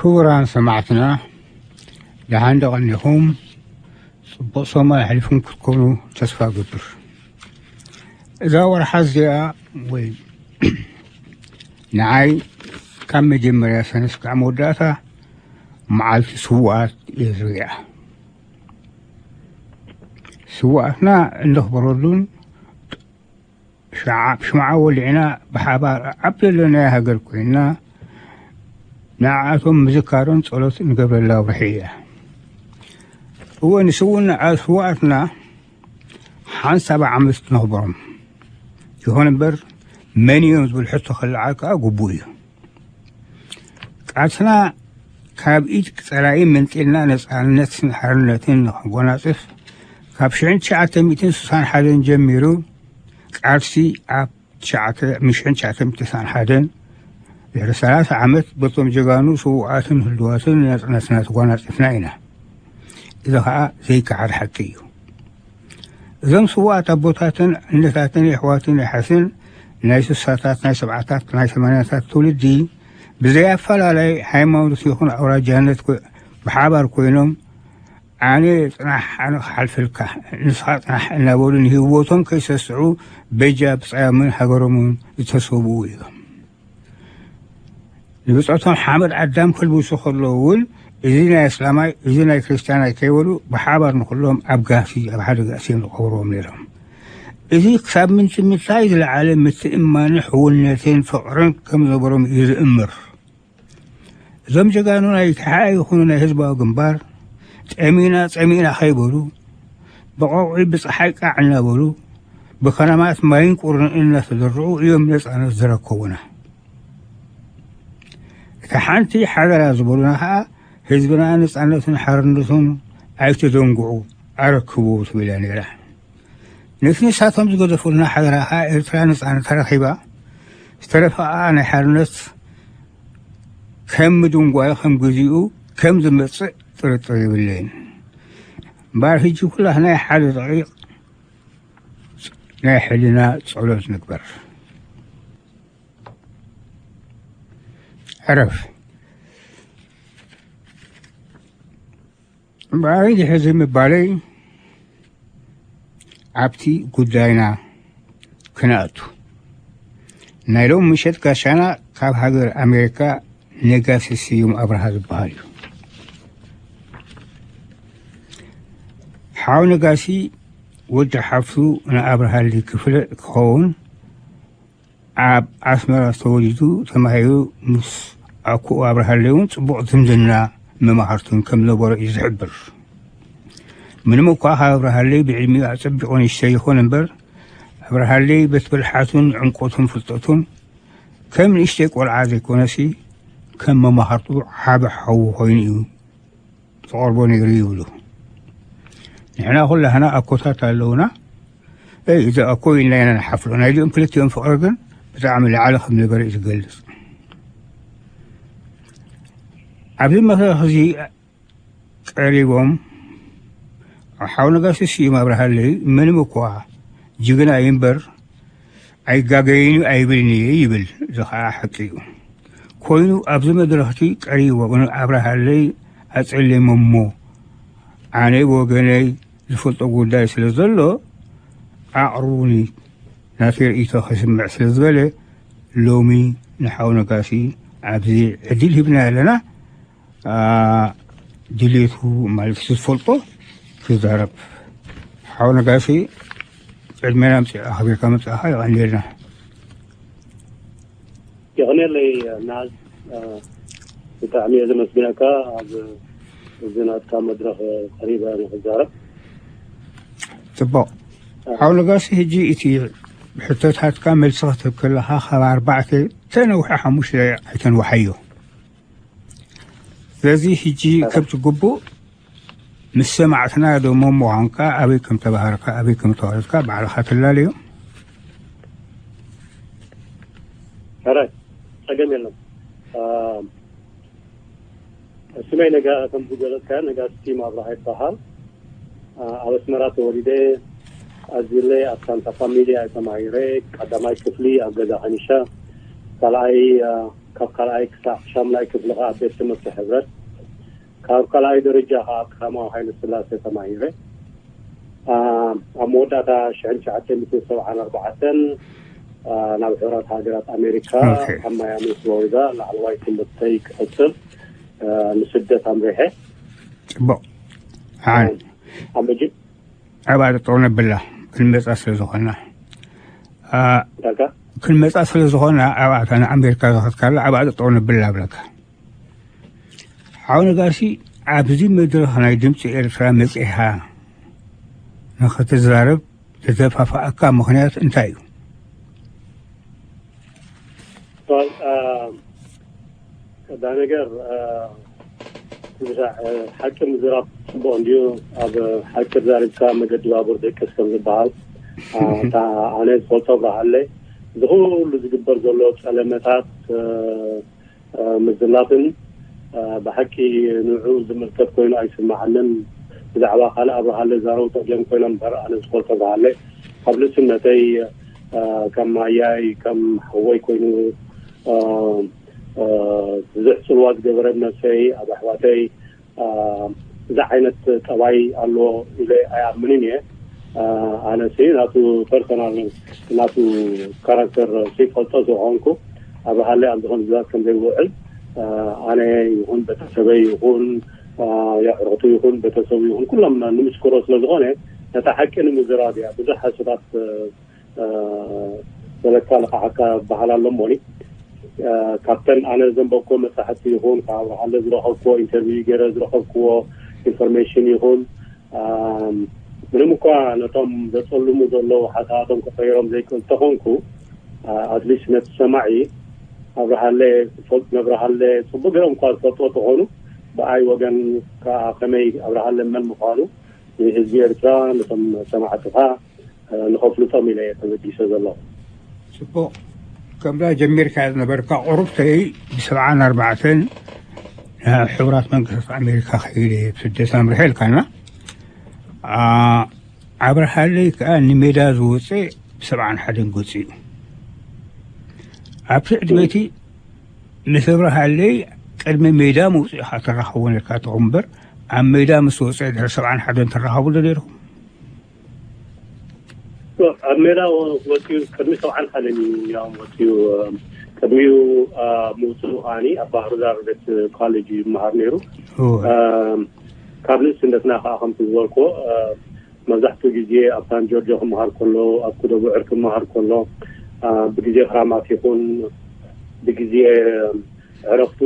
ክቡራን ሰማዕትና፣ ደሓን ዶ ቀኒኹም? ጽቡቕ ሰሙን ኣሕሊፍኩም ክትኮኑ ተስፋ እገብር። እዛ ወርሓ እዚኣ ወይ ንዓይ ካብ መጀመርያ ሰነ እስካዕ መወዳእታ መዓልቲ ስውኣት እየ ዝሪኣ። ስውኣትና እንኽበረሉን ሽዓ-፣ ሽምዓ ወሊዕና ብሓባር ኣብ ዘለናዮ ሃገር ኮይንና ንዓኣቶም ምዝካሮን ጸሎት እንገብረላ ወርሒ እያ። እወ፣ ንስውና-፣ ስውኣትና ሓንሳብ ዓመት ነኽብሮም። ይኹን እምበር፣ መን እዮም ዝብል ሕቶ ክልዓል ከኣ ግቡእ እዩ። ቃልስና ካብ ኢድ ጸላኢ መንጢልና ነጻነትን ሓርነትን ንኽንጎናጽፍ፣ ካብ ሽሕን ትሽዓተ ሚእትን ስሳን ሓደን ጀሚሩ ቃልሲ ኣብ ትሽዓተ፣ ም-፣ ሽሕን ትሽዓተ ሚእትን ስሳን ሓደን ድሕሪ ሰላሳ ዓመት በቶም ጀጋኑ ስዉኣትን ህልዋትን ናጽነትና ተጓናጺፍና ኢና። እዚ ኸኣ ዘይከሓድ ሓቂ እዩ። እዞም ስዉኣት ኣቦታትን እነታትን የሕዋትን የሓስን ናይ ስሳታት፣ ናይ ሰብዓታት፣ ናይ ሰማንያታት ትውልዲ ብዘይ ኣፈላላይ ሃይማኖት ይኹን ኣውራጃነት ኮ-፣ ብሓባር ኮይኖም ኣነ ጽናሕ፣ ኣነ ክሓልፈልካ፣ ንስኻ ጽናሕ እናበሉ ንህይወቶም ከይሰስዑ በጃ ብጻዮምን ሃገሮምን ዝተሰውኡ እዮም። ንብጾቶም ሓመድ ኣዳም ከልብሱ ከለዉ እውን፣ እዚ ናይ ኣስላማይ፣ እዚ ናይ ክርስትያናይ ከይበሉ ብሓባር ንኹሎም ኣብ ጋህሲ፣ ኣብ ሓደ ጋህሲ እዮም ዝቐብርዎም ነይሮም። እዚ ክሳብ ምንቲ ምንታይ ዝለዓለ ምትእምማንን ሕውነትን ፍቕርን ከም ዝነበሮም እዩ ዝእምር። እዞም ጀጋኑ ናይ ተሓኤ ይኹኑ ናይ ህዝባዊ ግንባር፣ ጠሚና ጸሚእና ከይበሉ፣ ብቐውዒ ብጸሓይ ቃዕ እናበሉ፣ ብከረማት ማይን ቁርን እናተደርዑ እዮም ነጻነት ዘረከቡና። እታ ሓንቲ ሓደራ ዝበሉና ኸኣ፣ ህዝብና ነጻነቱን ሓርነቱን ኣይትደንግዑ፣ ኣረክቡ ትብል እያ ነይራ። ነቲ ንሳቶም ዝገደፉልና ሓደራ ኸኣ ኤርትራ ነጻነታ ረኺባ፣ ዝተረፈ ኸኣ ናይ ሓርነት ከም ምድንጓዩ ከም ግዚኡ ከም ዝመጽእ ጥርጥር የብለይን። እምበኣር ሕጂ ኩላህና ሓደ ደቂቕ ናይ ሕልና ጸሎት ንግበር። ዕረፍ። እምበኣር ድሕዚ ምባለይ ኣብቲ ጉዳይና ክነኣቱ። ናይ ሎም ምሸት ጋሻና ካብ ሃገር ኣሜሪካ ነጋሲ ስዩም ኣብርሃ ዝበሃል እዩ። ሓው ነጋሲ ወዲ ሓፍቱ ንኣብርሃሊ ክፍለ ክኸውን ኣብ ኣስመራ ተወሊዱ ተማሂሩ ምስ ኣኩኡ ኣብርሃለይ እውን ጽቡቕ ዝምድና መማህርቱን ከም ነበሮ እዩ ዝሕብር። ምንም እኳ ካብ ኣብርሃለይ ብዕድሚኡ ኣጸቢቑ ንእሽተይ ይኹን እምበር፣ ኣብርሃለይ በቲ ብልሓቱን ዕምቆቱን ፍልጠቱን ከም ንእሽተይ ቆልዓ ዘይኮነሲ፣ ከም መማህርቱ ዓቢ ሓዉ ኮይኑ እዩ ዝቐርቦ ነይሩ ይብሉ። ንሕና ኩላህና ኣኮታት ኣለውና። እይ፣ እዚ ኣኮ ኢልና ኢና ንሓፍሮ። ናይዚኦም ክልቲኦም ፍቕሪ ግን ብጣዕሚ ላዕሊ ከም ነበረ እዩ ዝገልጽ። ኣብዚ መድረኽ እዚ ቀሪቦም ሓው ነጋሲ ስዩም ኣብርሃለይ ምንም እኳ ጅግና እዩ እምበር፣ ኣይጋገይን እዩ ኣይብልን እየ ይብል። እዚ ኸዓ ሓቂ እዩ። ኮይኑ ኣብዚ መድረኽቲ ቀሪቦም ንኣብርሃለይ ኣጸሊሞሞ፣ ኣነ ብወገነይ ዝፈልጦ ጉዳይ ስለ ዘሎ ኣቕርቡኒ፣ ናተይ ርእይቶ ከስምዕ ስለ ዝበለ፣ ሎሚ ንሓው ነጋሲ ኣብዚ ዕድል ሂብና ኣለና። ኣ፣ ድሌቱ ማለት ዝፈልጦ ክዛረብ። ሓው ነጋሲ፣ ቅድሜና ኣምጺእካ ኣኽቢርካ ምምጻእካ የቐንየልና። የቐንየለይ ናዝ፣ እ፣ ብጣዕሚ እየ ዘመስግነካ ኣብ እዚ ናትካ መድረኽ ቀሪበ ንክዛረብ። ጽቡቕ። ሓው ነጋሲ፣ ሕጂ እቲ ሕቶታትካ መልሲ ክትህብ ከለኻ ካብ ኣርባዕተ ተነውሐ ሓሙሽተ ኣይተንውሓዮ። ስለዚ ሕጂ ከምቲ ግቡእ ምስ ሰማዕትና ደሞ ምዃንካ፣ ኣበይ ከም ተባህርካ፣ ኣበይ ከም ተዋለድካ ባዕልኻ ትላለዮ። ሕራይ፣ ጸገም የለን። አ፣ ስመይ ነጋ-፣ ከም ዝገለጽካዮ ነጋሲ ስዩም ኣብርሃ ይበሃል። አ፣ ኣብ ኣስመራ ተወሊደ፣ ኣዚለ ኣብ ሳንታ ፋሚልያ እየ ተማሂረ። ቀዳማይ ክፍሊ ኣብ ገዛ ከኒሻ፣ ካልኣይ ካብ ካልኣይ ክሳብ ሻምናይ ክፍሊ ከዓ ቤት ትምህርቲ ሕብረት፣ ካብ ካልኣይ ደረጃ ከዓ ኣብ ቀዳማዊ ሃይለ ስላሴ ተማሂረ። ኣብ መወዳእታ ሽሕን ትሽዓተ ሚእትን ሰብዓን ኣርባዕተን ናብ ሕቡራት ሃገራት ኣሜሪካ ኣብ ማያሚ ፍሎሪዳ ላዕለዋይ ትምህርተይ ክቕፅል ንስደት ኣምሪሐ። ፅቡቕ። ኣብ መጅ ኣብኣ ጠጠው ነብላ። ክንመፃ ስለ ዝኾና ክንመፃ ስለ ዝኾና ኣብኣታ ንኣሜሪካ ዝኸትካላ ኣብኣ ጠጠው ነብላ ኣብለካ። ሓው ነጋሲ፣ ኣብዚ መድረኽ ናይ ድምፂ ኤርትራ መፂኻ ንኽትዛረብ ዘደፋፋኣካ ምኽንያት እንታይ እዩ? ቀዳ ነገር ብዛዕ ሓቂ ምዝራብ ፅቡቅ እንድዩ። ኣብ ሓቂ ዛሪብካ መገዲ ባቡር ደቅስ ከም ዝበሃል፣ እታ ኣነ ዝፈልጦ ብርሃለ፣ ዝኩሉ ዝግበር ዘሎ ጸለመታት፣ ምዝላፍን ብሓቂ ንዑ ዝምልከት ኮይኑ ኣይስማዓንን። ብዛዕባ ካልእ ኣብርሃለ ዛረቡ ጸገም ኮይኖም እምበር ኣነ ዝፈልጦ ብርሃለ ካብ ልስነተይ ከም ኣያይ ከም ሓወይ ኮይኑ ብዙሕ ጽልዋ ዝገበረ ነብሰይ ኣብ ኣሕዋተይ እዚ ዓይነት ጠባይ ኣሎ ኢለ ኣይኣምንን እየ። ኣነ ሲ ናቱ ፐርሰናል ናቱ ካራክተር ሲ ፈልጦ ዝኾንኩ ኣብርሃለ ኣብ ዝኾነ ግዛት ከም ዘይውዕል ኣነ ይኹን ቤተሰበይ ይኹን የዕሩኽቱ ይኹን ቤተሰቡ ይኹን ኩሎም ንምስክሮ ስለ ዝኾነ ነታ ሓቂ ንምዝራብ እያ። ብዙሕ ሓሶታት ዘለካ ልቃሓካ በሃል ኣሎ እሞኒ ካብተን ኣነ ዘንበብኮ መጻሕፍቲ ይኹን ካብ ኣብርሃለ ዝረኸብኮ ኢንተርቪው ገይረ ዝረኸብክዎ ኢንፎርሜሽን ይኹን ምንም እኳ ነቶም ዘጸልሙ ዘለዉ ሓሳባቶም ክቀይሮም ዘይክእል ተኾንኩ ኣትሊስት ነቲ ሰማዒ ኣብርሃለ ዝፈልጥ ነብርሃለ ጽቡቅ ገይሮም እኳ ዝፈልጥዎ ተኾኑ ብኣይ ወገን ከዓ ከመይ ኣብርሃለ መን ምዃኑ ንህዝቢ ኤርትራ ነቶም ሰማዕትኻ ንኸፍልጦም ኢለ እየ ተበጊሰ ዘለኹ። ጽቡቕ። ከምዛ ጀሚርካ ዝነበርካ ቁሩብተይ ብሰብዓን ኣርባዕተን ናብ ሕቡራት መንግስታት ኣሜሪካ ከይደ ስደት ኣምርሐ ኢልካና ኣብርሃለይ ከዓ ንሜዳ ዝወፀ ብሰብዓን ሓደን ገፁ እዩ። ኣብቲ ዕድመቲ ምስ ኣብርሃለይ ቅድሚ ሜዳ ምውፅእካ ትራኸቦ ነርካ ትኹም እምበር ኣብ ሜዳ ምስ ወፀ ድሕሪ ሰብዓን ሓደን ትራኸቡ ዶ ነርኩም? ኣብ ሜዳ ወፂኡ ቅድሚ ሰብዓን ሓደን እዩ ያው ወፂኡ ቅድሚኡ ምውፅኡ ከዓኒ ኣብ ባህርዳር ቤት ኮሌጅ ይመሃር ነይሩ። ካብ ንእስነትና ከዓ ከምቲ ዝበልክዎ መብዛሕትኡ ግዜ ኣብ ሳን ጆርጆ ክመሃር ከሎ ኣብ ኩደቡዕር ክመሃር ከሎ ብግዜ ክራማት ይኹን ብግዜ ዕረፍቱ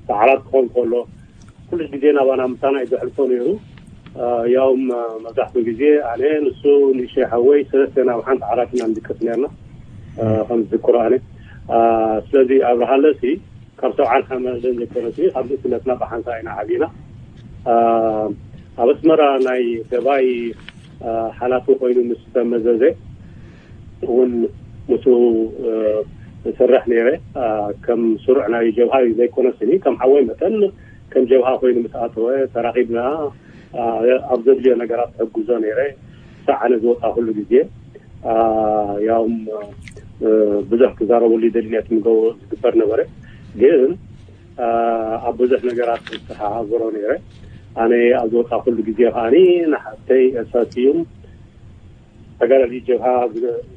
በዓላት ክኾን ከሎ ኩሉ ግዜ ናባና ምሳና እዩ ዘሕልፎ ነይሩ። ያው መብዛሕትኡ ግዜ ኣነ ንሱ ንእሽተይ ሓወይ ሰለስተ ናብ ሓንቲ ዓራት ኢና ንድቅስ ነርና ከም ዝዝክሮ ኣነ። ስለዚ ኣብርሃለ ሲ ካብ ሰብዓን ሓመደን ዘይኮነሲ ካብ ንእስነትና ብሓንሳ ኢና ዓቢና። ኣብ ኣስመራ ናይ ደባይ ሓላፊ ኮይኑ ምስ ተመዘዘ እውን ምስኡ እሰርሕ ነይረ። ከም ስሩዕ ናይ ጀብሃ ዘይኮነስኒ ከም ሓወይ መጠን ከም ጀብሃ ኮይኑ ምስ ኣተወ ተራኺብና ኣብ ዘድልዮ ነገራት ሕግዞ ነይረ። ክሳዕ ኣነ ዝወፃ ኩሉ ግዜ ያውም ብዙሕ ክዛረበሉ ደልነት ምገቡ ዝግበር ነበረ። ግን ኣብ ብዙሕ ነገራት ዝተሓባበሮ ነይረ። ኣነ ኣብ ዝወፃ ኩሉ ግዜ ከዓኒ ንሓፍተይ እሳት እዩም ተጋዳሊ ጀብሃ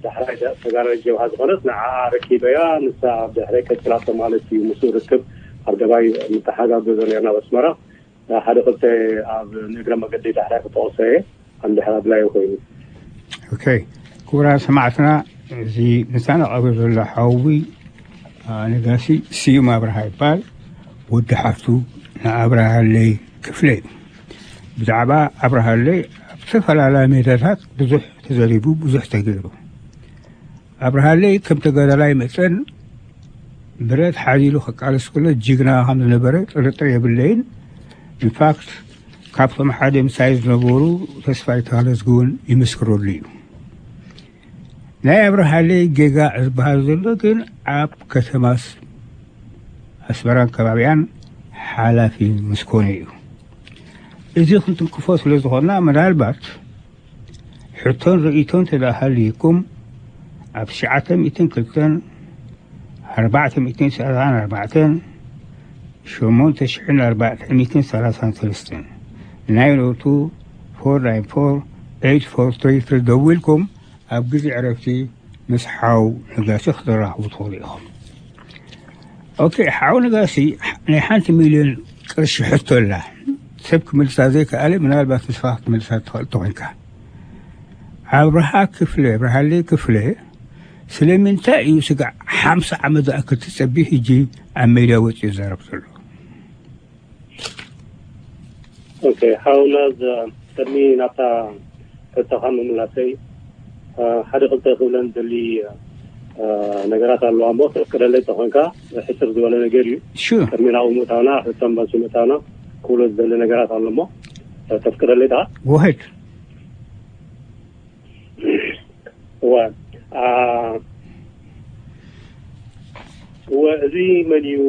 ዳሕራይ ተጋዳሊ ጀብሃ ዝኾነት ንዓኣ ረኪበያ። ንሳ ኣብ ድሕረይ ቀፂላቶ ማለት እዩ። ምስኡ ርክብ ኣብ ደባይ ንተሓጋገዞ ነርና ኣብ ኣስመራ። ሓደ ክልተ ኣብ ንእግረ መገዲ ዳሕራይ ክጠቕሶ እየ። ኣንድሕር ኣድላዩ ኮይኑ። ኦኬ ክቡራት ሰማዕትና፣ እዚ ምሳና ቀሪቡ ዘሎ ሓዊ ነጋሲ ስዩም ኣብርሃ ይበሃል። ወዲ ሓፍቱ ንኣብርሃለይ ክፍለ እዩ። ብዛዕባ ኣብርሃለይ ኣብ ዝተፈላለያ ሜዳታት ብዙሕ ተዘሪቡ፣ ብዙሕ ተገይሩ። ኣብርሃለይ ከም ተጋዳላይ መጠን ብረት ሓዚሉ ክቃለስ ከሎ ጅግና ከም ዝነበረ ጥርጥር የብለይን። ኢንፋክት ካብቶም ሓደ ምሳይ ዝነበሩ ተስፋይ ተኽለዝጊ እውን ይምስክረሉ እዩ። ናይ ኣብርሃለይ ጌጋ ዝበሃል ዘሎ ግን ኣብ ከተማስ ኣስመራን ከባቢኣን ሓላፊ ምስ ኮነ እዩ። እዚ ክንትንክፎ ስለ ዝኾንና ምናልባት ሕቶን ርእይቶን ተደኣ ሃልይኩም ኣብ ትሽዓተ ሚእትን ክልተን ኣርባዕተ ሚእትን ሰላሳን ኣርባዕተን ሸሞንተ ሽሕን ኣርባዕተ ሚእትን ሰላሳን ሰለስተን ናይ ሎቱ ፎር ናይን ፎር ኤይት ፎር ትሪ ትሪ ደዊልኩም ኣብ ግዜ ዕረፍቲ ምስ ሓው ነጋሲ ክትራኸቡ ትኽእሉ ኢኹም። ኦኬ፣ ሓው ነጋሲ ናይ ሓንቲ ሚልዮን ቅርሺ ሕቶ ኣላ። ሰብ ክምልሳ ዘይከኣለ ምናልባት ንስኻ ክትምልሳ ትኽእል ተኾይንካ። ኣብርሃ ክፍለ፣ ኣብርሃለይ ክፍለ፣ ስለምንታይ እዩ ስጋዕ ሓምሳ ዓመት ዝኣክል ተጸቢዩ ሕጂ ኣብ ሜድያ ወጺኡ ዝዛረብ ዘሎ? ኦኬ፣ ሓውና፣ ዝ- ቅድሚ ናብታ ሕቶኻ ምምላሰይ፣ እ፣ ሓደ ክልተ ክብለን ዘሊ፣ እ፣ ነገራት ኣለዋ እሞ፣ ተፍቅደለይ ተኾንካ፣ ሕስር ዝበለ ነገር እዩ። ሹር። ቅድሚ ናብኡ ምእታውና፣ ሕቶን መልሲ ምእታውና፣ ክብሎ ዝደሊ ነገራት ኣሎ እሞ፣ እ፣ ተፍቅደለይ ታ ጎሄድ። እወ፣ ኣ፣ እወ፣ እዚ መን እዩ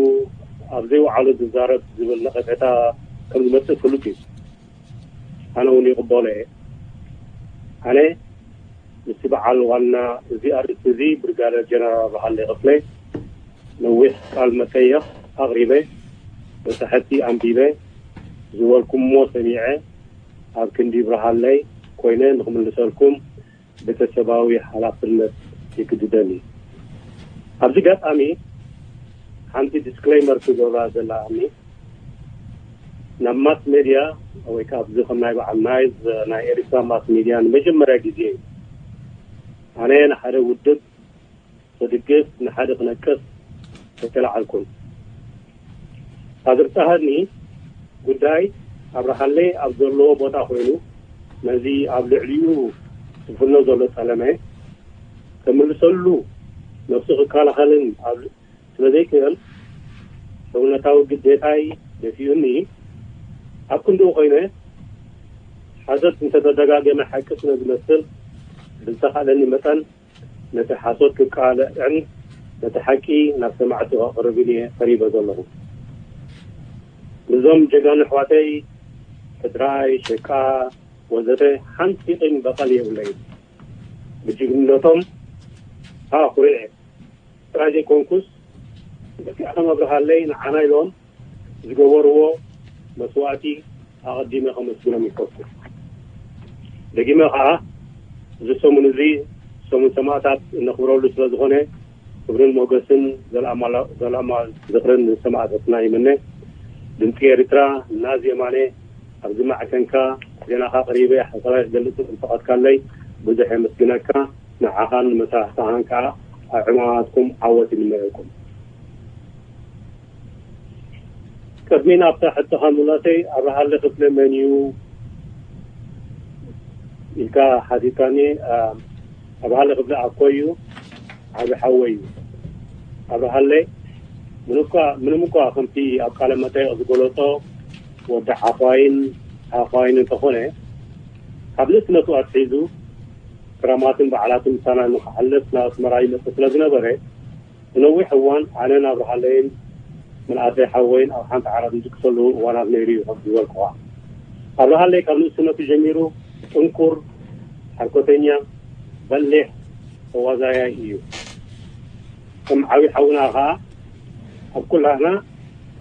ኣብ ዘይወዓሎ ዝዛረብ ዝብል ነቐፌታ ከም ዝመጽእ ፍሉጥ እዩ። ኣነ እውን ይቕበሎ እየ። ኣነ ምስቲ በዓል ዋና እዚ ኣርእስቲ እዚ ብርጋደር ጀነራል ኣብርሃለይ ክፍለ ነዊሕ ቃል መጠየቕ ኣቕሪበ፣ መጻሕፍቲ ኣንቢበ፣ ዝበልኩምዎ ሰሚዐ፣ ኣብ ክንዲ ብርሃለይ ኮይነ ንኽምልሰልኩም ቤተሰባዊ ሓላፍነት ይግድደኒ። ኣብዚ ጋጣሚ ሓንቲ ዲስክሌይመር ክገብራ ዘለኣኒ፣ ናብ ማስ ሜድያ ወይ ከዓ ኣብዚ ከም ናይ በዓል ናይዝ ናይ ኤሪትራ ማስ ሜድያ ንመጀመርያ ግዜ እዩ። ኣነ ንሓደ ውድብ ክድግፍ ንሓደ ክነቅፍ ኣይተለዓልኩን። ኣዝርጻሃኒ ጉዳይ ኣብርሃለይ ኣብ ዘለዎ ቦታ ኮይኑ ነዚ ኣብ ልዕሊኡ ዝፍኖ ዘሎ ጸለመ ከምልሰሉ ነብሱ ክከላኸልን ኣብ ስለ ዘይክእል ሰውነታዊ ግዴታይ ደፊኡኒ ኣብ ክንድኡ ኮይነ ሓዘት እንተተደጋገመ ሓቂ ስለ ዝመስል ብዝተኻእለኒ መጠን ነቲ ሓሶት ክቃለዕን ነቲ ሓቂ ናብ ሰማዕቲ ከቕርብን እየ ቀሪበ ዘለኹ። ንዞም ጀጋኑ ኣሕዋተይ ስድራይ፣ ሸቃ ወዘተ ሓንቲ ቂም በቐል የብለይን። ብጅግንነቶም ኣኹሪዐ ጥራይ ዘይኮንኩስ በዚኣ ከም ኣብርሃለይ ንዓና ኢሎም ዝገበርዎ መስዋእቲ ኣቐዲመ ከመስግኖም ይፈቱ። ደጊመ ኸዓ እዚ ሰሙን እዚ ሰሙን ሰማእታት እነኽብረሉ ስለ ዝኾነ ክብርን ሞገስን ዘለኣማ ዝኽርን ንሰማእታትና ይምነ። ድምፂ ኤርትራ ናዚ የማነ ኣብዚ ማዕከንካ ዜናኻ ኣቕሪበ ሓሳባይ ክገልፅ እንተቐትካለይ ብዙሕ የመስግነካ። ንዓኻን ንመሳርሕትኻን ከዓ ኣብ ዕማማትኩም ዓወት ይምነየልኩም። ቅድሚ ናብታ ሕቶኻ ምምላሰይ ኣብርሃለ ክፍለ መን እዩ ኢልካ ሓቲትካኒ። ኣብርሃለ ክፍለ ኣኮይ እዩ፣ ዓቢ ሓወይ እዩ። ኣብርሃለ ምንም እኳ ምንም እኳ ከምቲ ኣብ ቃለ መጠይቕ ዝገለጾ ወዲ ዓዃይን ዓዃይን እንተኾነ ካብ ንእስነቱ ኣትሒዙ ክራማትን በዓላትን ምሳና ንኽሓልፍ ናብ ኣስመራ ይመጽእ ስለ ዝነበረ ብነዊሕ እዋን ኣነን ኣብርሃለይን ምንኣሰይ ሓወይን ኣብ ሓንቲ ዓራት ንድቅሰሉ እዋናት ነይሩ እዩ ከም ዝበልኩኻ። ኣብርሃለይ ካብ ንእስነቱ ጀሚሩ ጥንኩር፣ ሓርኮተኛ፣ በሊሕ፣ ተዋዛያይ እዩ። ከም ዓብዪ ሓውና ኸዓ ኣብ ኩላህና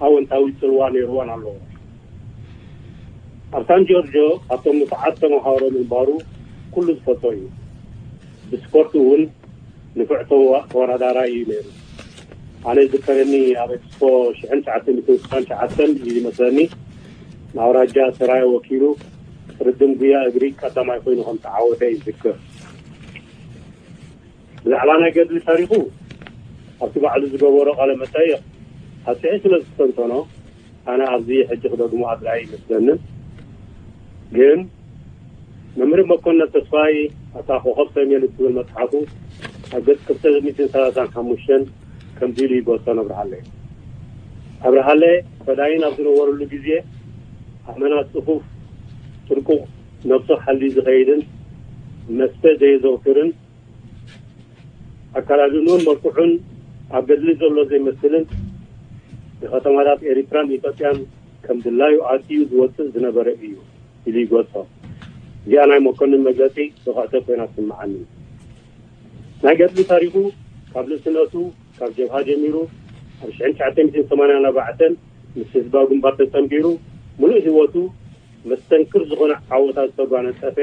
ኣወንታዊ ፅልዋ ነይርዎን ኣለዎ። ኣብ ሳን ጆርጆ ካብቶም ንፉዓት ተምሃሮ ምንባሩ ኩሉ ዝፈልጦ እዩ። ብስፖርት እውን ንፉዕ ተወዳዳራይ እዩ ነይሩ። ኣነ ዝከረኒ ኣብ ኤክስፖ ሽሕን ትሽዓተ ሚእትን ስሳን ትሽዓተን እዩ ዝመስለኒ ንኣውራጃ ሰራየ ወኪሉ ቅርድም ጉያ እግሪ ቀዳማይ ኮይኑ ከም ተዓወተ ይዝክር። ብዛዕባ ናይ ገድሊ ታሪኹ ኣብቲ ባዕሉ ዝገበሮ ቃለ መጠይቕ ኣስሒ ስለ ዝተንተኖ ኣነ ኣብዚ ሕጂ ክደግሞ ኣድላይ ይመስለንን። ግን መምህር መኮነን ተስፋይ ኣታ ኮኸብ ሰሜን እትብል መጽሓፉ ኣብ ገጽ ክልተ ሚእትን ሰላሳን ሓሙሽተን ከምዚ ኢሉ ይገልጾ ነብርሃለ። ኣብርሃለ ፈዳይን ኣብ ዝነበረሉ ግዜ ኣመና ጽፉፍ ጥንቁቕ ነብሱ ሓልዩ ዝኸይድን መስተ ዘየዘውትርን ኣከዳድንኡን መልክዑን ኣብ ገድሊ ዘሎ ዘይመስልን ንከተማታት ኤሪትራን ኢትዮጵያን ከም ድላዩ ኣትዩ ዝወፅእ ዝነበረ እዩ ኢሉ ይገልፆ። እዚኣ ናይ መኮንን መግለፂ ብቕዕተ ኮይና ትስምዓኒ። ናይ ገድሊ ታሪኹ ካብ ንእስነቱ ካብ ጀብሃ ጀሚሩ ኣብ ሽሕን ትሽዓተ ሚእትን ሰማንያን ኣርባዕተን ምስ ህዝባዊ ግንባር ተጸንቢሩ ምሉእ ህይወቱ መስተንክር ዝኾነ ዓወታት ዝተጓነጸፈ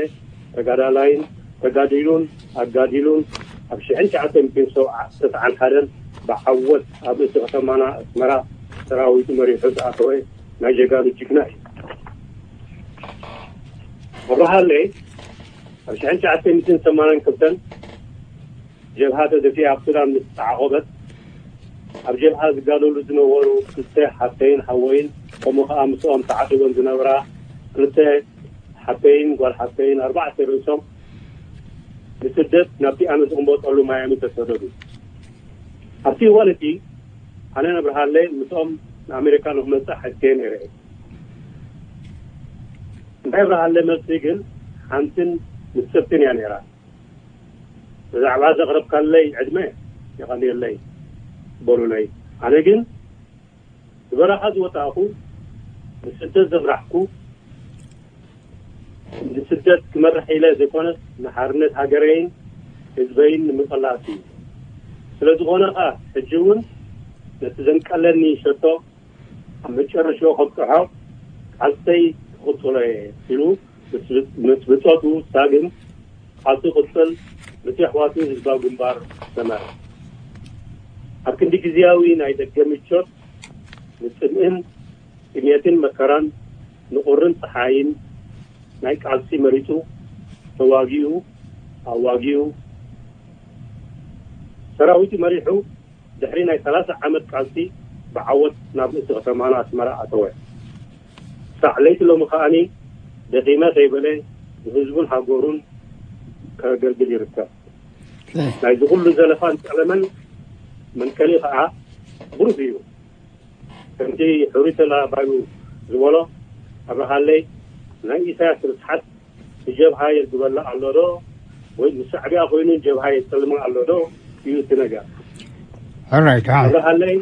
ተጋዳላይን ተጋዲሉን ኣጋዲሉን ኣብ ሽሕን ትሽዓተ ሚእትን ተስዓን ሓደን ብዓወት ኣብ ርእሲ ከተማና ኣስመራ ሰራዊቱ መሪሑ ዝኣተወ ናይ ጀጋኑ ጅግና እዩ። ኣብርሃለይ ኣብ ሽሕን ትሽዓተ ሚእትን ሰማንያን ክልተን ጀብሃ ተደፊኣ ኣብ ሱዳን ምስ ተዓቖበት ኣብ ጀብሃ ዝጋደሉ ዝነበሩ ክልተ ሓብተይን ሓወይን ከምኡ ከዓ ምስኦም ተዓቂበን ዝነበራ ክልተ ሓብተይን ጓል ሓብተይን ኣርባዕተ ርእሶም ንስደት ናብቲ ኣነ ዝቕመጠሉ ማያሚ ተሰደዱ። ኣብቲ እዋን እቲ ኣነ ነብርሃለይ ምስኦም ንኣሜሪካ ንክመፅእ ሓትየ ነይረ። ናይ ብርሃለ መልሲ ግን ሓንትን ንጽብትን እያ ነይራ። ብዛዕባ ዘቕረብካለይ ዕድመ የቐንየለይ በሉለይ። ኣነ ግን ብበረኻ ዝወጣእኹ ንስደት ዘምራሕኩ ንስደት ክመርሕ ኢለ ዘይኮነስ ንሓርነት ሃገረይን ህዝበይን ንምቕላስ እዩ። ስለ ዝኾነ ኸኣ ሕጂ እውን ነቲ ዘንቀለኒ ሸቶ ኣብ መጨረሻኡ ከብጽሖ ቃልሰይ ክቕጽሎ እየ ኢሉ ምስ ብጾቱ ሳግም ቃልሱ ክቕጽል ምስ ኣሕዋቱ ህዝባዊ ግንባር ሰመረ ኣብ ክንዲ ግዝያዊ ናይ ደገ ምቾት ንጽምእን ጥሜትን መከራን ንቑርን ጸሓይን ናይ ቃልሲ መሪጹ ተዋጊኡ ኣዋጊኡ ሰራዊቱ መሪሑ ድሕሪ ናይ ሰላሳ ዓመት ቃልሲ ብዓወት ናብ ርእሲ ከተማና ኣስመራ ኣተወ። ሳዕ ለይቲ ሎሚ ከኣኒ ደኺመ ከይበለ ንህዝቡን ሃገሩን ከገልግል ይርከብ። ናይዚ ኩሉ ዘለፋን ጸለመን መንቀሊ ከኣ ብሩህ እዩ። ከምቲ ሕሩይ ተላ ባዩ ዝበሎ ኣብርሃለይ ናይ ኢሳያስ ርስሓት ንጀብሃ የልግበላ ኣሎ ዶ ወይ ንሻዕብያ ኮይኑ ጀብሃ የጸልማ ኣሎ ዶ እዩ እቲ ነገር። ኦራይት ኣብርሃለይ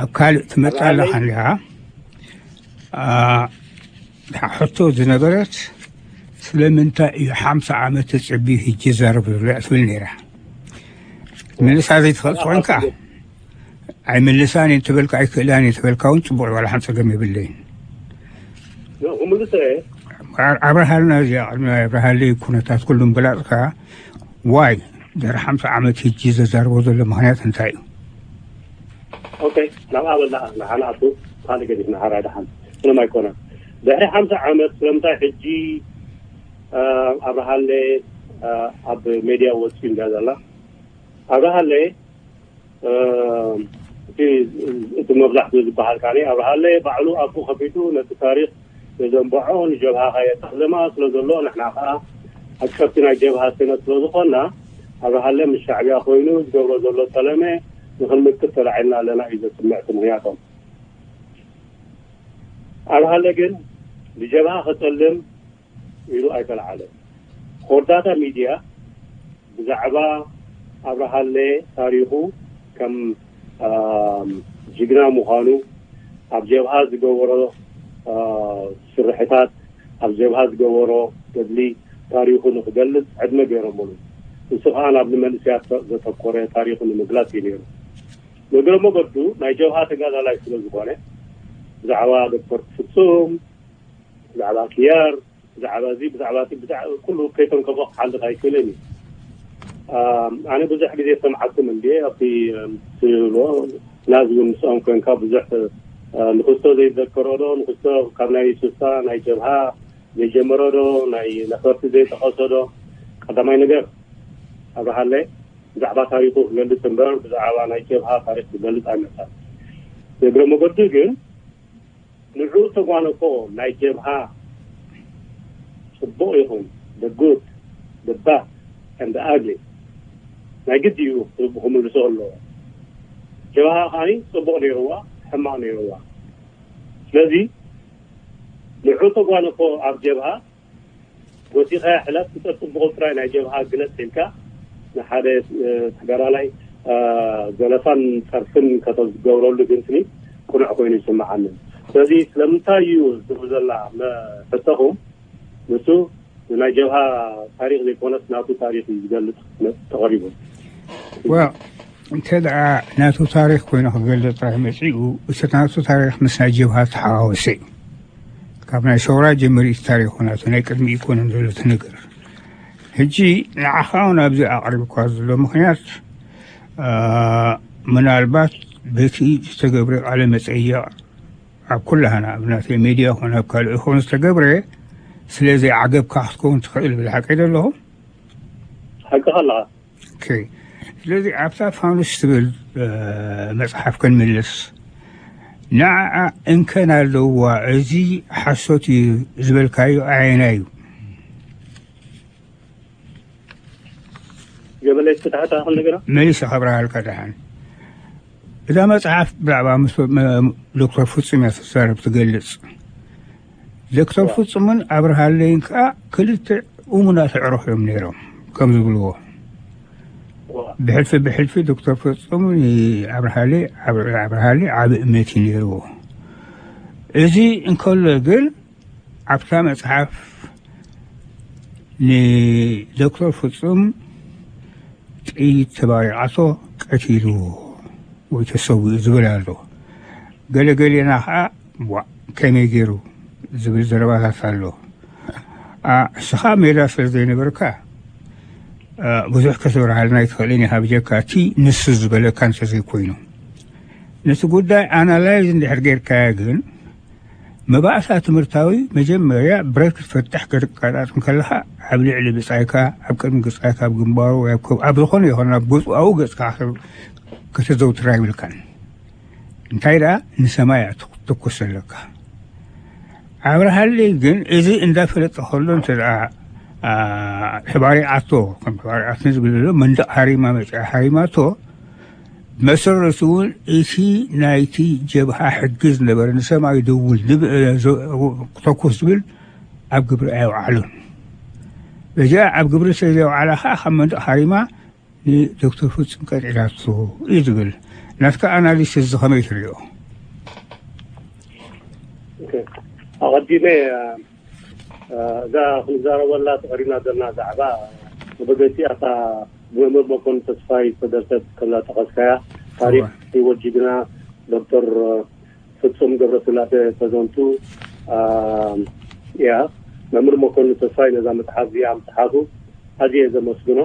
ኣብ ካልእ ትመጽእ ኣለኻ እንዲኻ። ሕቶ ዝነበረት ስለምንታይ እዩ ሓምሳ ዓመት ተጸቢዩ ሕጂ ይዛረብ ዘሎ እያ ትብል ነይራ። መልሳ ዘይትፈልጥ ኮይንካ ኣይምልሳን እየ እንተበልካ ኣይክእላን እየ እንተበልካ እውን ጽቡቕ ዋላ ሓንቲ ጸገም የብለይን። ክምልሶ እየ ኣብርሃልና እዚኣ ቅድሚ ኣብርሃለይ ኩነታት ኩሉ ምብላጽካ ዋይ ድሕሪ ሓምሳ ዓመት ሕጂ ዘዛርቦ ዘሎ ምኽንያት እንታይ እዩ? ኦኬ ናብኣ በላ ንሓንኣቱ ካልእ ገዲፍና ሓራይ ደሓን ምንም ኣይኮነን። ድሕሪ ሓምሳ ዓመት ስለምንታይ ሕጂ ኣብርሃለ ኣብ ሜድያ ወፂኡ እንዳ ዘላ ኣብርሃለ እቲ እቲ መብዛሕትኡ ዝበሃል ካኒ ኣብርሃለ ባዕሉ ኣፉ ከፊቱ ነቲ ታሪክ የዘንበዖ ንጀብሃ ከየጠልማ ስለ ዘሎ ንሕና ከዓ ዓቀብቲ ናይ ጀብሃ ሰነት ስለ ዝኾንና ኣብርሃለ ምስ ሻዕብያ ኮይኑ ዝገብሮ ዘሎ ጠለመ ንክንምክት ተላዒልና ኣለና እዩ ዘስምዕ እቲ ምክንያቶም። ኣብርሃለ ግን ብጀብሃ ከጠልም ኢሉ ኣይተለዓለን። ኮርዳታ ሚድያ ብዛዕባ ኣብርሃለ ታሪኹ ከም ጅግና ምዃኑ ኣብ ጀብሃ ዝገበሮ ስርሕታት ኣብ ጀብሃ ዝገበሮ ገድሊ ታሪኹ ንክገልፅ ዕድመ ገይሮምሉ። ንሱ ከዓ ናብ ንመንእሰያት ዘተኮረ ታሪኹ ንምግላፅ እዩ ነይሩ። ንእግረ መገዱ ናይ ጀብሃ ተጋዳላይ ስለ ዝኾነ ብዛዕባ ዶክተር ፍፁም ብዛዕባ ክያር ብዛዕባ እዚ ብዛዕባ እቲ ብዛዕባ ኩሉ ከይተንከፎ ክሓልፍ ኣይክእልን እዩ። ኣነ ብዙሕ ግዜ ሰምዓኩም እንዲ ኣብቲ ትብሎ ናዚ እውን ምስኦም ኮንካ ብዙሕ ንክስቶ ዘይዘከሮ ዶ ንክስቶ ካብ ናይ ሱሳ ናይ ጀብሃ ዘይጀመሮ ዶ ናይ ነፈርቲ ዘይጠቀሶ ዶ ቀዳማይ ነገር ኣብርሃለ ብዛዕባ ታሪኩ ክገልፅ እምበር ብዛዕባ ናይ ጀብሃ ታሪክ ክገልፅ ኣይመፃን። ንእግረ መገዱ ግን ንዑ ተጓነፎ ናይ ጀብሃ ፅቡቕ ይኹን the good the bad and the ugly ናይ ግዲ እዩ ክምልሶ ኣለዎ። ጀብሃ ከዓ ፅቡቕ ነይርዋ ሕማቕ ነይርዋ። ስለዚ ንዑ ተጓነፎ ኣብ ጀብሃ ጎሲኻያ ሕለፍ፣ ንጸብጽቡቑ ጥራይ ናይ ጀብሃ ግለጽ ኢልካ ንሓደ ተጋዳላይ ዘለፋን ጸርፍን ከተገብረሉ ግን ስኒ ቅኑዕ ኮይኑ ይስምዓኒ። ስለዚ ስለምንታይ እዩ ዝብል ዘላ ሕቶኹም ንሱ ናይ ጀብሃ ታሪኽ ዘይኮነስ ናቱ ታሪኽ እዩ ዝገልጽ መ- ተቐሪቡ። ዋ እንተ ደኣ ናቱ ታሪኽ ኮይኑ ክገልጽ ጥራሕ መጺኡ፣ እቲ ናቱ ታሪኽ ምስ ናይ ጀብሃ ተሓዋወሰ እዩ። ካብ ናይ ሰውራ ጀመሪ እቲ ታሪኽ ናቱ ናይ ቅድሚ ይኮነን ዘሎ እቲ ነገር። ሕጂ ንዓኻ እውን ኣብዚ ኣቕሪብኳ ዘሎ ምኽንያት አ፣ ምናልባት በቲ ዝተገብረ ቃለ መጸይቕ ኣብ ኩላህና ኣብ ናተይ ሚድያ ኾነ ኣብ ካልእ ይኹን ዝተገብረ ስለ ዘይዓገብካ ክትከውን ትኽእል ብል ሓቂ ዶ ኣለኹ? ሓቅኻ ኣለኻ። ኦኬ። ስለዚ ኣብታ ፋኑስ ትብል እ፣ መጽሓፍ ክንምልስ ንዓ እንከን ኣለዋ እዚ ሓሶት እዩ ዝበልካዮ ኣየናይ እዩ? ገበለይ ዝተታሕታ ክል ነገራ መሊሰ ከብርሃልካ ደሓን እዛ መጽሓፍ ብዛዕባ ምስ ዶክተር ፍጹም እያ ትዛረብ ትገልጽ። ዶክተር ፍጹምን ኣብርሃለይን ከዓ ክልተ እሙናት ኣዕሩኽ እዮም ነይሮም ከም ዝብልዎ። ብሕልፊ ብሕልፊ ዶክተር ፍጹም ኣብርሃለይ ዓብ- ኣብርሃለይ ዓቢ እምነት እዩ ነይርዎ። እዚ እንከሎ ግን ኣብታ መጽሓፍ ንዶክተር ፍጹም ጥይት ተባሪቓቶ ቀቲልዎ ወይ ተሰዊኡ ዝብል ኣሎ። ገለገሌና ከዓ ዋ ከመይ ገይሩ ዝብል ዘረባታት ኣሎ። ኣ፣ እስኻ ሜዳ ስለ ዘይነበርካ ኣ፣ ብዙሕ ከተብርሃልና ኣይትኽእልን ኢኻ ብጀካ እቲ ንሱ ዝበለካ እንተዘይኮይኑ። ነቲ ጉዳይ ኣናላይዝ እንድሕር ጌርካዮ ግን መባእሳ ትምህርታዊ መጀመርያ ብረት ክትፈትሕ ክትቃጣጥም ከለኻ ኣብ ልዕሊ ብጻይካ ኣብ ቅድሚ ብጻይካ ኣብ ግንባሩ ወይ ኣብ ከብ- ኣብ ዝኾነ ይኹን ኣብ ገጹ ኣብኡ ገጽካ ክትዘውትራ ይብልካን እንታይ ደኣ ንሰማይ እያ ትኩስ ዘለካ ኣብርሃለይ ግን እዚ እንዳፈለጠ ከሎ እንተ ደኣ ተባሪዓቶ ከም ተባሪዓቶ ዝብል ዘሎ መንደቕ ሃሪማ መፅያ ሃሪማቶ መሰረቱ እውን እቲ ናይቲ ጀብሃ ሕጊ ዝነበረ ንሰማይ ደውል ተኩስ ዝብል ኣብ ግብሪ ኣየውዓሉን በዚኣ ኣብ ግብሪ ስለ ዘየውዓላ ከዓ ካብ መንደቕ ሃሪማ ንዶክተር ፍጹም ቀጢላቶ እዩ ዝብል ናትካ ኣናሊሲስ እዚ ከመይ ትሪኦ ኣቐዲመ እዛ ክንዛረበላ ተቐሪና ዘለና ዛዕባ ብገፂ ኣታ ብመምህር መኮንን ተስፋይ ዝተደርሰት ከምዛ ጠቐስካያ ታሪክ ህይወት ጅግና ዶክተር ፍጹም ገብረስላሴ ተዘንቱ እያ። መምህር መኮንን ተስፋይ ነዛ መፅሓፍ እዚኣ ምፅሓፉ ኣዝየ ዘመስግኖ።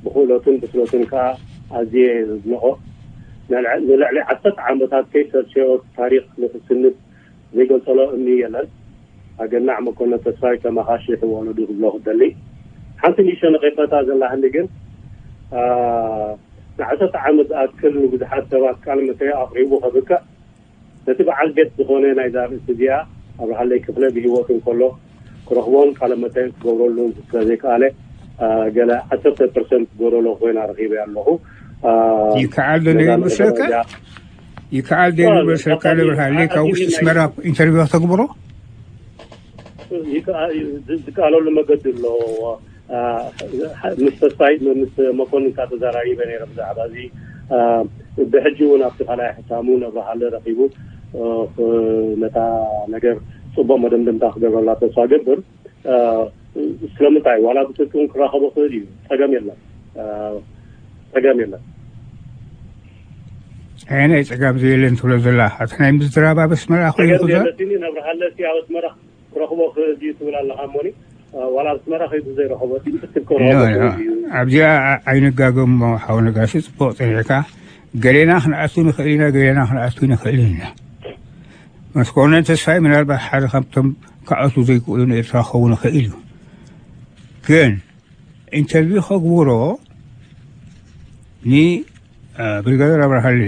ብክእለቱን ብስለቱን ከዓ ኣዝየ ዘድንቖ። ንልዕሊ ዓሰርተ ዓመታት ከይሰርሸዮ ታሪክ ንክስንድ ዘይገልፀሎ እምኒ የለን። ኣገናዕ መኮንን ተስፋይ ከማኻ ሽሕ ወለዱ ክብሎ ክደሊ። ሓንቲ ንእሽቶ ነቐፈታ ዘላህኒ ግን ንዓሰርተ ዓመት ዝኣክል ንብዙሓት ሰባት ቃል መተዮ ኣቕሪቡ ከብቅዕ ነቲ በዓል ቤት ዝኾነ ናይዛ ርእሲ እዚኣ ኣብርሃለይ ክፍለ ብህይወቱ እንከሎ ክረኽቦን ቃለ መተይቕ ክገብረሉን ስለዘይከኣለ ገለ ዓሰርተ ፐርሰንት ጎደሎ ኮይና ረኺበያ ኣለኹ። ይከኣል ዶ ነይሩ ይመስለካ? ይከኣል ዶ ይመስለካ? ንብርሃለይ ካብ ውሽጢ ኣስመራ ኢንተርቪው ተግብሮ ዝከኣለሉ መገዲ ኣሎ። ምስ ተስፋይ ምስ መኮንን ካብ ተዘራሪበ ነረ ብዛዕባ እዚ ብሕጂ እውን ኣብቲ ካልኣይ ሕታሙ ነብርሃለ ረኪቡ ነታ ነገር ፅቡቅ መደምደምታ ክገብረላ ተስፋ ገብር። ስለምንታይ ዋላ ብስልኪ እውን ክራኸቦ ክእል እዩ። ፀገም የለን፣ ፀገም የለን። ኣየናይ ፀጋም ዘየለን ትብሎ ዘላ እቲ ናይ ምዝራብ ኣብ ኣስመራ ኮይኑ ክዘ ነብርሃለ ኣብ ኣስመራ ክረኽቦ ክእል ድዩ ትብል ኣለኻ እሞኒ ዋላ ኣብ ኣስመራ ከይዱ ዘይረኸቦ እቲ ብስልኪ ክረኽቦ ክእል ድዩ? ኣብዚኣ ኣይንጋገም እሞ ሓው ነጋሲ ፅቡቕ ፀኒዕካ። ገሌና ክንኣቱ ንኽእል ኢና፣ ገሌና ክንኣቱ ንኽእል ኢና። መስኮነን ተስፋይ ምናልባት ሓደ ካብቶም ክኣቱ ዘይክእሉ ንኤርትራ ክኸውን ይኽእል እዩ። ግን ኢንተርቪው ከግብሮ ንብሪጋደር ኣብርሃሊ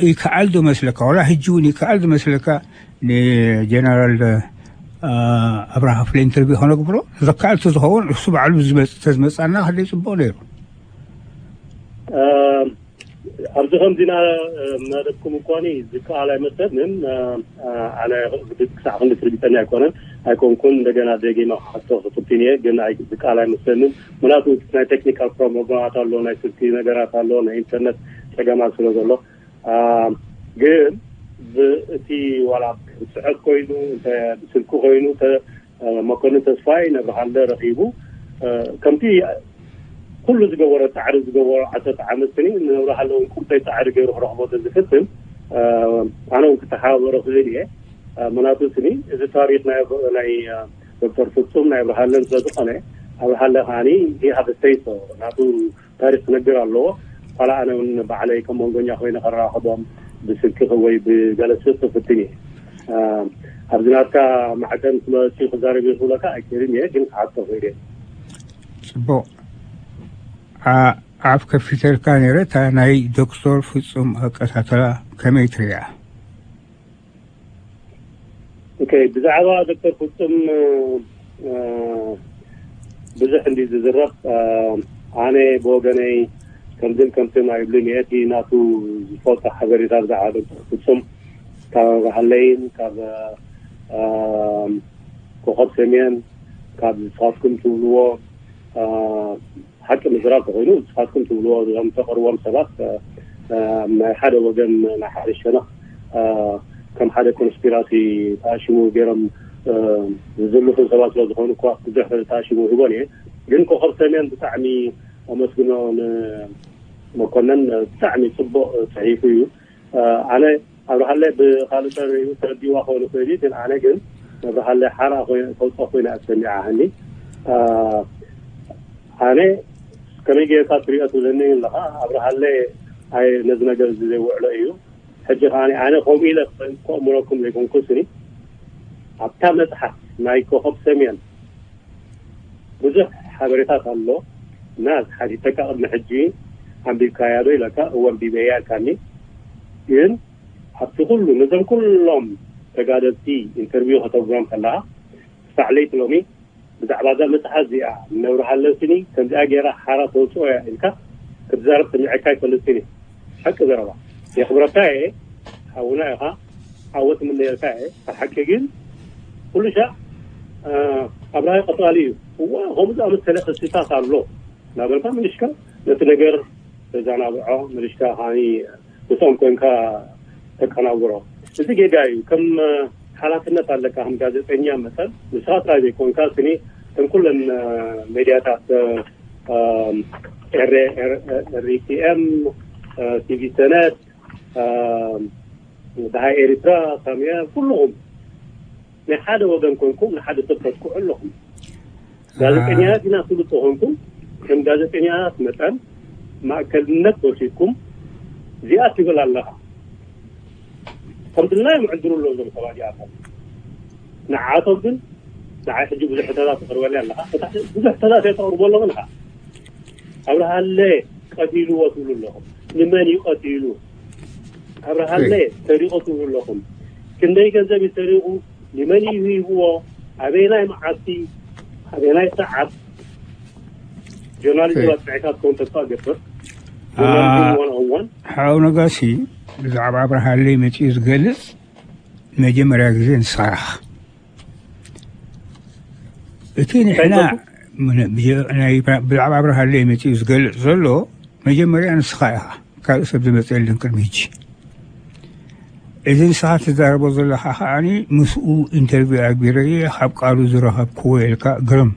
ይከኣል ዶ መስለካ? ዋላ ሕጂ እውን ይከኣል ዶ መስለካ? ንጀነራል ኣብርሃ ክፍለ ኢንተርቪው ከነግብሮ ዘካኣል ዝኸውን እሱ ባዕሉ ተዝመፃና ክንደይ ፅቡቕ ነይሩ። ኣብዚ ከምዚና መደብኩም እኳኒ ዝከኣል ኣይመስለንን። ኣነ ክሳዕ ክንዲ ትርግጠኛ ኣይኮነን ኣይኮንኩን። እንደገና ደጊመ ክሓቶ ክፍትን እየ፣ ግን ዝከኣል ኣይመስለንን። ምክንያቱ ናይ ቴክኒካል ፕሮብለማት ኣሎ፣ ናይ ስልኪ ነገራት ኣሎ፣ ናይ ኢንተርነት ፀገማት ስለ ዘሎ። ግን ብእቲ ዋላ ብፅሑፍ ኮይኑ እንተ ብስልኪ ኮይኑ መኮንን ተስፋይ ነብርሃለ ረኺቡ ከምቲ ኩሉ ዝገበሮ ፃዕሪ ዝገበሮ ዓሰርተ ዓመት ስኒ ንነብርሃለ እውን ቁርጠይ ፃዕሪ ገይሩ ክረኽቦ ዝፍትን ኣነ እውን ክተሓባበሮ ክእል እየ። ምናቱ ስኒ እዚ ታሪክ ናይ ዶክተር ፍፁም ናይ ኣብርሃለን ስለዝኾነ ኣብርሃለ ከዓኒ ሂሃብ ስተይቶ ናቱ ታሪክ ክነግር ኣለዎ። ኳላ ኣነ እውን ባዕለይ ከም መንጎኛ ኮይነ ከራኸቦም ብስልኪ ወይ ብገለሲ ክፍትን እየ። ኣብዚ ናትካ ማዕከን ክመፅእ ክዛረብ እየ ክብለካ ኣይክእልን እየ፣ ግን ክሓቶ ክእል እየ። ፅቡቕ። ኣፍ ከፊተልካ ነይረ። እታ ናይ ዶክተር ፍፁም ኣቀታተላ ከመይ ትሪኣ? ብዛዕባ ዶክተር ፍፁም ብዙሕ እንዲ ዝዝረብ፣ ኣነ ብወገነይ ከምዝን ከምትን ኣይብልን እየ። እቲ ናቱ ዝፈልጦ ሓበሬታ ብዛዕባ ዶክተር ፍፁም ካብ ኣብርሃለይን ካብ ኮኸብ ሰሜን ካብ ንስኻትኩም ትብልዎ ሓቂ ምዝራብ ተኮይኑ ንስኻትኩም ትብልዎ ዞም ተቅርቦም ሰባት ናይ ሓደ ወገን ናይ ሓደ ሸነኽ ከም ሓደ ኮንስፒራሲ ተኣሽሙ ገይሮም ዝዝልፉ ሰባት ስለዝኾኑ እኳ ብዙሕ ተኣሽሙ ይህቦን እየ። ግን ኮኸብ ሰሜን ብጣዕሚ ኣመስግኖ ንመኮነን ብጣዕሚ ፅቡቅ ፅሒፉ እዩ። ኣነ ኣብርሃለ ብካልእ ተሪኡ ተረዲዋ ክኾን ይኽእል እዩ፣ ግን ኣነ ግን ኣብርሃለ ሓራ ተውፅኦ ኮይነ እያ ተሰሚዓኒ። ኣነ ከመይ ጌርካ ትሪኦ ትብለኒ ኣለኻ ኣብርሃለ ኣይ ነዚ ነገር እዚ ዘይውዕሎ እዩ። ሕጂ ከዓኒ ኣነ ከምኡ ኢለ ክእምረኩም ዘይኮንኩ ስኒ ኣብታ መፅሓፍ ናይ ኮኸብ ሰሜን ብዙሕ ሓበሬታት ኣሎ እና ሓቲተካ ቅድሚ ሕጂ ኣንቢብካያ ዶ ኢለካ እወ ኣንቢበያ ኢልካኒ። ግን ኣብቲ ኩሉ ነዞም ኩሎም ተጋደልቲ ኢንተርቪው ከተብሎም ከለካ ክሳዕ ለይቲ ሎሚ ብዛዕባ እዛ መፅሓፍ እዚኣ ነብርሃለን ስኒ ከምዚኣ ገይራ ሓራ ተውፅኦ እያ ኢልካ ክትዛረብ ሰሚዐካ ኣይፈልጥን እየ። ሓቂ ዘረባ የኽብረካ እየ፣ ሓውና ኢኻ፣ ዓወት ምነየልካ እየ። ካብ ሓቂ ግን ኩሉ ሻዕ ኣብርሃ ቀጣሊ እዩ። እዋ ከምኡ ዝኣመሰለ ክስታት ኣሎ እናበልካ ምልሽካ ነቲ ነገር ተዘናብዖ፣ ምልሽካ ከዓኒ ምስኦም ኮንካ ተቀናብሮ። እዚ ጌጋ እዩ። ከም ሓላፍነት ኣለካ ከም ጋዜጠኛ መጠን ንስኻ ጥራይ ዘይኮንካ ስኒ ከም ኩለን ሜድያታት ሪቲኤም፣ ቲቪ ሰነት፣ ደሃይ ኤሪትራ፣ ሳሚያ ኩልኹም ናይ ሓደ ወገን ኮንኩም ንሓደ ሰብ ተጥቅዑ ኣለኹም። ጋዜጠኛታት ኢና ትብሉ ተኾንኩም ከም ጋዜጠኛታት መጠን ማእከልነት ወሲድኩም እዚኣ ትብል ኣለኻ። ከም ድላዮም ዕድሩ ኣሎ እዞም ሰባት እዚኣቶም። ንዓቶም ግን ንዓይ ሕጂ ብዙሕ ሕቶታት ተቕርበለይ ኣለኻ። ብዙሕ ሕቶታት እየ ተቕርበሎም ኣለኻ። ኣብርሃለ ቀቲልዎ ትብሉ ኣለኹም። ንመን እዩ ቀቲሉ? ኣብርሃለ ሰሪቑ ትብሉ ኣለኹም። ክንደይ ገንዘብ እዩ ሰሪቑ? ንመን እዩ ሂብዎ? ኣበየናይ መዓልቲ? ኣበየናይ ሰዓት? ጆርናሊስት መፅናዕታት ክኸውን ተስፋ እገብር። ሓው ነጋሲ ብዛዕባ ኣብርሃለይ መፂኡ ዝገልፅ መጀመርያ ግዜ ንስኻ ኢኻ። እቲ ንሕና ብዛዕባ ኣብርሃለይ መፂኡ ዝገልፅ ዘሎ መጀመርያ ንስኻ ኢኻ። ካልእ ሰብ ዝመፀ የለን ቅድሚ ሕጂ። እዚ ንስኻ ትዛረቦ ዘለኻ ከዓኒ ምስኡ ኢንተርቪው ኣግቢረ እየ ካብ ቃሉ ዝረኸብክዎ ኢልካ ግርም።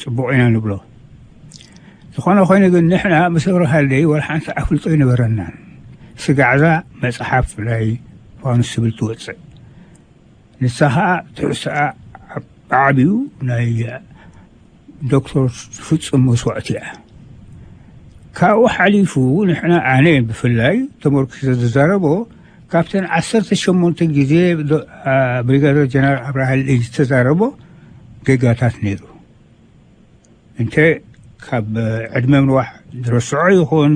ፅቡቕ ኢና ንብሎ። ዝኾነ ኮይኑ ግን ንሕና ምስ ኣብርሃለይ ወላ ሓንቲ ኣፍልጦ ኣይነበረናን። ስጋዕዛ መፅሓፍ ናይ ፋኑስ ትብል ትወፅእ። ንሳ ኸዓ ትሕዝቶኣ ብዓብዩ ናይ ዶክተር ፍፁም መስዋእቲ እያ። ካብኡ ሓሊፉ ንሕና ኣነ ብፍላይ ተመርኪሰ ዝዛረቦ ካብተን ዓሰርተ ሸሞንተ ግዜ ብሪጋደር ጀነራል ኣብርሃ ልእጅ ዝተዛረቦ ጌጋታት ነይሩ። እንተ ካብ ዕድመ ምንዋሕ ዝረስዖ ይኹን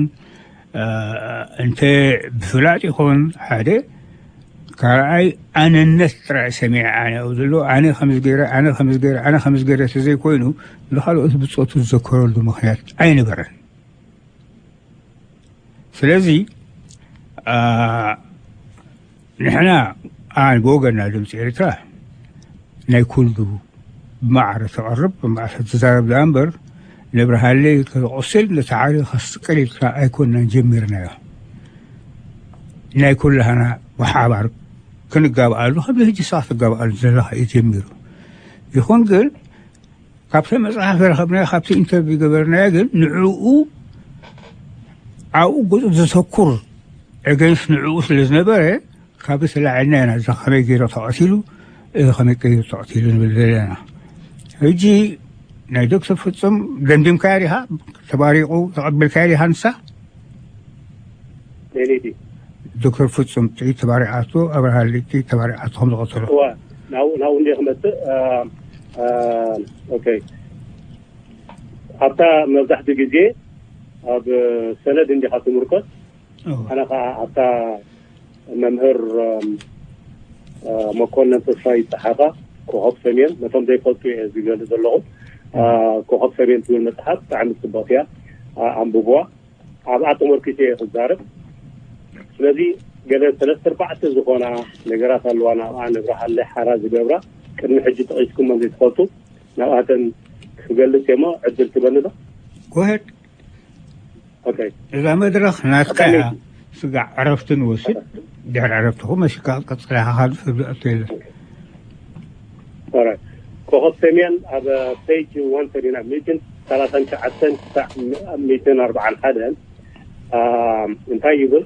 እንተ ብፍላጥ ይኹን ሓደ ካልኣይ ኣነነት ጥራይ ሰሚዐ ኣነ ኣብኡ ዘሎ ኣነ ከምዚ ገይረ ኣነ ከምዚ ገይረ ኣነ ከምዚ ገይረ ተዘይኮይኑ ንካልኦት ብፆቱ ዝዘከረሉ ምክንያት ኣይነበረን። ስለዚ ንሕና ኣን ብወገንና ድምፂ ኤርትራ ናይ ኩሉ ብማዕረ ተቐርብ ብማዕረ ትዛረብ ደኣ እምበር ንብርሃለይ ከቆስል ነቲ ዓሪ ከስቅል ኢልካ ኣይኮንናን ጀሚርናዮ። ናይ ኩላህና ብሓባር ክንጋብኣሉ ከም ህጂ ሰዓት ትጋብኣሉ ዘለኻ እዩ ጀሚሩ። ይኹን ግን ካብቲ መጽሓፍ ዝረኸብናዮ ካብቲ ኢንተርቪው ገበርናዮ ግን ንዕኡ ኣብኡ ገጹ ዘተኩር ኤገንስት ንዕኡ ስለ ዝነበረ ካብ ተላዒልና ኢና እዛ ከመይ ገይሩ ተቐቲሉ እዚ ከመይ ገይሩ ተቐቲሉ ንብል ዘለና። ሕጂ ናይ ዶክተር ፍጹም ደምዲምካያ ዲኻ? ተባሪቑ ተቐቢልካያ ዲኻ ንሳ? ሌሊቲ ዶክተር ፍጹም ጥይት ተባሪዓቶ ኣብርሃ ጥይት ተባሪዓቶ ከም ዝቐተሎ እዋ ናብኡ ናብኡ እንደ ክመፅእ ኦኬ ኣብታ መብዛሕትኡ ግዜ ኣብ ሰነድ እንዲኻ ትምርኮስ ኣነ ከዓ ኣብታ መምህር መኮነን ተስፋ ይፀሓፋ ኮኸብ ሰሜን ነቶም ዘይፈልጡ እየ ዝገልፅ ዘለኹ ኮኸብ ሰሜን ትብል መፅሓፍ ብጣዕሚ ፅብቕቲ እያ ኣንብብዋ ኣብኣ ተመርኪሰ እየ ክዛረብ ስለዚ ገለ ሰለስተ ኣርባዕተ ዝኾና ነገራት ኣለዋ ናብኣ ነብርሃለ ሓራ ዝገብራ ቅድሚ ሕጂ ጠቒስኩሞም ዘይትፈልጡ ናብኣተን ክገልፅ እየ እሞ ዕድል ትበኒ ዶ ጎሄድ ኦኬ እዛ መድረኽ ናትካ እያ ስጋዕ ዕረፍቲ ንወስድ ድሕሪ ዕረፍትኹ መሲካ ክትቀፅል ኢኻ ካልእ ሰብ ዝኣቱ የለን Alright. ኮኸብ ሰሜን ኣብ ፔጅ ዋን ተሪና ሚእትን ሰላሳን ትሽዓተን ክሳዕ ሚእትን ኣርባዓን ሓደን እንታይ ይብል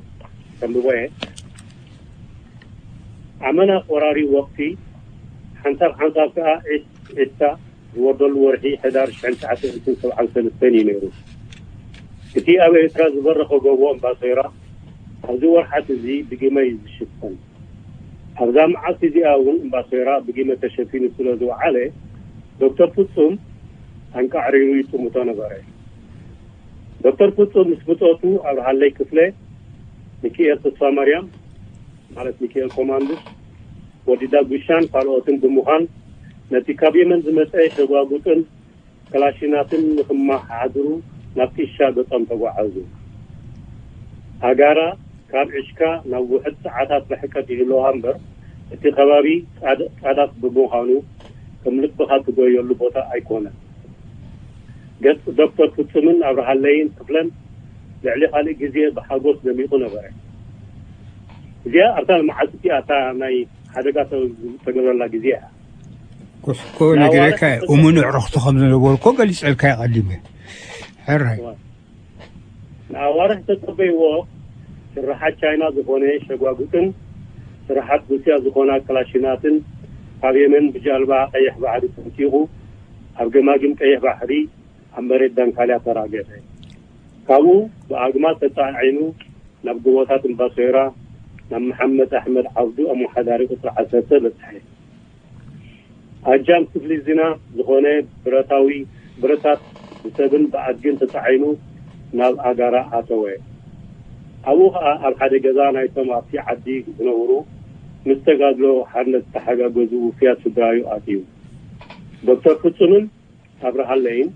ከንብቦ እየ ኣመና ቆራሪ ወቅቲ ሓንሳብ ሓንሳብ ከዓ ዒስታ ዝወርደሉ ወርሒ ሕዳር ሽሕን ትሽዓተ ሚእትን ሰብዓን ሰለስተን እዩ ነይሩ እቲ ኣብ ኤርትራ ዝበረኸ ጎቦ እምባሶይራ ኣብዚ ወርሓት እዚ ብግመ እዩ ዝሽፈን ኣብዛ መዓልቲ እዚኣ እውን እምባሶይራ ብጊመ ተሸፊኑ ስለ ዝወዓለ ዶክተር ፍጹም ኣንቃዕሪሩ ይጥምቶ ነበረ። ዶክተር ፍጹም ምስ ብጾቱ ኣብርሃለይ ክፍለ፣ ሚኪኤል ተስፋማርያም ማለት ሚኪኤል ኮማንድስ፣ ወዲ ዳጉሻን ካልኦትን ብምዃን ነቲ ካብ የመን ዝመጸ ሸጓጉጥን ክላሽናትን ንኽመሓድሩ ናብ ጢሻ ገጾም ተጓዓዙ። ኣጋራ ካብ ዕሽካ ናብ ውሑድ ሰዓታት ርሕቀት ይህልዋ እምበር እቲ ከባቢ ጻዳፍ ብምዃኑ ከም ልብኻ ትጎየሉ ቦታ ኣይኮነን። ገጽ ዶክተር ፍጹምን ኣብርሃለይን ክፍለን ልዕሊ ካልእ ግዜ ብሓጎስ ደሚቑ ነበረ። እዚኣ ኣብታ መዓልቲ እቲኣ እታ ናይ ሓደጋ ዝተገብረላ ግዜ እያ። ኮስኮ ነጊረካ እየ። እሙን ኣዕሩኽቲ ከም ዝነበሩ እኮ ገሊጸልካ እየ ቀዲመ። ሕራይ። ንኣዋርሕ ተጸበይዎ ስርሓት ቻይና ዝኾነ ሸጓጉጥን ስርሓት ሩስያ ዝኾና ክላሽናትን ካብ የመን ብጃልባ ቀይሕ ባሕሪ ተንጢቑ ኣብ ገማግም ቀይሕ ባሕሪ ኣብ መሬት ዳንካልያ ተራገፈ። ካብኡ ብኣግማል ተጻዒኑ ናብ ጎቦታት እምባሶይራ ናብ መሓመድ ኣሕመድ ዓብዱ ኣመሓዳሪ ቁጽሪ ዓሰርተ በጽሐ። ኣጃም ክፍሊ ዚና ዝኾነ ብረታዊ ብረታት ብሰብን ብኣድግን ተጻዒኑ ናብ ኣጋራ ኣተወ። ኣብኡ ኸኣ ኣብ ሓደ ገዛ ናይቶም ኣብቲ ዓዲ ዝነብሩ ምስ ተጋድሎ ሓርነት ዝተሓጋገዙ ውፉያት ስድራዩ ኣትዩ። ዶክተር ፍጹምን ኣብርሃለይን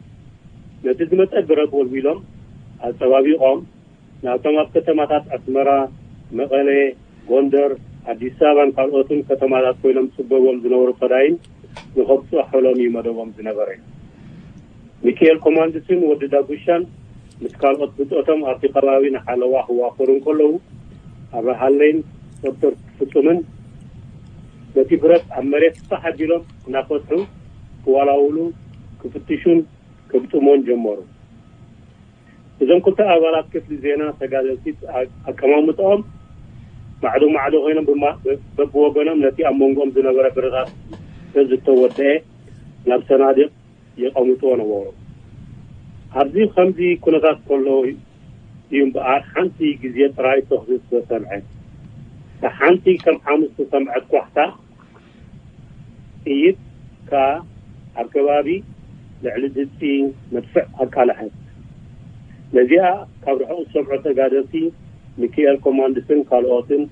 ነቲ ዝመጸ ብረት ወልዊሎም ኣጸባቢቖም ናብቶም ኣብ ከተማታት ኣስመራ፣ መቐለ፣ ጎንደር፣ ኣዲስ ኣበባን ካልኦትን ከተማታት ኮይኖም ጽበዎም ዝነበሩ ፈዳይን ንኸብጽሖሎም እዩ መደቦም ዝነበረ። ሚኪኤል ኮማንድስን ወዲ ዳጉሻን ምስ ካልኦት ብጾቶም ኣብቲ ከባቢ ንሓለዋ ክዋፈሩ እንከለዉ ኣብርሃለይን ዶክተር ፍጹምን ነቲ ብረት ኣብ መሬት ፋሕ ኣቢሎም እናፈትሑ ክወላውሉ ክፍትሹን ክግጥሞን ጀመሩ። እዞም ክልተ ኣባላት ክፍሊ ዜና ተጋደልቲ ኣቀማምጥኦም ማዕዶ ማዕዶ ኮይኖም በብወገኖም ነቲ ኣብ መንጎኦም ዝነበረ ብረታት በብዝተወደአ ናብ ሰናድቕ የቐምጥዎ ነበሩ። ኣብዚ ከምዚ ኩነታት ከሎ እዩ እምበኣር ሓንቲ ግዜ ጥራይ ተኹሲ ዝተሰምዐ። እታ ሓንቲ ከም ሓሙስ ዝተሰምዐት ኳሕታ ጥይት ከኣ ኣብ ከባቢ ልዕሊ ድምጺ መድፍዕ ኣቃልሐት። ነዚኣ ካብ ርሑቕ ዝሰምዑ ተጋደልቲ ሚኪኤል ኮማንድስን ካልኦትን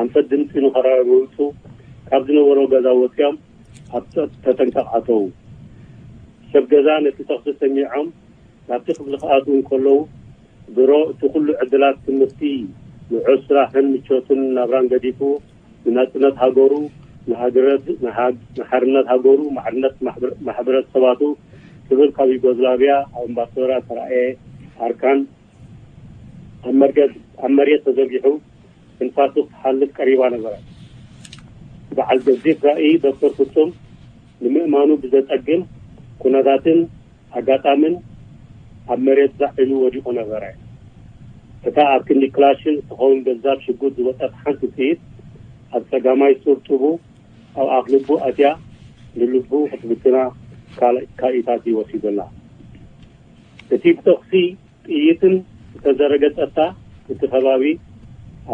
ኣንፈት ድምጺ ንኸረጋግጹ ካብ ዝነበሮ ገዛ ወጺኦም ኣብ ተጠንቀቕ ኣተዉ። ሰብ ገዛ ነቲ ተኹሲ ሰሚዖም ናብቲ ክፍሊ ክኣትዉ እንከለዉ ድሮ እቲ ኩሉ ዕድላት ትምህርቲ፣ ውሑስ ስራሕን ምቾትን ናብራን ገዲፉ ንናጽነት ሃገሩ፣ ንሓርነት ሃገሩ፣ ማዕርነት ማሕበረሰባቱ ክብል ካብ ዩጎዝላቪያ ኣብ እምባሶራ ተራእየ ኣርካን ኣብ መርገጽ ኣብ መሬት ተዘርጊሑ ትንፋሱ ክትሓልፍ ቀሪባ ነበረት። በዓል ገዚፍ ራእይ ዶክተር ፍጹም ንምእማኑ ብዘጸግም ኩነታትን ኣጋጣምን ኣብ መሬት ዛዕ ኢሉ ወዲቑ ነበረ። እታ ኣብ ክንዲ ክላሽን እትኸውን ገዛፍ ሽጉጥ ዝወጠት ሓንቲ ጥይት ኣብ ጸጋማይ ሱር ጡቡ ኣብ ኣፍ ልቡ ኣትያ ንልቡ ክትብትና ካልእ ካልኢታት ይወሲዱና። እቲ ብተኹሲ ጥይትን ዝተዘረገ ጸታ እቲ ከባቢ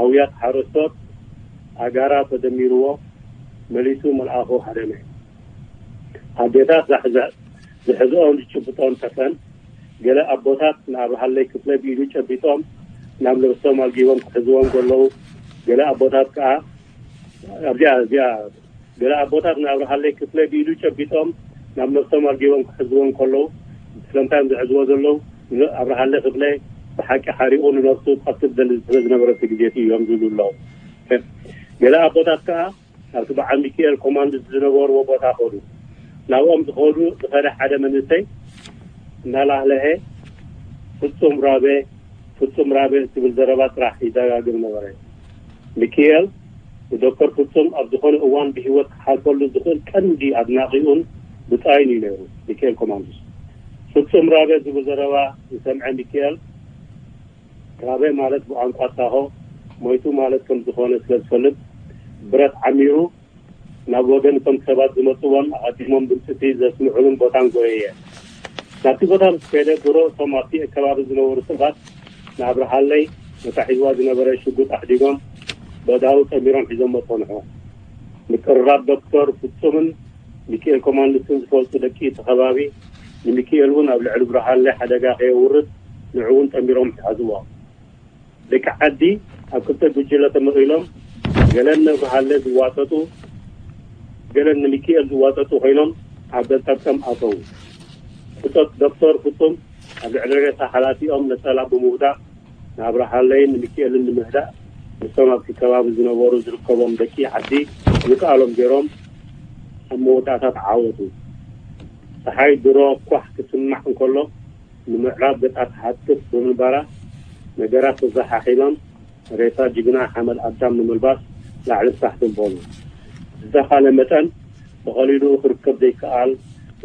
ኣውያት ሓረስቶት ኣጋራ ተደሚርዎ መሊሱ መልኣኹ ሃደመ። ኣዴታት ዛሕዛሕ ዝሕዝኦም ዝጭብጦን ጠፈን ገለ ኣቦታት ንኣብርሃለይ ክፍለ ብኢዱ ጨቢጦም ናብ ነብሶም ኣልጊቦም ክሕዝዎም ከለዉ ገለ ኣቦታት ከኣ ኣብዚኣ እዚኣ ገለ ኣቦታት ንኣብርሃለይ ክፍለ ብኢዱ ጨቢጦም ናብ ነብሶም ኣልጊቦም ክሕዝዎም ከለዉ ስለምንታይ እዮም ዝሕዝዎ ዘለዉ? ኣብርሃለይ ክፍለ ብሓቂ ሓሪቑ ንነብሱ ክቐትል ደሊ ስለ ዝነበረ እቲ ግዜ እቲ እዮም ዝብሉ ኣለዉ። ገለ ኣቦታት ከኣ ኣብቲ በዓል ሚካኤል ኮማንድስ ዝነበርዎ ቦታ ከዱ። ናብኦም ዝኸዱ ዝኸደ ሓደ መንእሰይ እናላህለሀ ፍጹም ራበ ፍጹም ራበ እትብል ዘረባ ጥራሕ ይደጋግም ነበረ። ሚኪኤል ንዶክተር ፍጹም ኣብ ዝኾነ እዋን ብህይወት ክሓልፈሉ ዝኽእል ቀንዲ ኣድናቒኡን ብጻዩን እዩ ነይሩ። ሚኪኤል ኮማንዱስ ፍጹም ራበ ዝብል ዘረባ ዝሰምዐ ሚኪኤል ራበ ማለት ብቋንቋ ሳሆ ሞይቱ ማለት ከም ዝኾነ ስለ ዝፈልጥ ብረት ዓሚሩ ናብ ወገን እቶም ሰባት ዝመጽዎም ኣቐዲሞም ድምፅቲ ዘስምዑሉን ቦታን ጎየየ። ናብቲ ቦታ ምስ ከደ ድሮ እቶም ኣብቲ ከባቢ ዝነበሩ ሰባት ንኣብርሃለይ ነታ ሒዝዋ ዝነበረ ሽጉጥ ኣሕዲጎም በእዳዉ ጠሚሮም ሒዞሞ ጸንሑ። ምቅርራብ ዶክተር ፍጹምን ሚኪኤል ኮማንድስን ዝፈልጡ ደቂ እቲ ከባቢ ንሚኪኤል እውን ኣብ ልዕሊ ብርሃለይ ሓደጋ ከየውርድ ንዑ እውን ጠሚሮም ሓዝዎ። ደቂ ዓዲ ኣብ ክልተ ጉጅለ ተመቒሎም ገለን ንብርሃለ ዝዋጠጡ ገለን ንሚኪኤል ዝዋጠጡ ኮይኖም ኣብ ገጠርቀም ኣተዉ። ብጾት ዶክተር ፍጹም ኣብ ልዕሊ ሬሳ ሓላፊኦም ነጸላ ብምውዳቕ ንኣብርሃለይን ንሚኪኤልን ንምህዳእ ምስቶም ኣብቲ ከባቢ ዝነበሩ ዝርከቦም ደቂ ዓዲ ዝከኣሎም ገይሮም ኣብ መወዳእታ ተዓወቱ። ጸሓይ ድሮ ኳሕ ክስማዕ እንከሎ ንምዕራብ ገጻ ትሓትት ብምንባራ ነገራት ተዘሓሒሎም ሬሳ ጅግና ሓመድ ኣዳም ንምልባስ ላዕልን ታሕትን በሉ። ብዝተኻለ መጠን ብቐሊሉ ክርከብ ዘይከኣል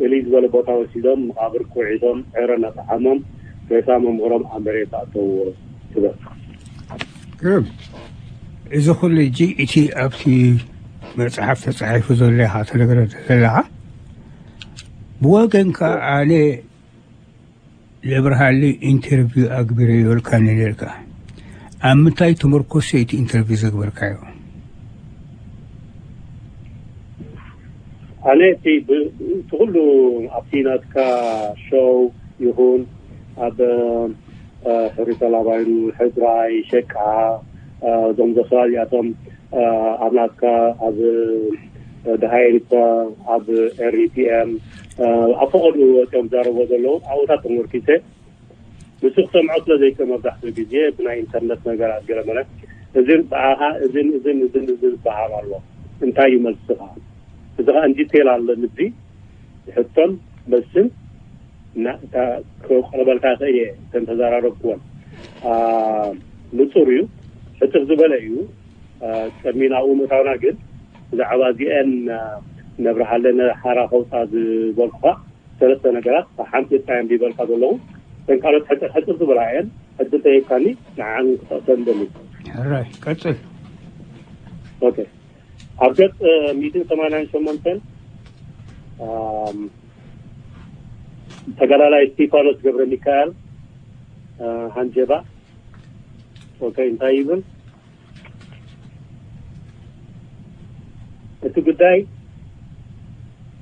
እልይ ዝበለ ቦታ ወሲዶም መቓብር ኩዒቶም ዕረ እናጠዓሞም ሬሳ መምህሮም ኣብ መሬት ኣእተውዎ ትብል። ግርም። እዚ ኩሉ እጂ እቲ ኣብቲ መጽሓፍ ተጻሒፉ ዘሎ ኢኻ ትነግረኒ ዘለኻ። ብወገንካ ኣነ ለብርሃሊ ኢንተርቪው ኣግቢረዮ ኢልካኒ ነርካ። ኣብ ምንታይ ተመርኮሰ እቲ ኢንተርቪው ዘግበርካዮ? ኣነ እቲ ብ- እቲ ኩሉ ኣብቲ ናትካ ሾው ይኹን ኣብ ሕሪ ተላባይሩ ሕድራይ ሸቃ እዞም ዘኽባቢኣቶም ኣብ ናትካ ኣብ ደሃይ ኤሪትራ ኣብ ኤሪፒኤም ኣብ ፈቐዱ ወፂኦም ዝዛረቦ ዘለዉ ኣብኡታት ተመርኪሰ ንሱ ክሰምዖ ስለ ዘይክእል መብዛሕትኡ ግዜ ብናይ ኢንተርነት ነገራት ገለ መለ እዝን ብኣኻ እዝን እዝን እዝን እዝን ዝበሃል ኣሎ እንታይ እዩ መልስኻ እዚ ከዓ እንዲቴል ኣሎ ንዚ ሕቶን መልስን ከቕርበልካ ክእል እየ እተን ተዘራረብክወን ንፁር እዩ ሕፅር ዝበለ እዩ ቅድሚ ናብኡ ምእታውና ግን ብዛዕባ እዚአን ነብርሃለነ ሓራ ከውፃ ዝበልኩካ ሰለስተ ነገራት ሓንቲ ጥራይ እዮም ዝብለካ ዘለዉ እተን ካልኦት ሕፅር ሕፅር ዝበላ እየን ዕድል ተሂብካኒ ንዓን ክጠቕሰን ደሊ ሕራይ ቀፅል ኦኬ ኣብ ገፅ ሚእትን ሰማንያን ሸሞንተን ተጋዳላይ እስቲፋኖስ ገብረ ሚካኤል ሃንጀባ ኦኬ እንታይ ይብል እቲ ጉዳይ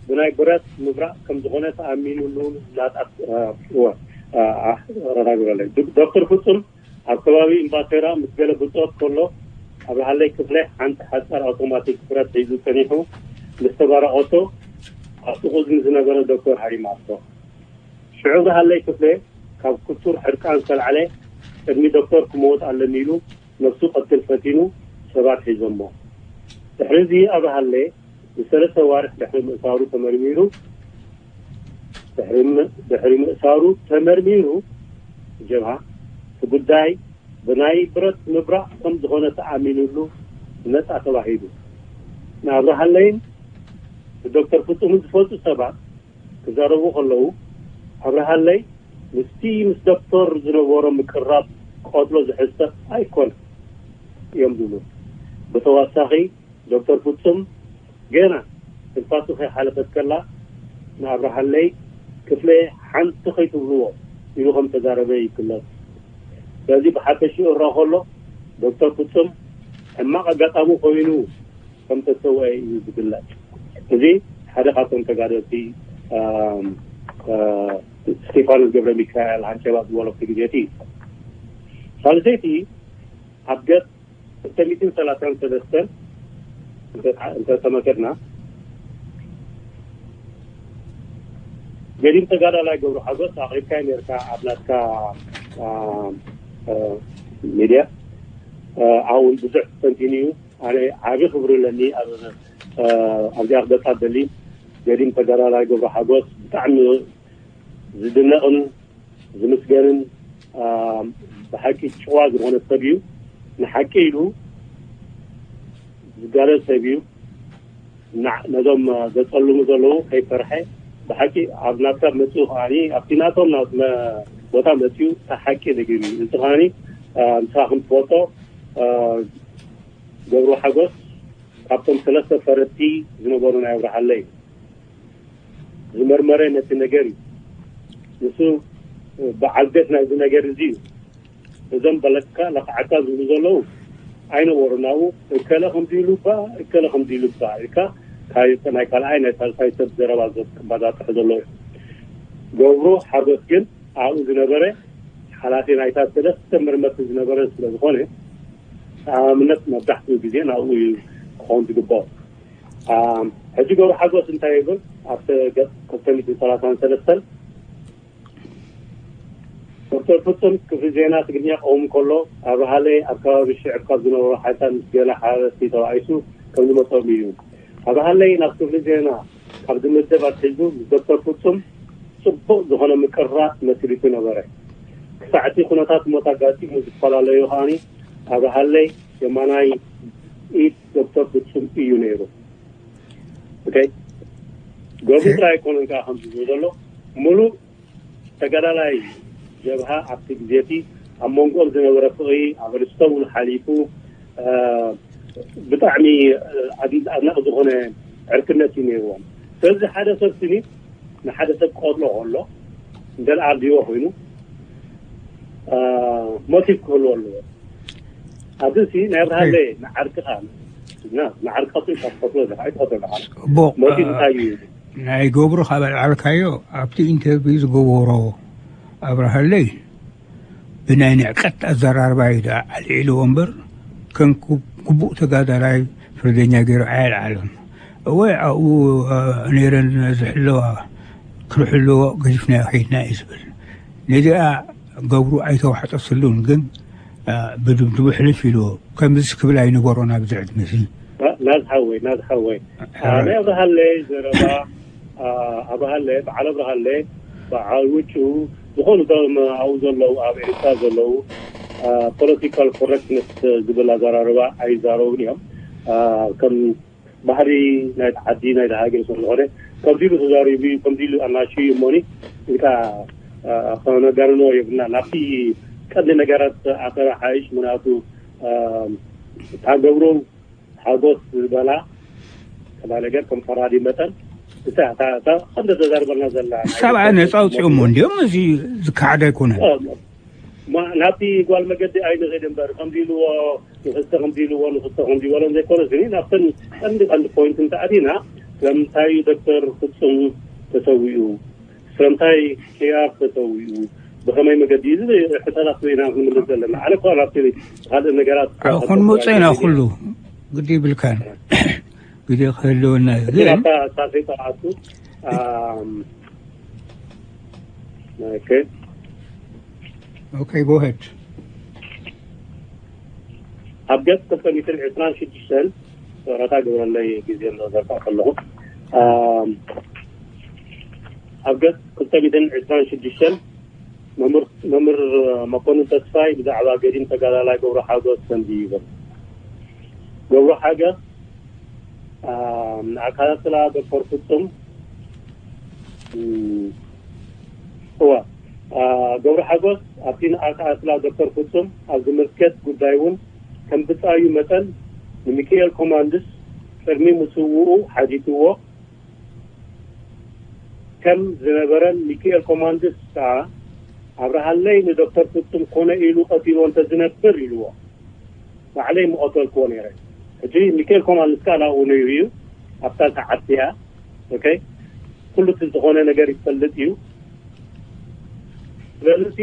ብናይ ብረት ምብራቕ ከም ዝኾነ ተኣሚኑሉ ናጣት ረዳግበለይ ዶክተር ፍጹም ኣብ ከባቢ እምባሴራ ምስ ገለ ብጾት ከሎ ኣብርሃለይ ክፍለ ሓንቲ ሓጻር ኣውቶማቲክ ብረት ሒዙ ጸኒሑ ምስ ተባራቐቶ ኣብ ጥቑ ዝነበረ ዶክተር ሃሪማቶ ሽዑ ኣብርሃለይ ክፍለ ካብ ክቱር ሕርቃን ዝተላዕለ ቅድሚ ዶክተር ክመውት ኣለኒ ኢሉ ነብሱ ቀትል ፈቲኑ ሰባት ሒዞሞ። ድሕሪ እዚ ኣብርሃለ ንሰለስተ ኣዋርሕ ድሕሪ ምእሳሩ ተመርሚሩ ድሕሪ ምእሳሩ ተመርሚሩ ጀብሃ እቲ ጉዳይ ብናይ ብረት ምብራቕ ከም ዝኾነ ተኣሚኑሉ ነፃ ተባሂሉ። ንኣብርሃለይን ብዶክተር ፍጹምን ዝፈልጡ ሰባት ክዛረቡ ከለዉ ኣብርሃለይ ምስቲ ምስ ዶክተር ዝነበሮ ምቅርራብ ቆጽሎ ዝሕሰብ ኣይኮነ እዮም ዝብሉ። ብተወሳኺ ዶክተር ፍጹም ገና ትንፋሱ ከይሓለፈት ከላ ንኣብርሃለይ ክፍለ ሓንቲ ከይትብልዎ ኢሉ ከም ተዛረበ ይግለጽ። ስለዚ ብሓፈሽኡ እራ ከሎ ዶክተር ፍጹም ሕማቕ ኣጋጣሚ ኮይኑ ከም ተሰውአ እዩ ዝግለጽ። እዚ ሓደ ካብቶም ተጋደልቲ ስቴፋኖስ ገብረ ሚካኤል ኣንጨባ ዝበሎ እቲ ግዜቲ እዩ። ሳልሰይቲ ኣብ ገጽ ክልተ ሚእትን ሰላሳን ሰለስተን እንተተመልከትና ገዲም ተጋዳላይ ገብሩ ሓጎስ ኣቕሪብካ ነርካ ኣብ ናትካ ሚድያ። ኣብኡ ብዙሕ ተንቲኑ እዩ። ኣነ ዓቢ ክብሪ ኣለኒ ኣብዚኣ ክገልጻ ደሊ። ገዲም ተጋዳላይ ገብሩ ሓጎስ ብጣዕሚ ዝድነቕን ዝምስገንን ብሓቂ ጭዋ ዝኾነ ሰብ እዩ። ንሓቂ ኢሉ ዝጋለል ሰብ እዩ። ነዞም ዘጸልሙ ዘለዉ ከይፈርሐ ብሓቂ ኣብ ናትካ መጽኡ ከዓኒ ኣብቲ ናቶም ቦታ መጽኡ ሓቂ ደጊም እዩ። እዚ ከዓኒ ንስኻ ከም ትፈልጦ ገብሩ ሓጎስ ካብቶም ሰለስተ ፈረድቲ ዝነበሩ ናይ ኣብርሃለይ ዝመርመረ ነቲ ነገር እዩ። ንሱ በዓል ቤት ናይዚ ነገር እዚ እዩ። እዞም በለካ ለኽዓካ ዝብሉ ዘለዉ ኣይነበሩ ናብኡ እከለ ከምዚ ኢሉ እባ እከለ ከምዚ ኢሉ እባ ኢልካ ናይ ካልኣይ ናይ ሳልሳይ ሰብ ዘረባ ዘባጣጥሑ ዘሎ እዩ። ገብሩ ሓጎስ ግን ኣብኡ ዝነበረ ሓላፊ ናይታ ሰለስተ መርመርቲ ዝነበረ ስለ ዝኾነ ተኣማምነት መብዛሕትኡ ግዜ ናብኡ እዩ ክኸውን ዝግባኦ። ሕጂ ገብሩ ሓጎስ እንታይ ይብል ኣብቲ ገጽ ክልተ ሚእትን ሰላሳን ሰለስተን ዶክተር ፍጹም ክፍሊ ዜና ትግርኛ ክኸውን ከሎ ኣብርሃለይ ኣብ ከባቢ ሽዕብ ካብ ዝነበሩ ሓይልታት ምስ ገለ ሓረስቲ ተባኢሱ ከም ዝመጾም እዩ። ኣብርሃለይ ናብ ክፍሊ ዜና ካብ ዝምደብ ኣትሒዙ ምስ ዶክተር ፍጹም ጽቡቕ ዝኾነ ምቅርራብ መስሪቱ ነበረ። ክሳዕ እቲ ኩነታት ሞት ኣጋጢሙ ዝፈላለዩ ከኣ ኣብርሃለይ የማናይ ኢድ ዶክተር ፍጹም እዩ ነይሩ። ገብሩ ጥራይ ኣይኮነን ከኣ ከምዚ ዝብል ዘሎ ሙሉእ ተጋዳላይ ጀብሃ ኣብቲ ግዜ እቲ ኣብ መንጎኦም ዝነበረ ፍቕሪ ኣብ ርስቶም እውን ሓሊፉ ብጣዕሚ ኣድናቕ ዝኾነ ዕርክነት እዩ ነይርዎም። ስለዚ ሓደ ሰብ ስኒ ንሓደ ሰብ ክቐትሎ ከሎ እንተ ደኣ ኣድልዎ ኮይኑ ሞቲቭ ክህልዎ ኣለዎ። ኣብዚ ሲ ናይ ኣብርሃለ ንዓርክኻ ንዓርካቱ ኢልካ ትኸፍሎ ኣለኻ ኣይትኸፍሎ ኣለኻ ጽቡቕ። ሞቲቭ እንታይ እዩ? ናይ ገብሩ ካብ ኣልዓልካዮ ኣብቲ ኢንተርቪው ዝገበሮ ኣብርሃለይ ብናይ ንዕቀት ኣዘራርባ እዩ ደኣ ኣልዒልዎ እምበር ከም ግቡእ ተጋዳላይ ፍርደኛ ገይሩ ኣየልዓሎን። እወ ኣብኡ ነይረን ዝሕለዋ ክርሕልዎ ገዲፍናዮ ከይድና እዩ ዝብል። ነዚኣ ገብሩ ኣይተዋሕጠትሉን ግን ብድምድሙ ሕልፍ ኢልዎ። ከምዚ ክብል ኣይነበሮን ኣብዚ ዕድመ እዚ። ናዝ ሓወይ ናዝ ሓወይ ናይ ኣብርሃለይ ዘረባ ኣብርሃለ በዓል ኣብርሃለ በዓል ውጩ ዝኾኑ እቶም ኣብኡ ዘለዉ ኣብ ኤርትራ ዘለዉ ፖለቲካል ኮረክትነስ ዝብል ኣዘራርባ ኣይዛረቡን እዮም። ከም ባህሪ ናይቲ ዓዲ ናይቲ ሃገር ስለ ዝኾነ ከምዚ ኢሉ ተዛሪቡ እዩ ከምዚ ኢሉ ኣናሽዩ እሞኒ ኢልካ ከነጋንኖ የብልና። ናብቲ ቀንዲ ነገራት ኣተራ ሓይሽ ምክንያቱ እታ ገብሩ ሓጎስ ዝበላ ከማ ነገር ከም ፈራዲ መጠን እታ እታ እታ ከምዚ ተዛርበልና ዘላ ናይ ሰብኣይ ነፃ ኣውፅኦሞ እንዲኦም እዚ ዝከሓድ ኣይኮነን። ናብቲ ጓል መገዲ ኣይንኽድ እምበር ከምዚ ኢልዎ ንክስተ ከምዚ ኢልዎ ንክስተ ከምዚ ይበሎም ዘይኮነ ስኒ ናብተን ቀንዲ ቀንዲ ፖይንት እንተኣቲና ስለምንታይ እዩ ዶክተር ፍፁም ተሰዊኡ ስለምንታይ ኪያር ተሰዊኡ ብኸመይ መገዲ እዚ ሕቶታት ኢና ክንምልስ ዘለና ኣነ እኳ ናብቲ ካልእ ነገራት ክንመፅእ ኢና ኩሉ ግዲ ይብልካን ግዜ ክህልወና እዩ ግን ናብታ ሳልሰይቲ ኣቱ okay okay go ahead ኣብ ገጽ ክልተ ሚእትን ዕስራን ሽዱሽተን ጨረታ ግብረለይ ግዜ ዘርካ ከለኹ ኣብ ገጽ ክልተ ሚእትን ዕስራን ሽዱሽተን መምህር መኮንን ተስፋይ ብዛዕባ ገዲም ተጋዳላይ ገብሩ ሓጎስ ከምዚ ይብል ገብሩ ሓጎስ ንኣካላስላ ዶክተር ፍጹም እዋ ገብረ ሓጎስ ኣብቲ ንኣካላስላ ዶክተር ፍጹም ኣብ ዝምልከት ጉዳይ እውን ከም ብጻዩ መጠን ንሚካኤል ኮማንድስ ቅድሚ ምስውኡ ሓቲትዎ ከም ዝነበረን ሚካኤል ኮማንድስ ከዓ ኣብርሃለይ ንዶክተር ፍጹም ኮነ ኢሉ ቀቲልዎ እንተዝነብር ኢልዎ። ባዕለይ ምቐተልክዎ ነይረ። ሕጂ ሚካኤል ኮማንድስ ከዓ ናብኡ ነይሩ እዩ። ኣብታ ሰዓት እያ። ኦኬ፣ ኩሉ እቲ ዝኾነ ነገር ይፈልጥ እዩ። ስለዚ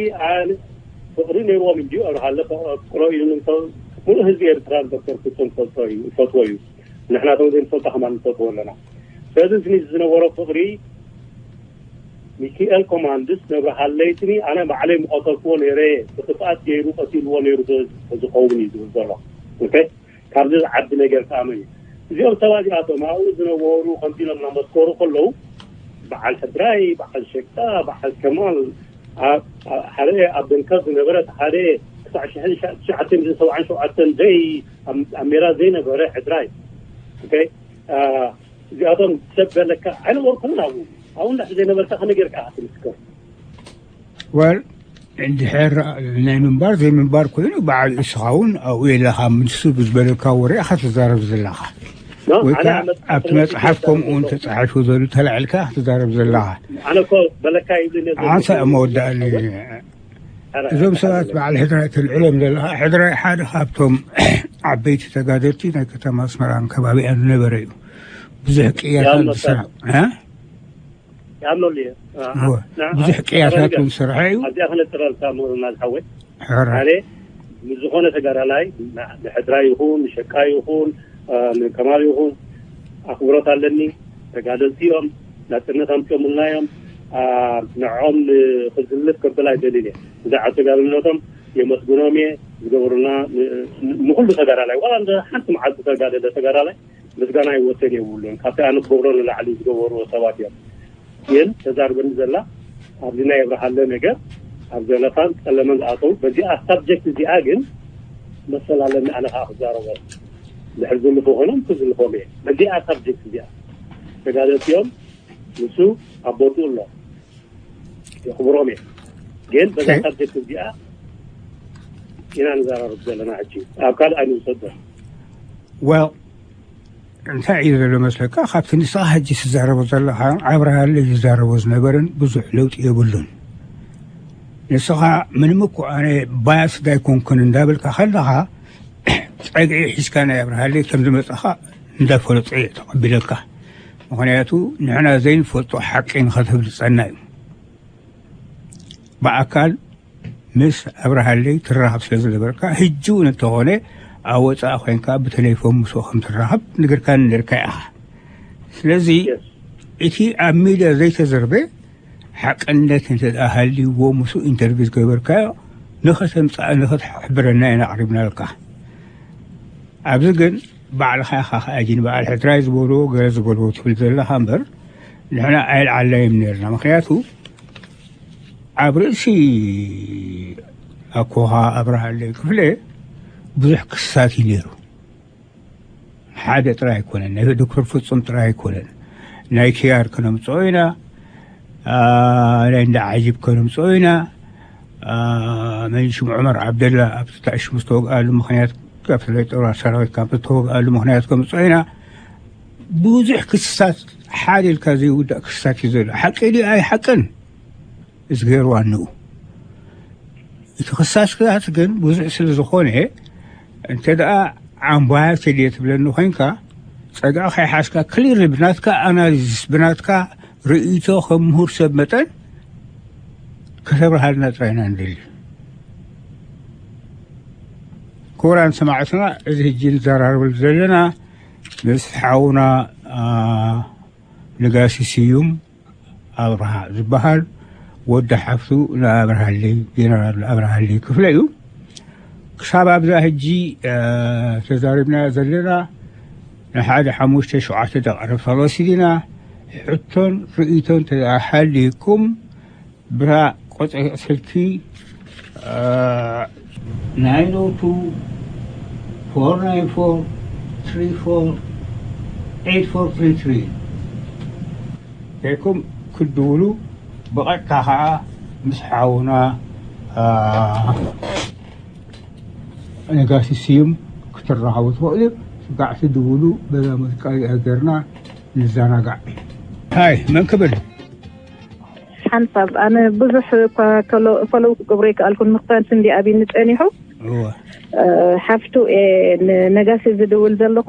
ፍቕሪ ነይርዎም እንዲዩ ኣብርሃለ ፍቕሮ እዩ። ምሉእ ህዝቢ ኤርትራ ዶክተር ፍጹም ይፈልጦ እዩ፣ ይፈትዎ እዩ። ንሕና ቶም ዘይንፈልጦ ከማን ንፈትዎ ኣለና። ስለዚ እዚ ዝነበሮ ፍቕሪ ሚኪኤል ኮማንድስ ነብርሃለይትኒ ኣነ ባዕለይ ምቐተልክዎ ነይረ። ብክፍኣት ገይሩ ቀቲልዎ ነይሩ ዝኸውን እዩ ዝብል ዘሎ። ኦኬ፣ ካብዚ ዝዓቢ ነገር ከኣ መን እዩ? እዚኦም ሰባት እዚኣቶም ኣብኡ ዝነበሩ ከምዚ ኢሎም እናመስከሩ ከለዉ በዓል ሕድራይ፣ በዓል ሸቃ፣ በዓል ከማል፣ ኣብ ሓደ ኣብ ደንከል ዝነበረት ሓደ ክሳዕ ሽሕን ትሽዓተ ሚእትን ሰብዓን ሸውዓተን ዘይ ኣብ ሜዳ ዘይነበረ ሕድራይ። ኦኬ፣ እዚኣቶም ሰብ በለካ ኣይነበርኩምን ኣብኡ። ኣብኡ እንዳ ዘይነበርካ ከመይ ጌርካ ኢኻ ትምስክር? ወል እንድሕር ናይ ምንባር ዘይምንባር ኮይኑ በዓል እስኻ እውን ኣብኡ የለኻ። ምንሱ ብዝበለካ ወረ ኢኻ ትዛረብ ዘለኻ። ወይ ከዓ ኣብቲ መፅሓፍ ከምኡ እውን ተፃሒፉ ዘሎ ተላዒልካ ኢኻ ትዛረብ ዘለኻ። ኣነ እኮ በለካ ይብሉ ነበር። ዓንሳ መወዳእሊ እዞም ሰባት በዓል ሕድራይ ትልዕሎም ዘለኻ፣ ሕድራይ ሓደ ካብቶም ዓበይቲ ተጋደልቲ ናይ ከተማ ኣስመራን ከባቢኣን ዝነበረ እዩ። ብዙሕ ቅያታት ዝሰራ ብዙሕ ቅያታት ዝሰርሐ እዩ። ኣብዚኣ ክነጥረልካ ምእና ዝሓወይ ሓደ ምስ ዝኾነ ተጋዳላይ ንሕድራ ይኹን ንሸቃ ይኹን ንከማል ይኹን ኣኽብሮት ኣለኒ። ተጋደልቲ እዮም፣ ናጽነት ኣምፅኦምልና እዮም። ንዕኦም ንክዝልፍ ከብል ኣይደልን እየ። ብዛዕባ ተጋድልነቶም የመስግኖም እየ። ዝገበሩና ንኩሉ ተጋዳላይ ዋላ እንደ ሓንቲ መዓልቲ ተጋደለ ተጋዳላይ ምስጋና ይወሰን የብሉን። ካብቲ ኣነ ክገብሮ ንላዕሊ ዝገበሩ ሰባት እዮም። ግን ተዛርበኒ ዘላ ኣብዚ ናይ ኣብርሃለ ነገር ኣብ ዘለፋን ጸለመን ዝኣተው በዚኣ ሳብጀክት እዚኣ ግን መሰል ኣለኒ ኣነ ከዓ ክዛረቦ ድሕር ዝልፎ ኮይኖም ክዝልፎም እየ በዚኣ ሳብጀክት እዚኣ ተጋደልቲ እዮም። ንሱ ኣብ ቦትኡ ኣሎ የኽብሮም እየ። ግን በዛ ሳብጀክት እዚኣ ኢና ንዘራረብ ዘለና ሕጂ ኣብ ካልእ ኣይንውሰዶ። Well እንታይ እዩ ዘሎ መስለካ? ካብቲ ንስኻ ሕጂ ትዛረቦ ዘለኻ ኣብርሃለ ዝዛረቦ ዝነበርን ብዙሕ ለውጢ የብሉን። ንስኻ ምንም እኮ ኣነ ባያስድ ኣይኮንኩን እንዳበልካ ከለኻ ጸግዒ ሒዝካ ናይ ኣብርሃለ ከም ዝመጻኻ እንዳፈለጡ እየ ተቐቢለካ። ምኽንያቱ ንሕና ዘይንፈልጦ ሓቂ ንኸተፍልጸና እዩ። ብኣካል ምስ ኣብርሃለይ ትራኸብ ስለ ዝነበርካ ሕጂ እውን እንተኾነ ኣብ ወፃኢ ኮይንካ ብቴሌፎን ምስኡ ከም ትራኸብ ንግርካኒ ነርካ ኢኻ። ስለዚ እቲ ኣብ ሚድያ ዘይተዘርበ ሓቅነት እንተ ደኣ ሃልይዎ ምስኡ ኢንተርቪው ዝገበርካዮ ንኸተምፅኣ ንኸትሕብረና ኢና ኣቕሪብናልካ። ኣብዚ ግን ባዕልኻ ኢኻ ከኣጂ ንበዓል ሕድራይ ዝበልዎ ገለ ዝበልዎ ትብል ዘለኻ እምበር ንሕና ኣይልዓልናዮም ነርና። ምክንያቱ ኣብ ርእሲ ኣኮኻ ኣብርሃለይ ክፍለ ብዙሕ ክስታት እዩ ነይሩ። ሓደ ጥራይ ኣይኮነን፣ ናይ ዶክተር ፍጹም ጥራይ ኣይኮነን። ናይ ኪያር ከነምፅኦ ኢና፣ ናይ እንዳ ዓጂብ ከነምፅኦ ኢና። መን ሽም ዑመር ዓብደላ ኣብ ተታእሽሙ ዝተወግኣሉ ምክንያት ኣብ ተለይ ጦር ሰራዊት ካብ ዝተወግኣሉ ምክንያት ከምፅኦ ኢና። ብዙሕ ክስታት ሓደ ኢልካ ዘይውዳእ ክስታት እዩ ዘሎ። ሓቂ ድዩ ኣይሓቅን? እዝግሄር ዋንኡ። እቲ ክሳስታት ግን ብዙሕ ስለ ዝኾነ እንተ ደኣ ዓምባያ ተድየ ትብለኒ ኮይንካ ጸግዒ ከይሓዝካ ክሊር ብናትካ ኣናሊዝስ ብናትካ ርእይቶ ከም ምሁር ሰብ መጠን ከተብርሃልና ጥራይ ኢና ንደሊ። ክቡራን ሰማዕትና እዚ ሕጂ ንዘራረበሉ ዘለና ምስ ሓውና ነጋሲ ስዩም ኣብርሃ ዝበሃል ወዲ ሓፍቱ ንኣብርሃለይ ጀነራል ኣብርሃለይ ክፍለ እዩ። ክሳብ ኣብዛ ሕጂ ተዛሪብና ዘለና ንሓደ ሓሙሽተ ሸውዓተ ደቂ ዕረፍታ ንወስድ ኢና። ሕቶን ርእይቶን ተሃልይኩም ብታ ቁፅሪ ስልኪ ናይን ኦ ቱ ፎር ናይን ፎር ትሪ ፎር eight four three three ጌርኩም ክትድውሉ፣ ብቐጥታ ኸዓ ምስ ሓውና ነጋሲ ስዩም ክትራኸቡ ትኽእሉ። ስጋዕ ትድውሉ፣ በዛ ሙዚቃ እዚኣ ጌርና ንዘናጋዕ። ሃይ፣ መን ክብል? ሓንሳብ ኣነ ብዙሕ እኳ ፈለው ክገብሮ ይከኣልኩን፣ ምኽንያቱ እንዲ ኣብኒ ጸኒሑ። ሓፍቱ ነጋሲ ዝድውል ዘለኹ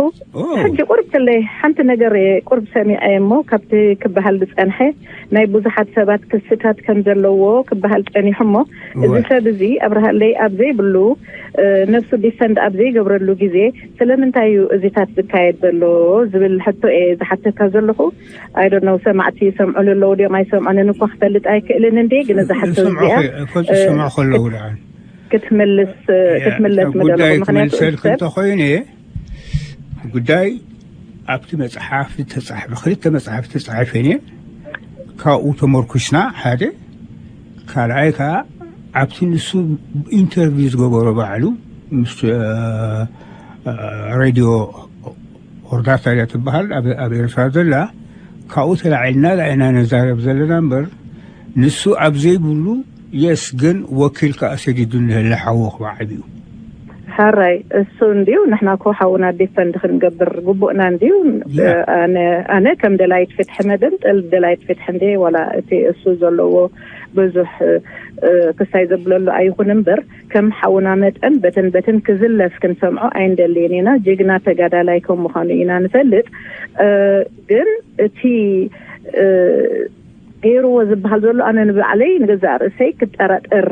ሕጂ ቁርብ ከለይ ሓንቲ ነገር ቁርብ ሰሚዐ እሞ፣ ካብቲ ክበሃል ዝጸንሐ ናይ ብዙሓት ሰባት ክስታት ከም ዘለዎ ክበሃል ጸኒሑ እሞ፣ እዚ ሰብ እዚ ኣብርሃለይ ኣብ ዘይብሉ ነፍሱ ዲፈንድ ኣብ ዘይገብረሉ ግዜ ስለምንታይ እዩ እዚታት ዝካየድ ዘሎ ዝብል ሕቶ እየ ዝሓተካ ዘለኹ። ኣይ ዶንት ኖው፣ ሰማዕቲ ይሰምዑ ኣለዉ ድዮም ኣይሰምዑንን እኳ ክፈልጥ ኣይክእልን እንዴ፣ ግን እዛ ሕቶ እዚኣ ክትምልስ ክትምለስ መደለኹ። ምክንያቱ ሰብ እንተኮይነ ጉዳይ ኣብቲ መፅሓፍ ተፃሕፈ ክልተ መፅሓፍ ተፃሒፈን እየን። ካብኡ ተመርኩሽና ሓደ ካልኣይ ከዓ ኣብቲ ንሱ ኢንተርቪው ዝገበሮ ባዕሉ ምስ ሬድዮ ኦርዳታ እያ ትበሃል ኣብ ኤርትራ ዘላ። ካብኡ ተላዒልና ኢና ነዛረብ ዘለና እምበር ንሱ ኣብ ዘይብሉ የስ ግን ወኪል ከዓ ሰዲዱ ንህለ ሓዎ ክበዓብ እዩ። ሓራይ እሱ እንዲዩ ንሕና ኮ ሓውና ዲፈንድ ክንገብር ግቡእና እንዲዩ። ኣነ ከም ደላይት ፍትሒ መደንጠል ደላይት ፍትሒ እንደ ዋላ እቲ እሱ ዘለዎ ብዙሕ ክሳይ ዘብለሉ ኣይኹን እምበር ከም ሓውና መጠን በትን በትን ክዝለፍ ክንሰምዖ ኣይንደልይን ኢና። ጅግና ተጋዳላይ ከም ምዃኑ ኢና ንፈልጥ። ግን እቲ ገይርዎ ዝበሃል ዘሎ ኣነ ንባዕለይ ንገዛእ ርእሰይ ክጠራጠር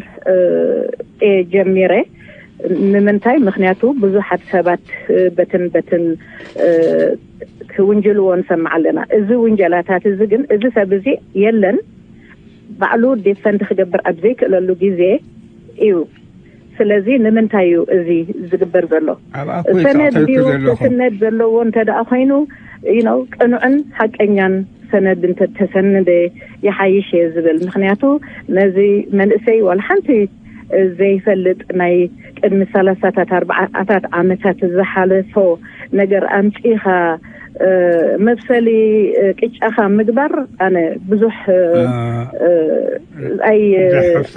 እየ ጀሚረ። ንምንታይ? ምክንያቱ ብዙሓት ሰባት በትን በትን ክውንጅልዎ ንሰምዕ ኣለና። እዚ ውንጀላታት እዚ ግን እዚ ሰብ እዚ የለን ባዕሉ ዲፈንድ ክገብር ኣብ ዘይክእለሉ ግዜ እዩ። ስለዚ ንምንታይ እዩ እዚ ዝግበር ዘሎ? ሰነድ ድዩ ክስነድ ዘለዎ እንተ ደኣ ኮይኑ ነው ቅኑዕን ሓቀኛን ሰነድ እንተተሰንደ ይሓይሽ እየ ዝብል። ምክንያቱ ነዚ መንእሰይ ዋላ ሓንቲ ዘይፈልጥ ናይ ቅድሚ ሰላሳታት ኣርባዓታት ዓመታት ዝሓለፎ ነገር ኣምፂኻ መብሰሊ ቅጫኻ ምግባር ኣነ ብዙሕ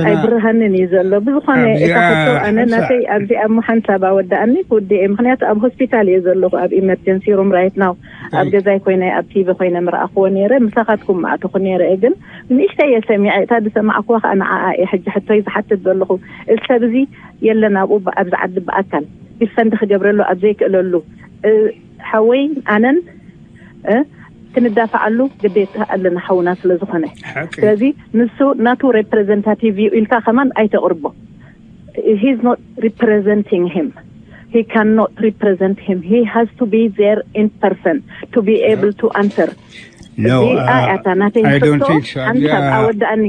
ኣይብርሃንን እዩ ዘሎ። ብዝኾነ እታ ሕቶ ኣነ ናተይ ኣብዚኣ እሞ ሓንሳብ ኣወዳኣኒ ክውድእ እየ። ምክንያቱ ኣብ ሆስፒታል እየ ዘለኹ ኣብ ኢመርጀንሲ ሩም ራይት ናው ኣብ ገዛይ ኮይነ ኣብ ቲቪ ኮይነ ምረኣኽዎ ነይረ። ምሳኻትኩም ማእተኹ ነይረ እየ ግን ንእሽተይ እየ ሰሚዐ። እታ ዝሰማዕክዋ ከዓ ንዓኣ እየ ሕጂ ሕቶይ ዝሓትት ዘለኹ። እዚ ሰብ እዚ የለን ኣብኡ ኣብዚ ዓዲ ብኣካል ዲፈንድ ክገብረሉ ኣብ ዘይክእለሉ ሓወይ ኣነን ክንዳፋዓሉ ግዴታ ኣለና ሓውና ስለ ዝኾነ። ስለዚ ንሱ ናቱ ሬፕሬዘንታቲቭ እዩ ኢልካ ከማን ኣይተቕርቦ። He's not representing him. He cannot represent him. He has to be there in person to be able to answer. እዚኣ እታ ናተይ ሕቶ ሓንሳብ ኣወዳኣኒ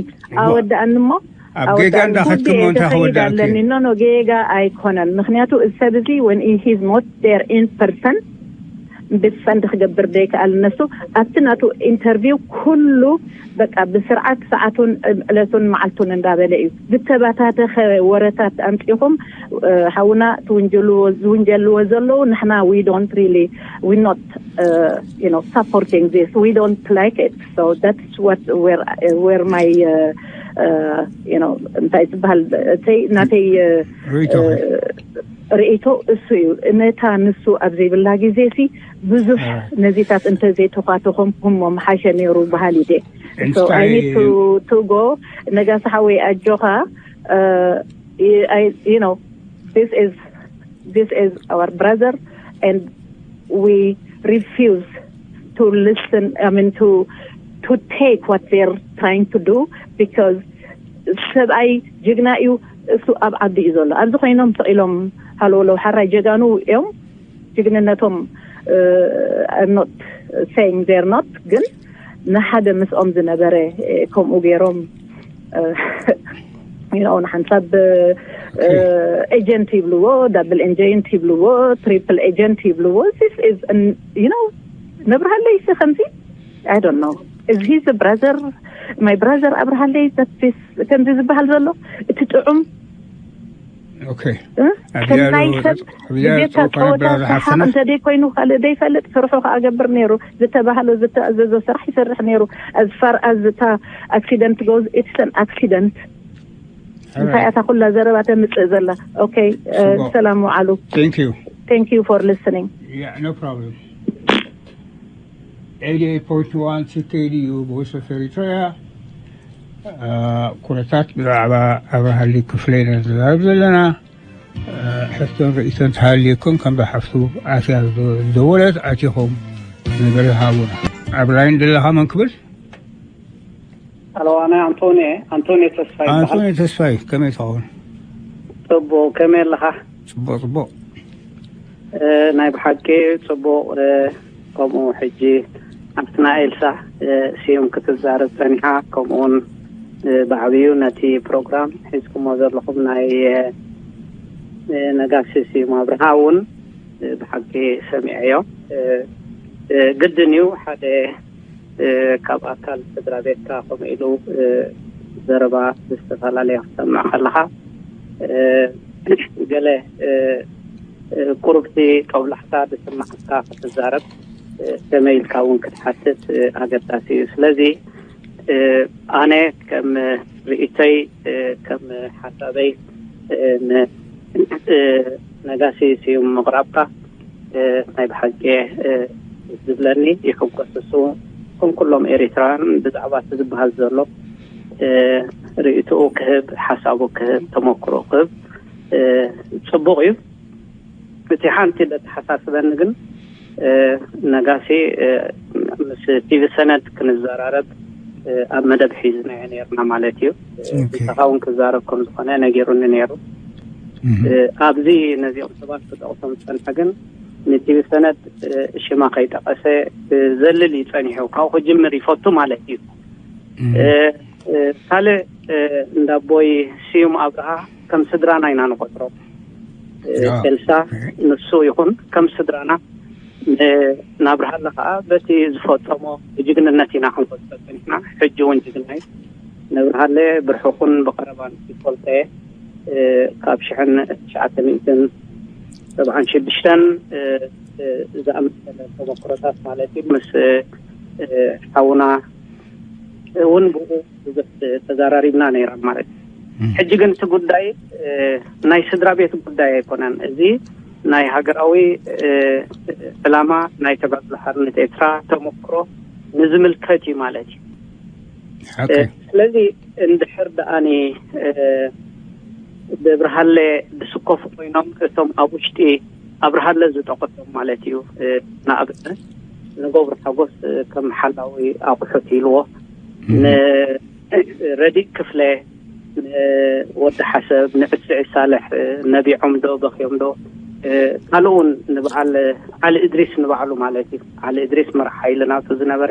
ኣወዳኣኒ እሞ ኣብ ጌጋ እንዳኸድክሞ እንታይ ክወዳእኪ ኣለኒ። ኖ ኖ ጌጋ ኣይኮነን። ምክንያቱ እዚ ሰብ እዚ when he's not there in person ዲፈንድ ክገብር ዘይከኣል እነሱ ኣብቲ ናቱ ኢንተርቪው ኩሉ በቃ ብስርዓት ሰዓቱን ዕለቱን መዓልቱን እንዳበለ እዩ ዝተባታተኸ ወረታት ኣምፂኹም። ሓውና ዝውንጀልዎ ዘለዉ ንሕና we don't really we not supporting this, we don't like it, so that's what where where my you know እንታይ ዝበሃል እተይ ናተይ ርእይቶ እሱ እዩ። ነታ ንሱ ኣብ ዘይብላ ግዜ ሲ ብዙሕ ነዚታት እንተዘይተኳተኹም ህሞ ምሓሸ ነይሩ በሃል ኢደ። So I need to to go ነጋሲ ሓወይ ኣጆኻ you know this is this is our brother and we refuse to listen I mean to to take what they're trying to do because ሰብኣይ ጅግና እዩ። እሱ ኣብ ዓዲ እዩ ዘሎ ኣብዚ ኮይኖም ስቕ ኢሎም ሃለውለው ሓራይ ጀጋኑ እዮም። ጅግንነቶም I'm not saying they're not ግን ንሓደ ምስኦም ዝነበረ ከምኡ ገይሮም you know ንሓንሳብ ኤጀንት ይብልዎ double agent ይብልዎ triple agent ይብልዎ this is you know ነብርሃለይ ሲ ከምዚ I don't know is he the brother my brother ኣብርሃለይ that this ከምዚ ዝበሃል ዘሎ እቲ ጥዑም ኦኬ። እ? ኣብያ ሰናይ ዶ-፣ ሰብ ኣብያ ግዴታ ጸውታ ጸወታ ነብላ ሰሓቕ ዝሓፍነት? እንተ ደይኮይኑ ካልእ ደይፈልጥ፣ ስርሑ ከኣ ገብር ነይሩ። ዝተባህሎ ዝተኣዘዞ ስራሕ ይሰርሕ ነይሩ። As far as እታ accident goes, it's an accident። እንታይ እያ እታ ኩላ ዘረባ ተምጽእ ዘላ? ኦኬ፣ እ፣ ጽቡቕ። ሰላም ውዓሉ። Thank you. Thank you for listening. Yeah, no problem. Eighty-eight point one C K D U Voice of Eritrea. እ፣ ኩነታት ብዛዕባ ኣብርሃሊ ክፍለ ኢና ንዛረብ ዘለና። እ፣ ሕቶን ርእይቶን ተሃልየኩም ከም ዝሓፍቱ ኣትያ ዝደወለት ኣቲኹም ነገር ሃቡና። ኣብ ላይን ዘለኻ መን ክብል? ኣሎ፣ ኣነ ኣንቶኒ፣ ኣንቶኒ ተስፋይ ይበሃል። ኣንቶኒ ተስፋይ፣ ከመይ ትኸውን? ጽቡቕ፣ ከመይ ኣለኻ? ጽቡቕ፣ ጽቡቕ። እ፣ ናይ ብሓቂ ጽቡቕ። እ፣ ከምኡ ሕጂ ሓፍትና ኤልሳ፣ እ፣ ስዩም ክትዛረብ ጸኒሓ፣ ከምኡውን፣ እ፣ ብዓብዩ ነቲ ፕሮግራም ሒዝኩሞ ዘለኹም ናይ፣ እ፣ እ፣ ነጋሲ ስዩም ኣብርሃ እውን፣ እ፣ ብሓቂ ሰሚዐዮ። እ፣ እ፣ ግድን እዩ ሓደ እ፣ ካብ ኣካል ስድራ ቤትካ ከምኡ ኢሉ፣ እ፣ ዘረባ ዝተፈላለየ ክትሰምዕ ከለኻ፣ እ፣ ገለ፣ እ፣ እ፣ ቁሩብቲ ጦብላሕታ ዝስምዓካ ክትዛረብ፣ እ፣ ከመይ ኢልካ እውን ክትሓትት፣ እ፣ ኣገዳሲ እዩ። ስለዚ፣ እ፣ ኣነ ከም ርእይቶይ፣ እ፣ ከም ሓሳበይ፣ እ፣ ን-፣ እ፣ ነጋሲ ስዩም ምቕራብካ፣ እ፣ ናይ ብሓቂ፣ እ፣ ዝብለኒ ይሕጎስ። እሱ ከም ኩሎም ኤሪትራውያን ብዛዕባ እቲ ዝበሃል ዘሎ፣ እ፣ ርእይትኡ ክህብ፣ ሓሳቡ ክህብ፣ ተመክሮ ክህብ፣ እ፣ ጽቡቕ እዩ። እቲ ሓንቲ ዘተሓሳስበኒ ግን፣ እ፣ ነጋሲ፣ እ፣ ምስ ቲቪ ሰነድ ክንዘራረብ፣ እ፣ ኣብ መደብ ሒዝናዮ ነይርና ማለት እዩ። እ፣ ኦኬ። ብተኻውን ክዛረብ ከም ዝኾነ ነጊሩኒ ነይሩ። እህ። እ፣ ኣብዚ ነዚኦም ሰባት ክጠቕሶም ዝጸንሐ ግን ንቲቪ ሰነድ፣ እ፣ ሽማ ከይጠቐሰ፣ እ፣ ዘልል እዩ ጸኒሑ። ካብኡ ክጅምር ይፈቱ ማለት እዩ። እህ። እ፣ እ፣ ካልእ፣ እ፣ እንዳቦይ ስዩም ኣብርሃ ከም ስድራና ኢና ንቆጽሮ። እ፣ ያ። ኤልሳ ኦኬ። ንሱ ይኹን ከም ስድራና ን-፣ ናብርሃለ ከኣ በቲ ዝፈጸሞ ብጅግንነት ኢና ክንፈልጦ ጸኒሕና። ሕጂ እውን ጅግና እዩ። ነብርሃለ ብርሑቕን ብቐረባን ይፈልጦ እየ። እ፣ ካብ ሽሕን ትሽዓተ ሚእትን ሰብዓን ሽዱሽተን፣ እ፣ እ፣ ዝኣመሰለ ተመክሮታት ማለት እዩ። ምስ፣ እ፣ ሓውና እውን ብኡ ብዙሕ ተዛራሪብና ነይራ ማለት እዩ። እም። ሕጂ ግን እቲ ጉዳይ፣ እ፣ ናይ ስድራ ቤት ጉዳይ ኣይኮነን። እዚ ናይ ሃገራዊ፣ እ፣ ዕላማ ናይ ተጋድሎ ሓርነት ኤርትራ ተመክሮ ንዝምልከት እዩ ማለት እዩ። ኦኬ። እ፣ ስለዚ እንድሕር ደኣኒ፣ እ፣ ብብርሃለ ዝስከፉ ኮይኖም እቶም ኣብ ውሽጢ ኣብርሃለ ዝጠቐሶም ማለት እዩ። እ፣ ንኣብነት ንገብሩ ሓጎስ፣ እ፣ ከም ሓላዊ ኣቑሑት ኢልዎ፣ እም። ንረዲእ ክፍለ፣ ንወዲ ሓሰብ፣ ንዕስዒ ሳልሕ፣ እ፣ ነቢዖም ዶ በኽዮም ዶ፣ እ፣ ካልእ እውን ንበዓል ዓሊ እድሪስ ንባዕሉ ማለት እዩ። ዓሊ እድሪስ መራሕ ሓይሊ ናቱ ዝነበረ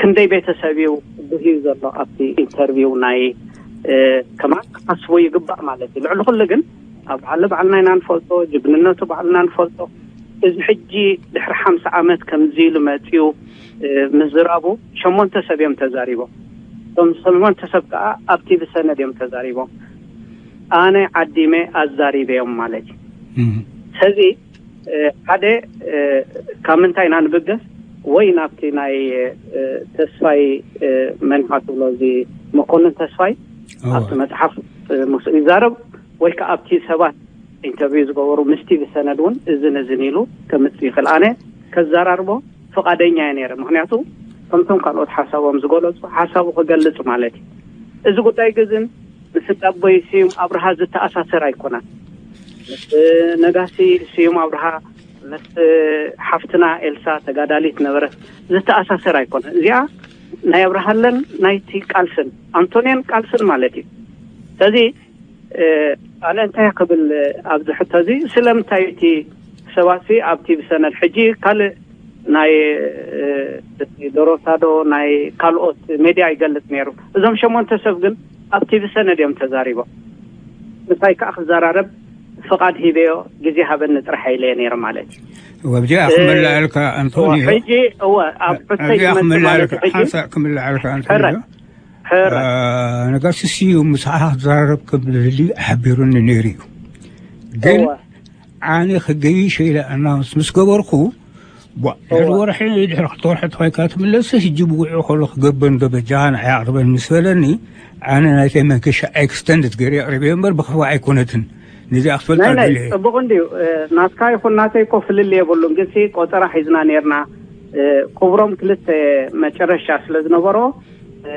ክንደይ ቤተሰብ እዩ ጉህዩ ዘሎ ኣብቲ ኢንተርቪው ናይ፣ እ፣ ከማን ክሓስቡ ይግባእ ማለት እዩ። ልዕሊ ኩሉ ግን ኣብርሃለ ባዕልና ኢና ንፈልጦ፣ ጅግንነቱ ባዕልና ንፈልጦ። እዚ ሕጂ ድሕሪ ሓምሳ ዓመት ከምዚ ኢሉ መጺኡ፣ እ፣ ምዝራቡ ሸሞንተ ሰብ እዮም ተዛሪቦም። እቶም ሸሞንተ ሰብ ከኣ ኣብ ቲቪ ሰነድ እዮም ተዛሪቦም። ኣነ ዓዲመ ኣዛሪበዮም ማለት እዩ። እም። ስለዚ፣ እ፣ ሓደ፣ እ፣ ካብ ምንታይ ኢና ንብገስ? ወይ ናብቲ ናይ፣ እ፣ ተስፋይ፣ እ፣ መን ኢኻ ትብሎ፣ እዚ መኮንን ተስፋይ እወ። ኣብቲ መጽሓፍ፣ እ፣ ምስኡ ይዛረብ፣ ወይ ከኣ ኣብቲ ሰባት ኢንተርቪው ዝገበሩ ምስ ቲቪ ሰነድ እውን እዝን እዝን ኢሉ ከምጽእ ይኽእል። ኣነ ከዘራርቦ ፍቓደኛ እየ ነይረ። ምኽንያቱ ከምቶም ካልኦት ሓሳቦም ዝገለጹ ሓሳቡ ክገልጽ ማለት እዩ። እዚ ጉዳይ ግዝን ምስ እንዳቦይ ስዩም ኣብርሃ ዝተኣሳሰር ኣይኮነን። ምስ ነጋሲ ስዩም ኣብርሃ፣ ምስ ሓፍትና ኤልሳ ተጋዳሊት ነበረት ዝተኣሳሰር ኣይኮነን። እዚኣ ናይ ኣብርሃለን ናይቲ ቃልስን ኣንቶንዮን ቃልስን ማለት እዩ። ስለዚ፣ እ፣ ኣነ እንታይ ክብል ኣብዚ ሕቶ እዚ፣ ስለምንታይ እቲ ሰባትሲ ኣብቲ ብሰነድ ሕጂ ካልእ ናይ፣ እ፣ ዶሮታዶ ናይ ካልኦት ሜድያ ይገልጽ ነይሩ። እዞም ሸሞንተ ሰብ ግን ኣብቲ ብሰነድ እዮም ተዛሪቦም። ምሳይ ከኣ ክዘራረብ ፍቓድ ሂበዮ፣ ግዜ ሃበኒ ጥራሕ ኢለዮ ነይረ ማለት እዩ። ወብዚኣ እ፣ ክምልኣልካ ኣንቶኒ። ሕጂ፣ እወ፣ ኣብ ሕቶይ ኣብዚኣ ክመጽእ ክምልኣልካ፣ ማለት እዩ። ሕጂ ሓንሳእ ክምልኣልካ ኣንቶኒ። ሕረ፣ ሕረ። እ፣ ነጋሲ ስዩም ምሳኻ ክዘራረብ ከም ዝደሊ ሓቢሩኒ ነይሩ እዩ። ግን ኣነ ክገይሽ ኢለ ኣናውንስ ምስ ገበርኩ፣ ቧ፣ ድሕሪ ወርሒ፣ ድሕሪ ክልተ ወርሒ ተኾይካ ትምለስ፣ ሕጂ ብውዕኡ ከሎ ክገብር እንዶ በጃኻ ንዓይ ኣቕርበን ምስ በለኒ፣ ኣነ ናይተይ መንከሻ ኤክስተንድድ ገይረ ኣቕሪበዮ እምበር ብኽፋእ ኣይኮነትን። ነዚኣ ክትፈልጣ ናይ ናይ ደልየ። ጽቡቕ እንድዩ። እ፣ ናትካ ይኹን ናተይ እኮ ፍልልይ የብሉን። ግንሲ ቆጸራ ሒዝና ነይርና። እ፣ ክብሮም ክልተ መጨረሻ ስለ ዝነበሮ፣ እ፣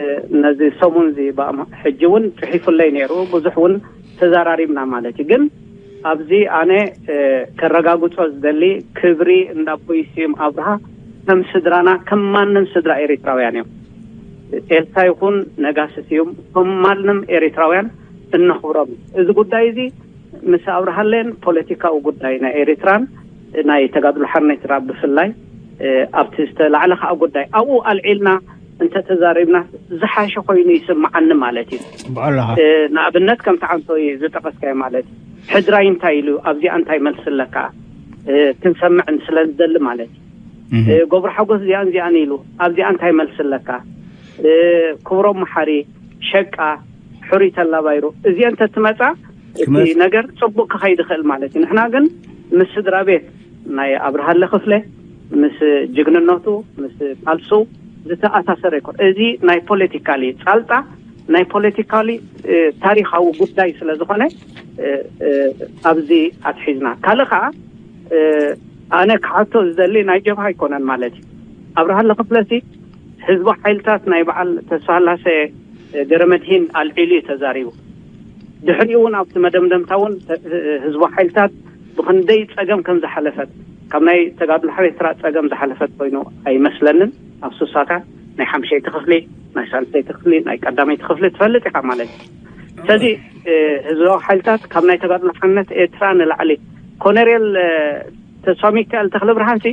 ነዚ ሰሙን እዚ ብኣማ-፣ ሕጂ እውን ጽሒፉለይ ነይሩ። ብዙሕ እውን ተዘራሪብና ማለት እዩ። ግን ኣብዚ ኣነ፣ እ፣ ከረጋግጾ ዝደሊ ክብሪ እንዳ ኣቦይ ስዩም ኣብርሃ ከም ስድራና፣ ከም ማንም ስድራ ኤሪትራውያን እዮም። ኤልሳ ይኹን ነጋሲ ስዩም ከም ማንም ኤሪትራውያን እነኽብሮም እዩ። እዚ ጉዳይ እዚ ምስ ኣብርሃለን ፖለቲካዊ ጉዳይ ናይ ኤሪትራን ናይ ተጋድሎ ሓርነት ኤርትራ ብፍላይ፣ እ፣ ኣብቲ ዝተላዕለ ከኣ ጉዳይ ኣብኡ ኣልዒልና እንተተዛሪብና ዝሓሸ ኮይኑ ይስምዓኒ ማለት እዩ። ጽቡቕ ኣለኻ። እ፣ ንኣብነት ከምቲ ዓንቶ ዝጠቐስካዮ ማለት እዩ። ሕድራይ እንታይ ኢሉ ኣብዚኣ እንታይ መልሲ ኣለካ? እ፣ ክንሰምዕ ስለ ዝደሊ ማለት እዩ። እህ። እ፣ ገብሩ ሓጎስ እዚኣን እዚኣን ኢሉ ኣብዚኣ እንታይ መልሲ ኣለካ? እ፣ ክብሮም መሓሪ፣ ሸቃ፣ ሕሩይ ተላባይሩ እዚአን ተትመጻ እቲ ክመጽ- ነገር ጽቡቅ ክኸይድ ይኽእል ማለት እዩ። ንሕና ግን ምስ ስድራ ቤት ናይ ኣብርሃለ ክፍለ ምስ ጅግንነቱ ምስ ቃልሱ ዝተኣሳሰረ ይኮን። እዚ ናይ ፖለቲካሊ ጻልጣ ናይ ፖለቲካሊ፣ እ፣ ታሪኻዊ ጉዳይ ስለ ዝኾነ፣ እ፣ እ፣ ኣብዚ ኣትሒዝና። ካልእ ከኣ፣ እ፣ ኣነ ክሓቶ ዝደሊ ናይ ጀብሃ ኣይኮነን ማለት እዩ። ኣብርሃለ ክፍለሲ ህዝባዊ ሓይልታት ናይ በዓል ተስፋላሰ ገረመድሂን ኣልዒሉ እዩ ተዛሪቡ። ድሕሪኡ እውን ኣብቲ መደምደምታ እውን ህዝባዊ ሓይልታት ብኽንደይ ጸገም ከም ዝሓለፈት፣ ካብ ናይ ተጋድሎ ሓርነት ኤርትራ ጸገም ዝሓለፈት ኮይኑ ኣይመስለንን። ኣብ ሱሳታት ናይ ሓምሸይቲ ክፍሊ፣ ናይ ሳልሰይቲ ክፍሊ፣ ናይ ቀዳመይቲ ክፍሊ ትፈልጥ ኢኻ ማለት እዩ። ስለዚ፣ እ፣ ህዝባዊ ሓይልታት ካብ ናይ ተጋድሎ ሓርነት ኤርትራ ንላዕሊ፣ ኮነሬል፣ እ፣ ተስፋ ሚካኤል ተኽለ ብርሃንሲ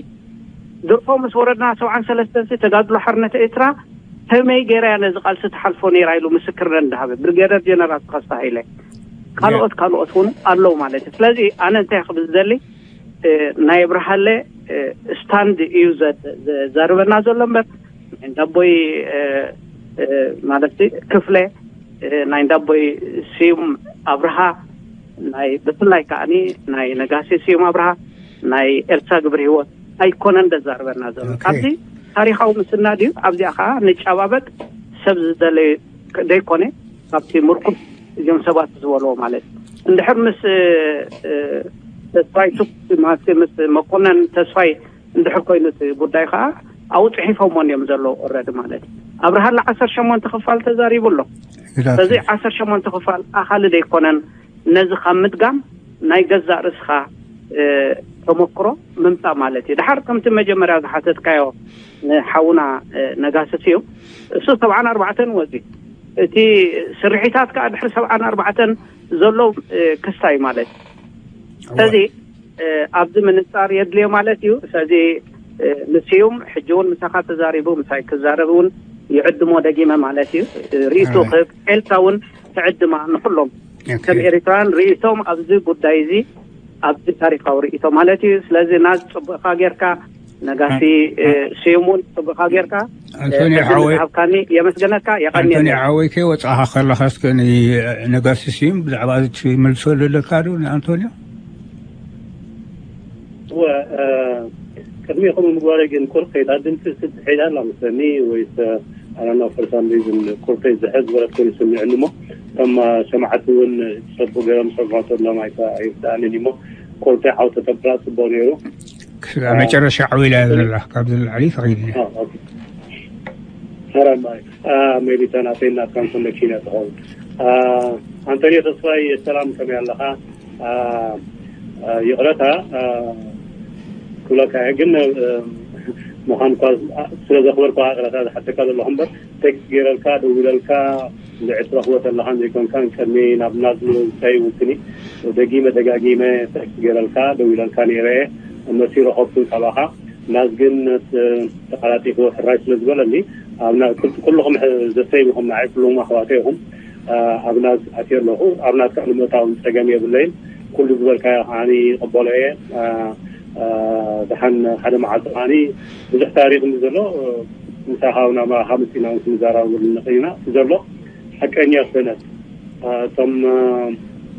ድርፎ ምስ ወረድና ሰብዓን ሰለስተን ሲ ተጋድሎ ሓርነት ኤርትራ ከመይ ገይራ እያ ነዚ ቃልሲ ትሓልፎ ነይራ ኢሉ ምስክርነት እንዳሃበ፣ ብሪጌደር ጀነራል ተኸስተ ሃይለ፣ ካልኦት ካልኦት እውን ኣለዉ ማለት እዩ። ስለዚ ኣነ እንታይ ክብል ዝደሊ፣ እ፣ ናይ ኣብርሃለ፣ እ፣ ስታንድ እዩ ዘ-፣ ዘ-፣ ዘርበና ዘሎ እምበር፣ ናይ እንዳቦይ፣ እ፣ እ፣ ማለት ክፍለ፣ እ፣ ናይ እንዳቦይ ስዩም ኣብርሃ፣ ናይ ብፍላይ ከዓኒ ናይ ነጋሲ ስዩም ኣብርሃ፣ ናይ ኤልሳ ግብሪ ህይወት ኣይኮነን ዘዛርበና ዘሎ። ኦኬ። ኣብዚ ታሪኻዊ ምስናድ እዩ። ኣብዚኣ ከዓ ንጨባበጥ፣ ሰብ ዝደለዩ ደይኮነ ካብቲ ምርኩስ እዚኦም ሰባት ዝበልዎ ማለት እዩ። እንድሕር ምስ፣ እ፣ ተስፋይ ሱቅ፣ ማለት ምስ መኮነን ተስፋይ እንድሕር ኮይኑ እቲ ጉዳይ ከዓ ኣብኡ ጽሒፎምዎን እዮም ዘለዉ ኦልረዲ ማለት እዩ። ኣብርሃለ ዓሰርተ ሸሞንተ ክፋል ተዛሪቡ ኣሎ። ግዳፍ። ስለዚ ዓሰርተ ሸሞንተ ክፋል ኣኻሊ ደይኮነን ነዚ ካብ ምድጋም ናይ ገዛእ ርእስኻ፣ እ፣ ተመክሮ ምምጻእ ማለት እዩ። ድሓር ከምቲ መጀመርያ ዝሓተትካዮ ንሓውና፣ እ፣ ነጋሲ ስዩም እሱ ሰብዓን ኣርባዕተን ወጺኡ። እቲ ስርሒታት ከኣ ድሕሪ ሰብዓን ኣርባዕተን ዘሎ፣ እ፣ ክስታይ ማለት እዩ። እወ። ስለዚ፣ እ፣ ኣብዚ ምንጻር የድልዮ ማለት እዩ። ስለዚ፣ እ፣ ንስዩም ሕጂ እውን ምሳኻ ተዛሪቡ፣ ምሳይ ክዛረብ እውን ይዕድሞ ደጊመ ማለት እዩ። እ፣ ርኢቱ ኣይ። ክህብ፣ ኤልሳ እውን ትዕድማ ንኹሎም ኦኬ። ከም ኤሪትራውያን ርእይቶም ኣብዚ ጉዳይ እዚ፣ ኣብዚ ታሪኻዊ ርእይቶ ማለት እዩ። ስለዚ ናዝ ጽቡቕኻ ጌርካ፣ ነጋሲ፣ እ፣ ስዩም እውን ጽቡቕኻ ጌርካ፣ እ፣ ኣንቶኒ ዕድል ሓወይ፣ ዝሃብካኒ የመስገነካ፣ የቐንየለይ። ኣንቶኒ ሓወይ ከይወጻኻ ከለኻ እስከ ንነጋሲ ስዩም ብዛዕባ እዚ ትምልሰሉ ኣለካ ዶ ንኣንቶኒዮ? እወ፣ እ፣ ቅድሚ ከምኡ ምግባረይ ግን ቁርቀይ እታ ድምፂ ስትሒዳ ኣላ መስለኒ፣ ወይስ ኣናና ፈርሳም ሪዝን ቁርቀይ ዝሕዝ ዝበለት ኮይኑ ስሚዕኒ እሞ፣ እቶም ሰማዕቲ እውን ሰቡ ገይሮም ሰምዖ ተሎም ኣይተ-፣ ኣይርድኣንን እሞ፣ ቁርቀይ ዓውተ ተብላ ጽቡቕ ነይሩ። ክሳብ መጨረሻ ዓው ኢላ እያ ዘላ፣ ካብዚ ንላዕሊ ተኸይድና። አ፣ ኦኬ። ሰላም፣ አ፣ ሜቢ እታ ናተይ ናትካን ኮኔክሽን እያ ትኸውን። አ፣ ኣንቶኒዮ ተስፋይ፣ ሰላም፣ ከመይ ኣለኻ? አ፣ አ፣ ይቕረታ፣ አ፣ ክብለካ እየ፣ ግን፣ እ፣ ምዃን እኳ ስለ ዘኽበርኩ ይቕረታ ዝሓተካ ዘለኹ እምበር፣ ቴክስት ገይረልካ፣ ደዊለልካ፣ እንድዒ ትረኽቦ ተለኻን ዘይኮንካን፣ ቅድሚ ናብ ናዝሉ እንታይ ይውስኒ፣ ደጊመ ደጋጊመ ቴክስት ገይረልካ፣ ደዊለልካ ነይረ እየ፣ መልሲ ረኸብኩ ካባኻ። ናዝ ግን፣ እ፣ ተቐላጢፉ ሕራይ ስለ ዝበለኒ፣ ኣብ ና-፣ ኩል-፣ ኩልኹም ሕ-፣ ዘሰይምኹም ንዓይ ኩልኹም ኣሕዋተይ ኢኹም። እ፣ ኣብ ናዝ ኣትየ ኣለኹ። ኣብ ናትካ ንምእታው እውን ጸገም የብለይን። ኩሉ ዝበልካዮ ከዓኒ ይቕበሎ እየ። እ፣ እ፣ ደሓን ሓደ መዓልቲ ከዓኒ ብዙሕ ታሪኽ ምስ ዘሎ፣ እ፣ ምሳኻ እውን ኣባኻ መጺና እውን ክንዘራረበሉ ንኽእል ኢና። እቲ ዘሎ ሓቀኛ ሰነድ፣ እ፣ እቶም፣ እ፣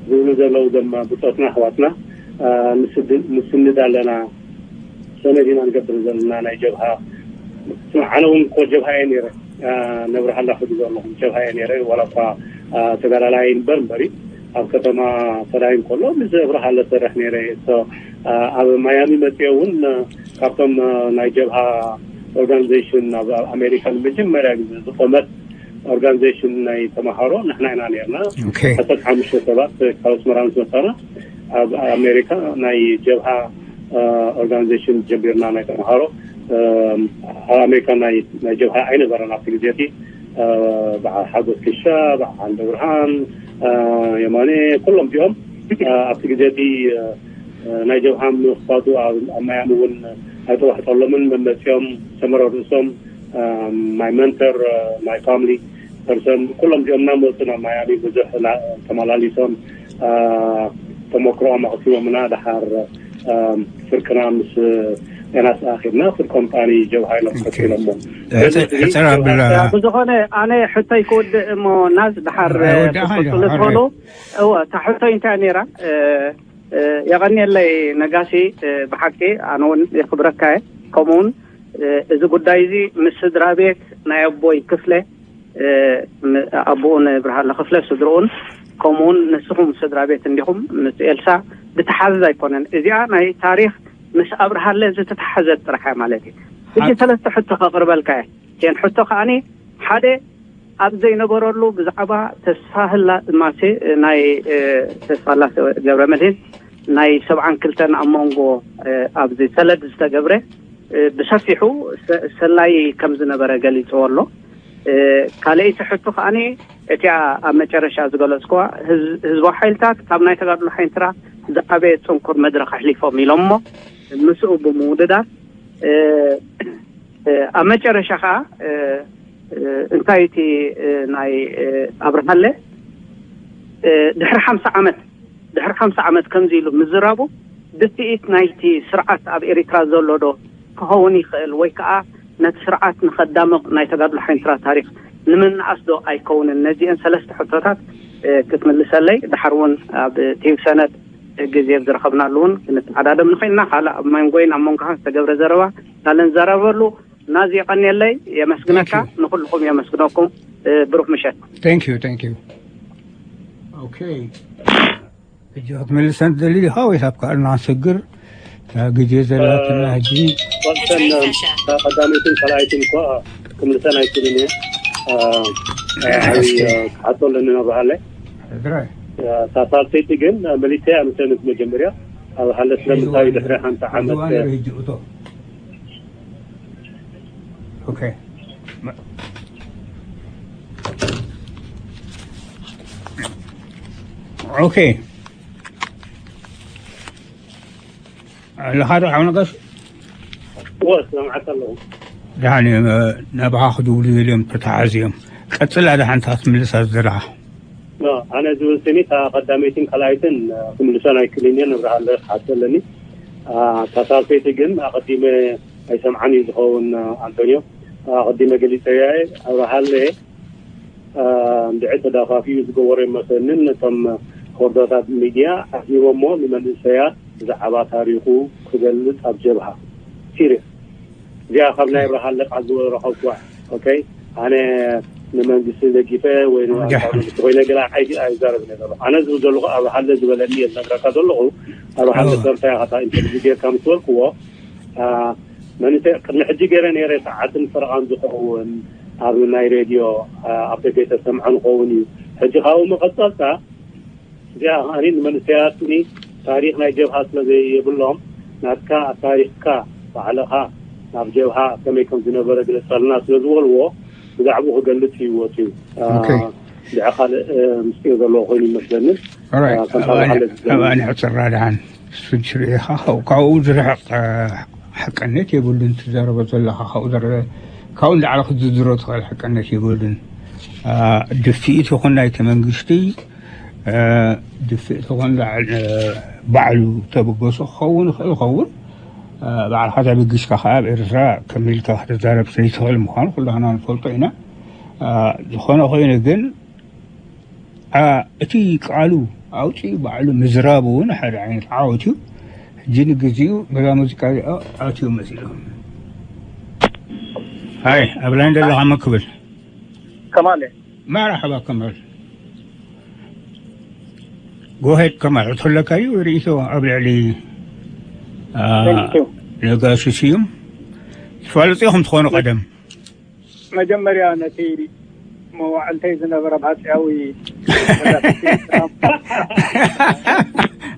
ዝብሉ ዘለዉ ዘማ ብጾትና ኣሕዋትና፣ እ፣ ንስድ-፣ ንስንድ ኣለና፣ ሰነድ ኢና ንገብር ዘለና ናይ ጀብሃ። ኣነ እውን እኮ ጀብሃ እየ ነይረ፣ እ፣ ነብርሃላ ክዱ ዘለኹም ጀብሃ እየ ነይረ። ዋላ እኳ፣ እ፣ ተጋዳላይ እምበር እምበሪ ኣብ ከተማ ሰዳይ እንከሎ ምስ ኣብርሃለ ሰርሕ ነይረ። So፣ እ፣ ኣብ ማያሚ መጽኦ እውን፣ እ፣ ካብቶም፣ እ፣ ናይ ጀብሃ ኦርጋናይዜሽን ኣብ ኣሜሪካ ንመጀመርያ ግዜ ዝቆመት ኦርጋናይዜሽን ናይ ተምሃሮ ንሕና ኢና ነርና። ኦኬ። ዓሰርተ ሓሙሽተ ሰባት ካብ ኣስመራ ምስ መጻና ኣብ ኣሜሪካ ናይ ጀብሃ፣ እ፣ ኦርጋናይዜሽን ጀሚርና ናይ ተምሃሮ። እ፣ ኣብ ኣሜሪካ ናይ፣ ናይ ጀብሃ ኣይነበረን ኣብቲ ግዜ እቲ። እ፣ በዓል ሓጎስ ክሻ፣ በዓል ዓንደ ብርሃን፣ እ፣ የማነ፣ ኩሎም እዚኦም፣ እ፣ ኣብቲ ግዜ እቲ፣ እ፣ እ፣ ናይ ጀብሃ ምኽፋቱ ኣብ፣ ኣብ ማያሚ እውን ኣይተዋሕጠሎምን። መመጽኦም ሰመረ ርእሶም፣ እ፣ my mentor፣ እ፣ my family person፣ ኩሎም እዚኦም እናመጹ ናብ ማያሚ ብዙሕ ላ-፣ ተመላሊሶም፣ እ፣ ተመክሮኦም ኣቕሲሞምና። ደሓር፣ እ፣ ፍርቅና ምስ ኤናስ ኣኺብና፣ ፍርቆም ከኣ ጀብሃ ኢሎም ኦኬ። ቀጺሎሞ። ሕጽር፣ ሕጽር ኣብላ። ብዝኾነ ኣነ ሕቶይ ክውድእ እሞ ናዝ ድሓር ወዳእኻ ክትቅጽሉ ዲኻ? ትኽእሉ። እወ፣ እታ ሕቶይ እንታይ ነይራ? እ፣ እ፣ የቐንየለይ ነጋሲ፣ እ፣ ብሓቂ ኣነ እውን የኽብረካ እየ። ከምኡ እውን፣ እ፣ እዚ ጉዳይ እዚ ምስ ስድራ ቤት ናይ ኣቦይ ክፍለ፣ እ፣ ም-፣ ኣቦኡ ንብርሃለ ክፍለ ስድርኡን ከምኡ እውን ንስኹም ስድራ ቤት እንዲኹም ምስ ኤልሳ ብተሓዘዝ ኣይኮነን። እዚኣ ናይ ታሪኽ ምስ ኣብርሃለ ዝተተሓዘት ጥራሕ እያ ማለት እዩ። ሕጂ ሓቂ። ሰለስተ ሕቶ ከቕርበልካ እየ። እተን ሕቶ ከኣኒ ሓደ ኣብ ዘይነበረሉ ብዛዕባ ተስፋ ህላ-፣ ማሴ ናይ፣ እ፣ ተስፋ ህላሴ ገብረ መድህን ናይ ሰብዓን ክልተን ኣብ መንጎ፣ እ፣ ኣብዚ ሰለድ ዝተገብረ፣ እ፣ ብሰፊሑ ሰ-፣ ሰላይ ከም ዝነበረ ገሊጽዎ ኣሎ። እ፣ ካልኣይቲ ሕቶ ከኣኒ እቲኣ ኣብ መጨረሻ ዝገለጽኩዋ ህዝ-፣ ህዝባዊ ሓይልታት ካብ ናይ ተጋድሎ ሓይንትራ ዝዓበየ ጽንኩር መድረኽ ኣሕሊፎም ኢሎሞ ምስኡ ብምውድዳር፣ እ፣ እ፣ ኣብ መጨረሻ ከኣ፣ እ፣ እ፣ እንታይ እቲ፣ እ፣ ናይ፣ እ፣ ኣብርሃለ፣ እ፣ ድሕሪ ሓምሳ ዓመት፣ ድሕሪ ሓምሳ ዓመት ከምዚ ኢሉ ምዝራቡ ድፍኢት ናይቲ ስርዓት ኣብ ኤሪትራ ዘሎ ዶ ክኸውን ይኽእል ወይ ከኣ ነቲ ስርዓት ንኸዳምቕ ናይ ተጋድሎ ሓይንትራ ታሪኽ ንምንኣስ ዶ ኣይከውንን? ነዚአን ሰለስተ ሕቶታት፣ እ፣ ክትምልሰለይ ድሓር እውን ኣብ ቲቪ ሰነድ ግዜ ዝረኸብናሉ እውን ክንተዓዳደም ንኽእልና። ካልእ ኣብ መንጎይን ኣብ መንጎኻ ዝተገብረ ዘረባ ካልእ ንዘራረበሉ። ናዚ የቐንየለይ፣ የመስግነካ። Thank you። ንኹልኹም የመስግነኩም። እ፣ ብሩኽ ምሸት። Thank you, thank you. ኦኬ። ሕጂ ክትምልሰን ትደሊ ዲኻ ወይስ ኣብ ካልእ ንኽንስግር? እታ ግዜ ዘላትና ሕጂ። ፈልሰን ቀዳመይትን ካልኣይትን እኳ ክምልሰን ኣይክእልን እየ። እ፣ እ፣ ዓብዪ፣ እ፣ ክሓቶ ኣለኒ ናብርሃለይ። ሕድራይ። እ፣ እታ ሳልሰይቲ ግን፣ እ፣ መሊሰያ ምስ መጀመርያ ኣብርሃለ ስለምንታይ ድሕሪ ሓምሳ ዓመት፣ እዋን እ፣ ሕጂ እቶ። ኦኬ። ኦኬ። ኣለኻ ዶ ሓው ነጋሽ? እወ፣ ሰማዕካ ኣለኹ። ደሓን እዮም፣ ናባኻ ክድውሉ ደልዮም ተተሓዝዮም። ቀጽላ ደሓን እታ ክትምልሳ ዝደለኻ። ኖ፣ ኣነ ዝብል ስኒ እታ ቀዳመይትን ካልኣይትን፣ እ፣ ክምልሰን ኣይክእልን እየ፣ ንብርሃለ ክሓቶ ኣለኒ። እ፣ እታ ሳልሰይቲ ግን ኣቐዲመ ኣይሰምዓን እዩ ዝኸውን፣ እ፣ ኣንቶንዮ። እ፣ ኣቐዲመ ገሊጸያ እየ። ኣብርሃለ፣ እ፣ እንድዒ ተዳፋፊኡ ዝገበሮ ይመስለንን ነቶም ኮርዶታት ሚድያ ኣሕዚቦሞ ንመንእሰያት ብዛዕባ ታሪኹ ክገልጽ ኣብ ጀብሃ። ሲርየስ። እዚኣ ካብ ናይ ኣብርሃለ ቃል ዝረኸብኩዋ። ኦኬ፣ ኣነ ንመንግስቲ ደጊፈ ወይ ንኣንጻር መንግስቲ ኮይነ ገለ ኣይ-፣ ኣይዛረብን እየ ዘለኹ። ኣነ ዝብል ዘለኹ ኣብርሃለ ዝበለኒ እየ ዝነግረካ ዘለኹ። ኣብርሃለ ኣዎ። ከምታ ኢኻ ኢንተርቪው ጌርካ ምስ በልክዎ፣ አ፣ መንእሰይ ቅድሚ ሕጂ ገይረ ነይረ፣ ሰዓትን ፈረቓን ዝኸውን ኣብ ናይ ሬድዮ፣ አ፣ ኣብ ደገ ተሰምዖ ንኸውን እዩ። ሕጂ ካብኡ መቐጸልታ እዚኣ ከኣ ንመንእሰያት ታሪኽ ናይ ጀብሃ ስለ ዘይብሎም፣ ናትካ ታሪኽካ ባዕልኻ ናብ ጀብሃ ከመይ ከም ዝነበረ ግለጸልና ስለ ዝበልዎ፣ ብዛዕባኡ ክገልጽ እዩ ወጺኡ። አ፣ ኦኬ። እንድዒ ካልእ፣ እ፣ ምስጢር ዘለዎ ኮይኑ ይመስለኒ። ኦራይት። አ፣ ከምታ ኣባኒ-፣ ዝሓለፍ ዝገለጽ ኣባኒ ሕጽራ ደሓን እሱ ሽርኢኻ ካብኡ፣ ካብኡ ዝርሕቕ፣ እ፣ ሓቀነት የብሉን። ትዛረቦ ዘለኻ ካብኡ ዝረ-፣ ካብኡ ንላዕሊ ክትዝርዝሮ ትኽእል ሓቀነት የብሉን። እ፣ ድፍኢት ይኹን ናይቲ መንግስቲ፣ እ፣ ድፍኢት ይኹን ላዕል-፣ እ፣ ባዕሉ ተበገሶ ክኸውን ይኽእል ይኸውን። እ፣ ባዕልኻ ተበጊስካ ከኣ ኣብ ኤርትራ ከመይ ኢልካ ክትዛረብ ዘይትኽእል ምዃኑ ኩላህና ንፈልጦ ኢና። እ፣ ዝኾነ ኮይኑ ግን፣ እ፣ እቲ ቃሉ ኣውፂኡ ባዕሉ ምዝራብ እውን ሓደ ዓይነት ዓወት እዩ። ሕጂ ንግዚኡ በዛ ሙዚቃ እዚኣ ኣትዩ መፂኡ። ሃይ ኣብ ላይን ዘለኻ መክብል። ከማል መርሓባ ከማል። ጎሄድ ከማል ሕቶ ኣለካ እዩ ርእይቶ ኣብ ልዕሊ ነጋሲ ስዩም? ትፋለጡ ኢኹም ትኾኑ ቀደም። መጀመርያ ነቲ መዋዕልተይ ዝነበረ ባጽያዊ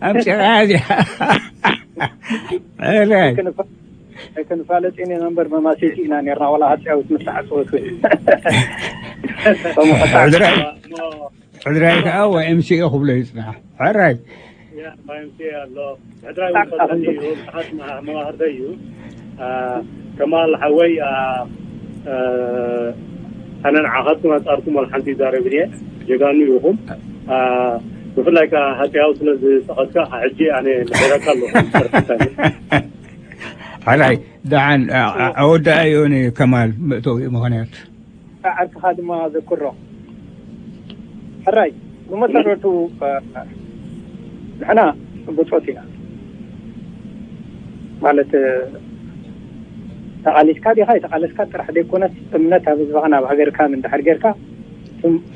ኣምፅኣ እዚኣ ክንፋለጥ ኢና ነበር መማሲቲ ኢና ነርና ዋላ ሃፅያዊት ምስ ተዓፀወት ሕድራይ ከዓ ወኤምሲኤ ክብሎ ይፅናሕ። ሕራይ ኣሎ ሕድራይ ወፈል እዩ ብዙሓት መዋህርተይ እዩ። ከማል ሓወይ ኣነ ንዓኻትኩም ኣንጻርኩም ዋላ ሓንቲ ይዛረብን እየ። ጀጋኑ ኢኹም። ብፍላይ ከዓ ሃፀያዊ ስለ ዝጠቐስካ ሕጂ ኣነ ምሒረካ ኣለኹ። ሓራይ ደሓን ኣወዳኣዮ ከማል መእተዊ ምኽንያት ዓርክኻ ድማ ዘክሮ። ሕራይ ብመሰረቱ ንሕና ብጾት ኢና ማለት ተቓሊስካ ዲኻ ኣይተቓለስካ ጥራሕ ዘይኮነስ እምነት ኣብ ህዝብኻን ኣብ ሃገርካን እንድሕር ጌርካ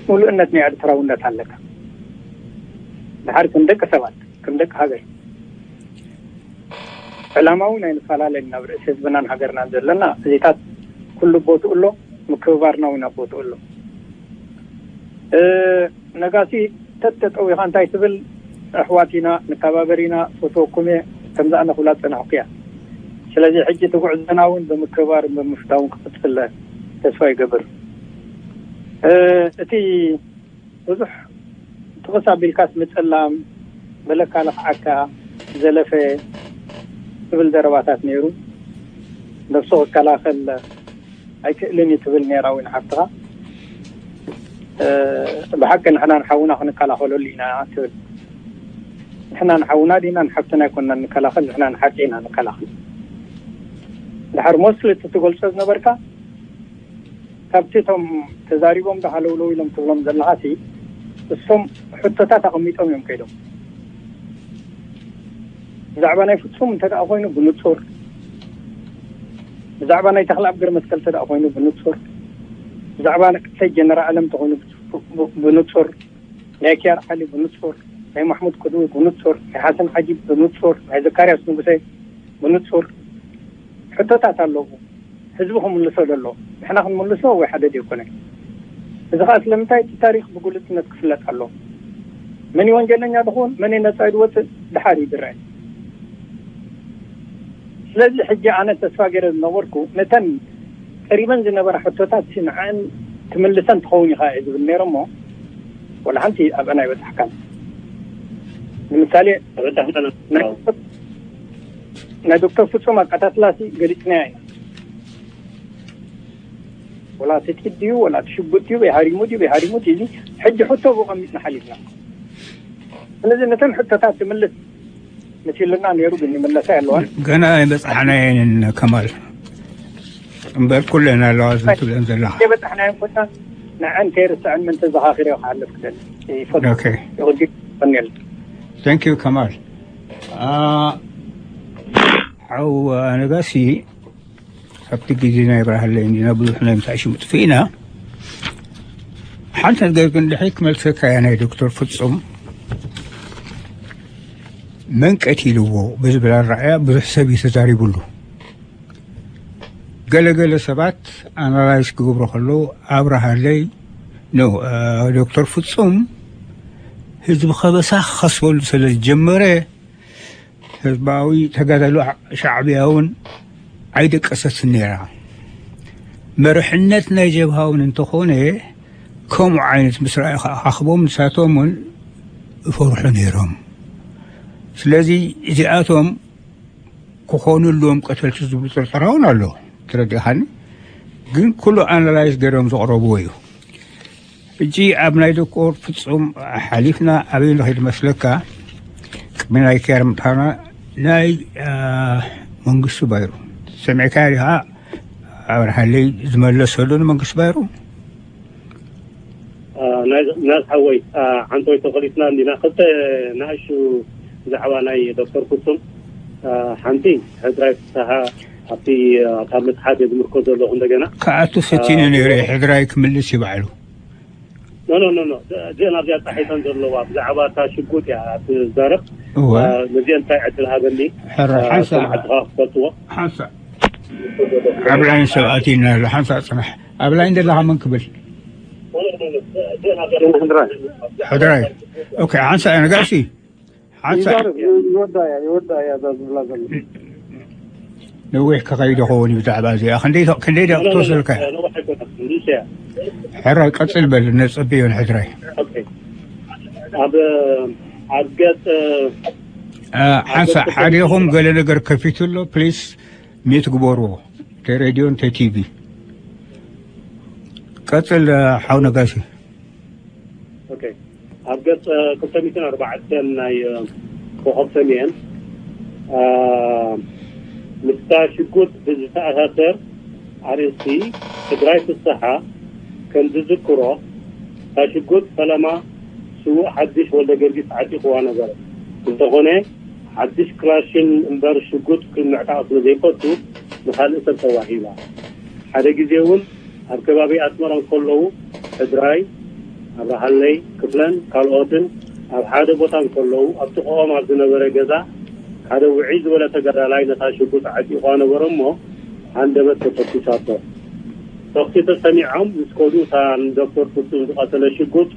ሙሉእነት ናይ ኤርትራውነት ኣለካ። ድሓር ከም ደቂ ሰባት ከም ደቂ ሃገር ዕላማ እውን ኣይንፈላለን ኢና ኣብ ርእሲ ህዝብናን ሃገርናን ዘለና እዚታት ኩሉ ቦትኡ ኣሎ። ምክብባርና እውን ኣብ ቦትኡ ኣሎ። ነጋሲ ተተጠዊኻ እንታይ ትብል? ኣሕዋት ኢና ንከባበር ኢና ፈትወኩም እየ ከምዚ ኣነ ክብላ ዝፀናሕኩ እያ። ስለዚ ሕጂ እቲ ጉዕዞና እውን ብምክብባርን ብምፍታውን ክቕፅል ተስፋ ይገብር። እቲ ብዙሕ ትቕስ ኣቢልካስ ምፅላም በለካ ለኽዓካ ዘለፈ ትብል ዘረባታት ነይሩ። ነብሱ ክከላኸል ኣይክእልን እዩ ትብል ነይራ እውን ሓፍትኻ። ብሓቂ ንሕና ንሓውና ክንከላኸለሉ ኢና ትብል። ንሕና ንሓውና ዲና ንሓፍትና ኣይኮንና ንከላኸል ንሕና ንሓቂ ኢና ንከላኸል። ድሓር ሞስሊ እቲ ትገልፆ ዝነበርካ ካብቲ እቶም ተዛሪቦም ዶ ሃለውለው ኢሎም ትብሎም ዘለኻሲ እሶም ሕቶታት ኣቐሚጦም እዮም ከይዶም። ብዛዕባ ናይ ፍጹም እንተ ደኣ ኮይኑ ብንጹር፣ ብዛዕባ ናይ ተኽለኣብ ገረመስቀል እንተ ደኣ ኮይኑ ብንጹር፣ ብዛዕባ ናይ ጀነራል ኣለም እንተ ኮይኑ ብንጹር፣ ናይ ኪያር ዓሊ ብንጹር፣ ናይ ማሕሙድ ቅድዊ ብንጹር፣ ናይ ሓሰን ዓጂብ ብንጹር፣ ናይ ዘካርያስ ንጉሰ ብንጹር ሕቶታት ኣለዉ። ህዝቢ ክምልሶ ደሎ ንሕና ክንምልሶ ወይ ሓደ ዘይኮነ። እዚ ከዓ ስለምንታይ እቲ ታሪክ ብግሉጽነት ክፍለጥ ኣሎ። መን እዩ ወንጀለኛ ድኾን መን ነፃ ድወፅእ ድሓር እዩ ዝረአ። ስለዚ ሕጂ ኣነ ተስፋ ገይረ ዝነበርኩ ነተን ቀሪበን ዝነበራ ሕቶታት ንዐን ትምልሰን ትኸውን ኢኻ እየ ዝብል ነይረ እሞ ወላ ሓንቲ ኣብአን ኣይበፃሕካን። ንምሳሌ ናይ ዶክተር ፍጹም ኣቀታትላሲ ገሊፅናያ ኢና። ወላ እቲ ጥይት ድዩ ወላ እቲ ሽጉጥ ድዩ በይ ሃሪሙ ድዩ በይ ሃሪሙ ድዩ እዚ ሕጂ ሕቶ ብኡ ቀሚጥና ሓሊፍና። ስለዚ ነተን ሕቶታት ትምልስ መሲሉና ነይሩ ግን ይምለሳ የለዋን። ገና ኣይበፃሕናየንን ከማል እምበር ኩለን ኣለዋ ዝትብለን ዘለኻ። ዘይበፃሕናየን ኮታ ንዐን ከይርስዐን ምን ተዘኻኺረ ክሓልፍ ክደል ይፈል Okay. ይቕዲ ይፈንየል። Thank you ከማል። ሓው ኣነጋሲ ኣብቲ ግዜ ናይ ብርሃለይ እንዲና ብዙሕ ናይ ምሳይ ሽሙ ጥፍእና። ሓንቲ ነገር ግን ድሕሪ ክመልሰካ እያ ናይ ዶክተር ፍጹም መንቀት ኢልዎ ብዝብል ኣረኣያ ብዙሕ ሰብ እዩ ተዛሪቡሉ። ገለገለ ሰባት ኣናላይዝ ክገብሩ ከለዉ ኣብርሃለይ ኖ ዶክተር ፍጹም ህዝቢ ከበሳ ክኸስበሉ ስለ ዝጀመረ ህዝባዊ ተጋዳሎ ሻዕብያ እውን ኣይደቀሰትን ነይራ። መርሕነት ናይ ጀብሃ እውን እንተኾነ ከምኡ ዓይነት ምስ ረኣዩ ክኣኻኽቦም ንሳቶም እውን ይፈርሑ ነይሮም። ስለዚ እዚኣቶም ክኾኑ ኣለዎም ቀተልቲ ዝብሉ ጥርጠራ እውን ኣሎ። ተረዲእኻኒ? ግን ኩሉ ኣናላይዝ ገይሮም ዘቕረብዎ እዩ። ሕጂ ኣብ ናይ ዶክተር ፍጹም ሓሊፍና ኣበይ ንኸይድ መስለካ? ቅድሚ ናይ ኪያር ምእታውና ናይ መንግስቱ ባይሩ ሰሚዕካ ዲኻ? ኣብርሃለይ ዝመለሰሉ ንመንግስቱ ባይሩ ናዝ ሓወይ፣ ዓንተወይ ተኸሊፍና እንዲና። ክልተ ንኣሽቱ ብዛዕባ ናይ ዶክተር ፍጹም። ሓንቲ ሕድራይ ፍስሓ ኣብቲ ካብ መጽሓፍ እየ ዝምርኮ ዘለኹ። እንደገና ክኣቱ ፈቲኑ ነይሩ። ሕድራይ ክምልስ ይባዕሉ። ኖ ኖ ኖ ኖ እዚአን ኣብዚኣ ጻሒፈን ዘለዋ ብዛዕባ እታ ሽጉጥ እያ ትዛረብ። እወ። ነዚአን እንታይ ዕድል ሃበኒ? ሕረ ሓንሳእ ሰማዕትኻ ክፈልጥዎ። ሓንሳእ ኣብ ላይን ሰብ ኣትዩና ኣሎ። ሓንሳእ ጽናሕ። ኣብ ላይን ዘለኻ መን ክብል? ሕድራይ። ኦኬ፣ ሓንሳእ ነጋሲ። ሓንሳእ ይዛረብ፣ ይወዳ እያ፣ ይወዳ እያ እዛ ዝብላ ዘሎ። ነዊሕ ክኸይድ ይኸውን እዩ ብዛዕባ እዚኣ። ክንደይ፣ ክንደይ ደቂቕ ትወስደልካ? ነዊሕ ኣይኮነን፣ ንእሽቶ እያ። ሕራይ ቀጽል በል፣ ነጸብዮን ሕድራይ። ኦኬ። ኣብ፣ ኣብ ገጽ አ፣ ሓንሳእ ሓዲኹም ገለ ነገር ከፊቱ ኣሎ፣ ፕሊስ ሚት ግበርዎ። ተይ ሬድዮ፣ እንተ ቲቪ። ቀጽል፣ አ፣ ሓው ነጋሲ። ኦኬ። ኣብ ገጽ ክልተ ሚእትን ኣርባዕተን ናይ ኮኸብ ሰሜን፣ አ፣ ምስታ ሽጉጥ ብዝተኣሳሰር ኣርእስቲ፣ ሕድራይ ፍስሓ ከም ዝዝክሮ፣ እታ ሽጉጥ ፈለማ ስዉእ ሓድሽ ወልደ ጊዮርጊስ ዓጢቕዋ ነበረ። እንተኾነ፣ ሓድሽ ክላሽን እምበር ሽጉጥ ክምዕጣቕ ስለ ዘይፈቱ፣ ንኻልእ ሰብ ተዋሂባ። ሓደ ግዜ እውን ኣብ ከባቢ ኣስመራ እንከለዉ፣ ሕድራይ፣ ኣብርሃለይ ክፍለን ካልኦትን ኣብ ሓደ ቦታ እንከለዉ፣ ኣብ ጥቕኦም ኣብ ዝነበረ ገዛ ሓደ ውዕይ ዝበለ ተጋዳላይ ነታ ሽጉጥ ዓጢቑዋ ነበረ እሞ፣ ሃንደበት ተተኲሳቶ። ተኹሲ ተሰሚዖም ምስ ከዱ፣ እታ ንዶክተር ፍጹም ዝቐተለ ሽጉጥ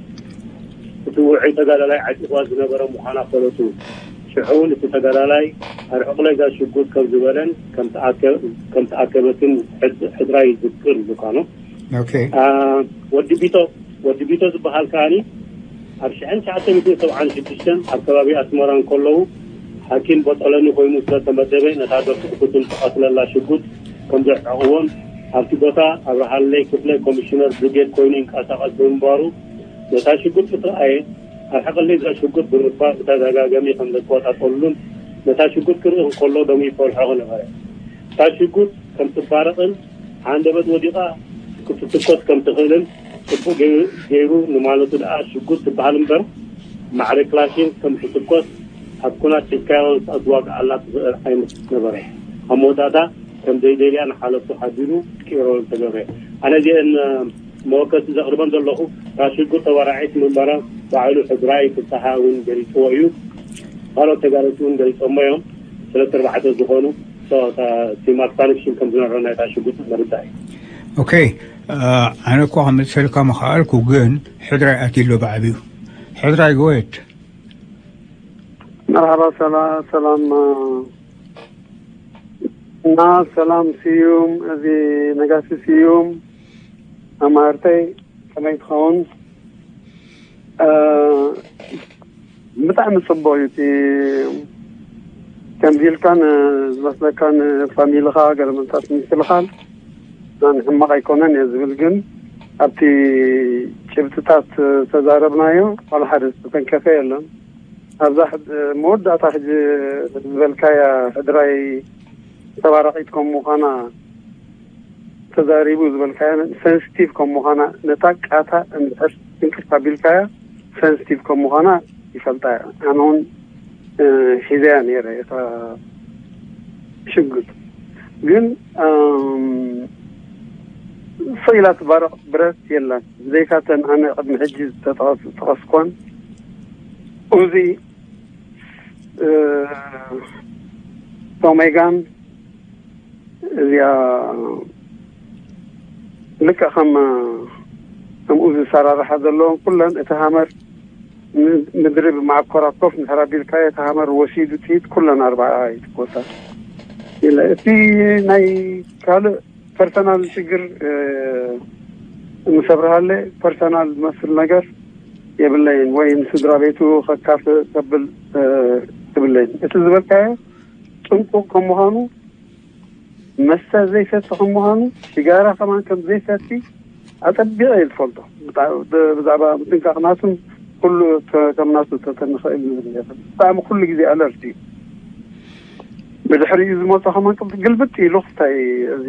እቲ ውዑይ ተጋዳላይ ዓጢቕዋ ዝነበረ ምዃና ፈለጡ። ሽዑ እውን እቲ ተጋዳላይ ኣርሕቑለይ እዛ ሽጉጥ ከም ዝበለን ከም ተኣከ-፣ ከም ተኣከበትን ሕድ-፣ ሕድራይ ይዝክር ኢሉ ካኖ። ኦኬ። አ፣ ወዲ ቢቶ፣ ወዲ ቢቶ ዝበሃል ከኣኒ ኣብ ሽሕን ትሽዓተ ሚእትን ሰብዓን ሽዱሽተን ኣብ ከባቢ ኣስመራ እንከለዉ ሓኪም ቦጦሎኒ ኮይኑ ስለ ተመደበ ነታ ዶክተር ፍጹም ዝቐትለላ ሽጉጥ ከም ዘዕጠቕዎን ኣብቲ ቦታ ኣብርሃለይ ክፍለ ኮሚሽነር ብርጌድ ኮይኑ ይንቀሳቐስ ብምንባሩ ነታ ሽጉጥ ምስ ረኣየ ኣብ ሕቕሊ እዛ ሽጉጥ ብምግባር ብተደጋጋሚ ከም ዘቆጻጸሉን ነታ ሽጉጥ ክርኢ እንከሎ ደሙ ይፈልሖ ነበረ። እታ ሽጉጥ ከም ትባረቕን ሃንደበት ወዲቓ ክትትኮስ ከም ትኽእልን ጽቡቕ ገይሩ፣ ገይሩ ንማለቱ ደኣ ሽጉጥ ትበሃል እምበር ማዕረ ክላሽን ከም ትትኮስ ኣብ ኲናት ሒዝካዮ ንሳ ክትዋግኣላ ትኽእል ዓይነት ነበረ። ኣብ መወዳእታ ከም ዘይደልያ ንሓለፍቱ ሓዲሉ ክቅይሮ ዝተገብረ። ኣነ እዚአን መወከሲ ዘቕርበን ዘለኹ እታ ሽጉጥ ተባራዒት ምንባራ ባዕሉ ሕድራይ ፍስሓ እውን ገሊጽዎ እዩ። ካልኦት ተጋደልቲ እውን ገሊጾሞ እዮም። ሰለስተ ኣርባዕተ ዝኾኑ ሶ-፣ እታ፣ እቲ ማልፋንክሽን ከም ዝነበረ ናይታ ሽጉጥ መርዳእ እዩ። ኦኬ፣ አ፣ ኣነ እኮ ክምልሰልካ ምኽኣልኩ፣ ግን ሕድራይ ኣትዩ ኣሎ ብዓብዩ። ሕድራይ ጎየድ። መርሓባ፣ ሰላ-፣ ሰላም፣ አ፣ እና ሰላም ስዩም፣ እዚ ነጋሲ ስዩም፣ ኣማርተይ ከመይ ትኸውን? አ፣ ብጣዕሚ ጽቡቕ እዩ እቲ ከምዚ ኢልካ ን-፣ ዝመስለካ ንፋሚልኻ ገለ ምንታት ምምስልኻል ኣነ ሕማቕ ኣይኮነን እየ ዝብል፣ ግን ኣብቲ ጭብጥታት ዝተዛረብናዮ ዋላ ሓደ ዝተተንከፈ የለን። ኣብዛ ሕድ-፣ መወዳእታ ሕጂ ዝበልካያ ሕድራይ ተባራቒት ከም ምዃና ተዛሪቡ ዝበልካያ ሰንስቲቭ ከም ምዃና ነታ ቃታ እንድሕር እንቅፍ ኣቢልካያ ሰንስቲቭ ከም ምዃና ይፈልጣ እያ። ኣነ እውን እ፣ ሒዘያ ነይረ እታ ሽጉጥ። ግን፣ እም፣ ስቕ ኢላ ትባረቕ ብረት የላን። ብዘይካተን ኣነ ቅድሚ ሕጂ ዝተጠቐስ-፣ ዝጠቐስኳን ኡዚ፣ እ፣ ኦሜጋን እዚኣ ልክዕ ከም፣ ከምኡ ዝሰራርሓ ዘለዎም ኩለን እቲ ሃመር ን-፣ ምድሪ ብመዓኮራት ኮፍ እንድሕር ኣቢልካዮ እቲ ሃመር ወሲዱ ጥይት ኩለን ኣርባዓ ይትኮሳ ኢለ። እቲ ናይ ካልእ ፐርሰናል ሽግር፣ እ፣ ምስ ኣብርሃለ ፐርሰናል ዝመስል ነገር የብለይን ወይ ንስድራ ቤቱ ከካፍእ ከብል፣ እ፣ ትብለይን። እቲ ዝበልካዮ ጥንቁቕ ከም ምዃኑ መስተ ዘይሰቲ ከም ምዃኑ፣ ሽጋራ ከማን ከም ዘይሰቲ ኣጸቢቐ እየ ዝፈልጦ። ብጣ-፣ ብ-፣ ብዛዕባ ምጥንቃቕ ናቱን ኩሉ ከ-፣ ከም ናቱ ተ-፣ ተንኽእል ንብል ነርና። ብጣዕሚ ኩሉ ግዜ ኣለርት እዩ። ብድሕሪኡ ዝመጾ ከማን ቅልጥ-፣ ግልብጥ ኢሉ ክስታይ እዚ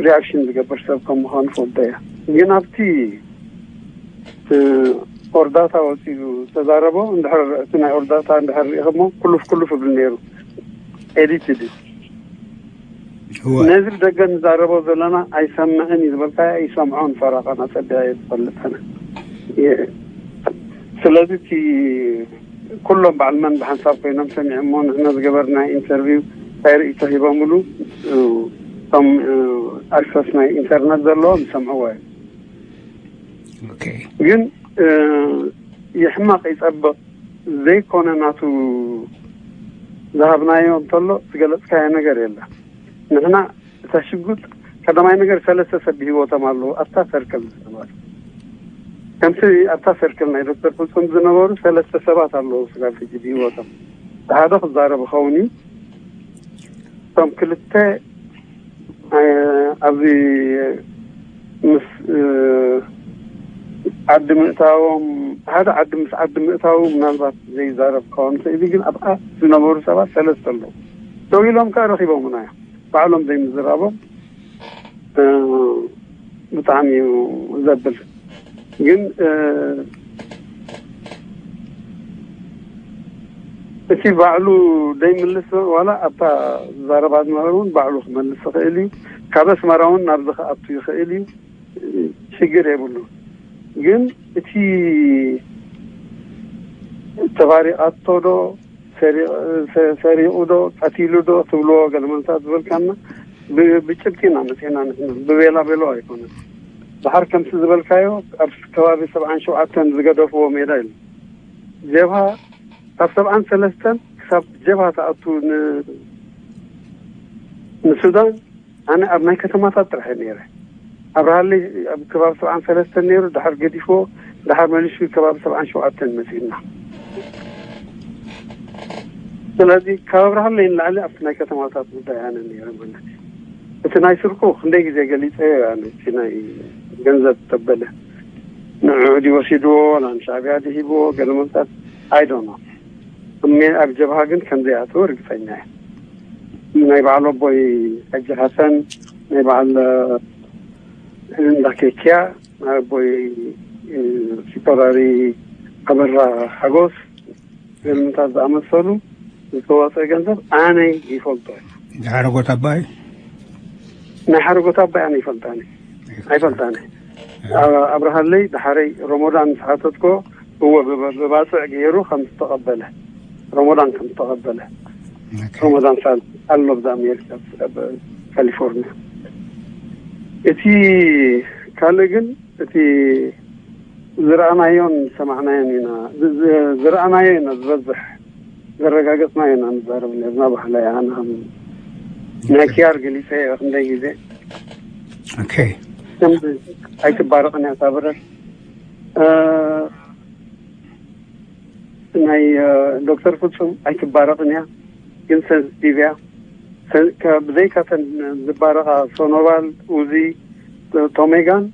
ሪያክሽን ዝገብር ሰብ ከም ምዃኑ ፈልጦ እየ። ግን ኣብቲ ኦርዳታ ወፂኡ ዝተዛረቦ እንድሕር እቲ ናይ ኦርዳታ እንድሕር ሪኢኽሞ ኩሉፍ ኩሉፍ እብል ነይሩ። ኤዲት እዩ። ነዚ ደገ ንዛረቦ ዘለና ኣይሰምዕን እዩ ዝበልካ ኣይሰምዖን ፈራቐን ኣፀቢያ እየ ዝፈልጥ ኣነ። ስለዚ እቲ ኩሎም በዓል መን ብሓንሳብ ኮይኖም ሰሚዖሞ ንሕና ዝገበርና ኢንተርቪው እንታይ ርእይቶ ሂቦምሉ እቶም ኣክሰስ ናይ ኢንተርነት ዘለዎም ይሰምዕዎ እዮም። ግን ይሕመቕ ይፀብቕ ዘይኮነ ናቱ ዝሃብናዮ እንተሎ ዝገለፅካዮ ነገር የለን። ንሕና እታ ሽጉጥ ቀዳማይ ነገር ሰለስተ ሰብ ብህይወቶም ኣለዉ ኣብታ ሰርክል ዝነበሩ ከምቲ ኣብታ ሰርክል ናይ ዶክተር ፍፁም ዝነበሩ ሰለስተ ሰባት ኣለዉ ስጋብ ሕጂ ብህይወቶም ሓደ ክዛረብ ይኸውን እዩ። እቶም ክልተ ኣብዚ ምስ ዓዲ ምእታዎም ሓደ ዓዲ ምስ ዓዲ ምእታው ምናልባት ዘይዛረብ ክኸውን ይኽእል ግን ኣብኣ ዝነበሩ ሰባት ሰለስተ ኣለዉ ደው ኢሎም ከዓ ረኺቦምና እዮም ባዕሎም ዘይምዝራቦም ብጣዕሚ እዩ ዘብል ግን እቲ ባዕሉ ዘይምልስ ዋላ ኣብታ ዘረባ ዝነበረ እውን ባዕሉ ክመልስ ይኽእል እዩ ካብ ኣስመራ እውን ናብዚ ክኣቱ ይኽእል እዩ ሽግር የብሉ ግን እቲ ተባሪቓቶ ዶ ሰሪቑ ዶ ቀቲሉ ዶ ትብልዎ ገለመንታት ዝበልካና ብጭብጢ ኢና መፅና ንሕና ብቤላ ቤሎ ኣይኮነን ድሓር ከምቲ ዝበልካዮ ኣብ ከባቢ ሰብዓን ሸውዓተን ዝገደፍዎ ሜዳ ኢሉ ጀብሃ ካብ ሰብዓን ሰለስተን ክሳብ ጀብሃ ተኣቱ ንሱዳን ኣነ ኣብ ናይ ከተማታት ጥራሕ ነይረ ኣብርሃለይ ኣብ ከባቢ ሰብዓን ሰለስተን ነይሩ ድሓር ገዲፍዎ ድሓር መሊሱ ከባቢ ሰብዓን ሸውዓተን መፂእና ስለዚ ካብ ኣብርሃለይ ንላዕሊ ኣብቲ ናይ ከተማታት ጉዳይ ኣነ ነይረ ማለት እዩ እቲ ናይ ስርቁ ክንደይ ግዜ ገሊፀዮ ኣነ እቲ ናይ ገንዘብ ተበለ ንዑ ድዩ ወሲድዎ ናብ ሻዕብያ ድሂብዎ ገለ መምጣት ኣይዶኖ እሜ ኣብ ጀብሃ ግን ከምዘይኣተወ ርግፀኛ እየ ናይ በዓል ኣቦይ ሕጂ ሓሰን ናይ በዓል እንዳኬክያ ናይ ኣቦይ ፊተራሪ ኣበራ ሓጎስ ገለመንታት ዝኣመሰሉ ዝተዋፀ ገንዘብ ኣነ ይፈልጦ ሓረጎት ኣባይ ናይ ሓረጎት ኣባይ ኣነ ይፈልጣኒ ኣይፈልጣኒ ኣብርሃለይ ድሓረይ ሮሞዳን ምስ ሓተትኮ እወ ብባፅዕ ገይሩ ከም ዝተቐበለ ሮሞዳን ከም ዝተቐበለ ሮሞዳን ሳል ኣሎ ብዛ ኣሜሪካ ካሊፎርኒያ እቲ ካልእ ግን እቲ ዝረኣናዮን ዝሰማዕናዮን ኢና ዝረኣናዮ ኢና ዝበዝሕ ዘረጋገፅናዮ ኢና ንዛረብ ነርና ባህላ ኣነ ናይ ኪያር ገሊፀ ክንደይ ግዜ ኣይትባረቕን እያ ሳብረር ናይ ዶክተር ፍፁም ኣይትባረቕን እያ ግን ሰንስቲቭ እያ ብዘይካተን ዝባረቓ ሶኖባል ኡዚ ቶሜጋን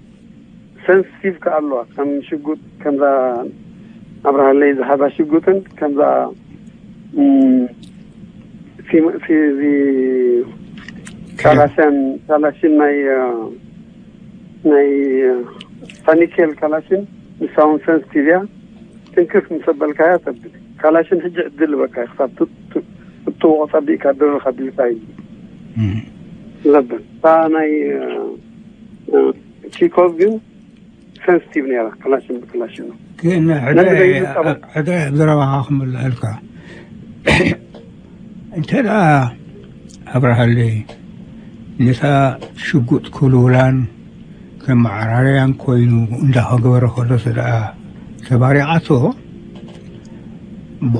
ሰንስቲቭ ከኣ ኣለዋ ከም ሽጉጥ ከምዛ ኣብርሃለይ ዝሃባ ሽጉጥን ከምዛ ፊ- ፊ- ፊ- ካላሽን ካላሽን ናይ እ፣ ናይ እ፣ ፋኒኬል ካላሽን ንሳውን ሰንስቲቭ እያ ትንክፍ ምስ ኣበልካያ ተብል ካላሽን ሕጂ ዕድል በቃ ክሳብ ት- ት- ክትጥውቆ ጸቢቅካ ድርኻ ቢልካ እዩ ዘብል እታ ናይ እ፣ እ፣ ቺኮዝ ግን ሰንስቲቭ ነይራ ክላሽን ብክላሽን ነው። ግን ሕደ ነዚ ደይኑ ጸበል። ሕደ ብዘረባኻ ክምልኣልካ እንተ ደኣ ኣብርሃለይ ነታ ሽጉጥ ክልውላን ከመዓራርያን ኮይኑ እንዳኸገበረ ከሎ ደኣ ተባሪቓቶ። እሞ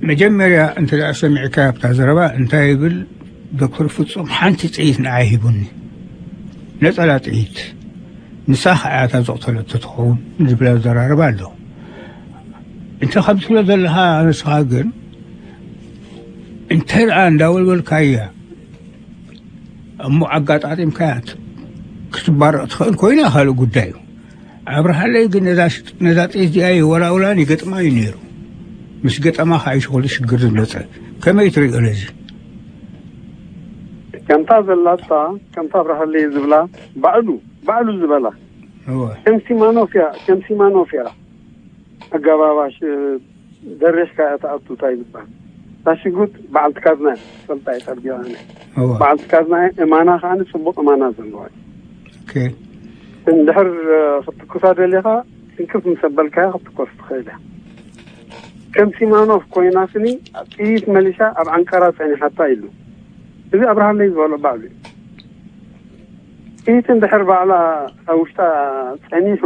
መጀመርያ እንተ ደኣ ሰሚዕካ ኣብታ ዘረባ እንታይ ይብል ዶክተር ፍጹም ሓንቲ ጥይት ንዓይ ሂቡኒ፣ ነጸላ ጥይት። ንሳ ኸዓ እታ ዘቕተለቶ ትኸውን ዝብል ኣዘራርባ ኣሎ። እንተ ከም ትብሎ ዘለኻ ንስኻ ግን እንተ ደኣ እንዳወልወልካያ እሞ ኣጋጣጢምካያ ክትባረቕ ትኽእል ኮይና ካልእ ጉዳይ እዩ። ኣብርሃለይ ግን ነዛ ሽ- ነዛ ጥይት እዚኣ ይወላውላን ይገጥማ እዩ ነይሩ። ምስ ገጠማ ከዓ እዩ ሽኹሉ ሽግር ዝመፀ። ከመይ ትሪኦ ነዚ? ከምታ ዘላታ ከምታ ኣብርሃለይ ዝብላ ባዕሉ ባዕሉ ዝበላ እወ ከም ሲማኖፍ እያ፣ ከም ሲማኖፍ እያ ኣገባባሽ። ደሪኽካ እያ ትኣቱ እንታይ ዝበሃል። እታ ሽጉጥ በዓልቲ ካዝና እያ፣ ፈልጣ እየ ጠርቢያ ኣነ። እወ በዓልቲ ካዝና እያ፣ እማና ከዓኒ ጽቡቕ እማና ዘለዋ እያ። ኦኬ እንድሕር ክትኩሳ ደሊኻ ትንክፍ ምስ ኣበልካያ ክትኮስ ትኽእል እያ። ከም ሲማኖፍ ኮይና ስኒ ጥይት መሊሳ ኣብ ዓንቀራ ጸኒሓታ ኢሉ። እዚ ኣብርሃለይ ዝበሎ ባዕሉ እዩ። ጥይት እንድሕር ባዕላ ኣብ ውሽጣ ጸኒሑ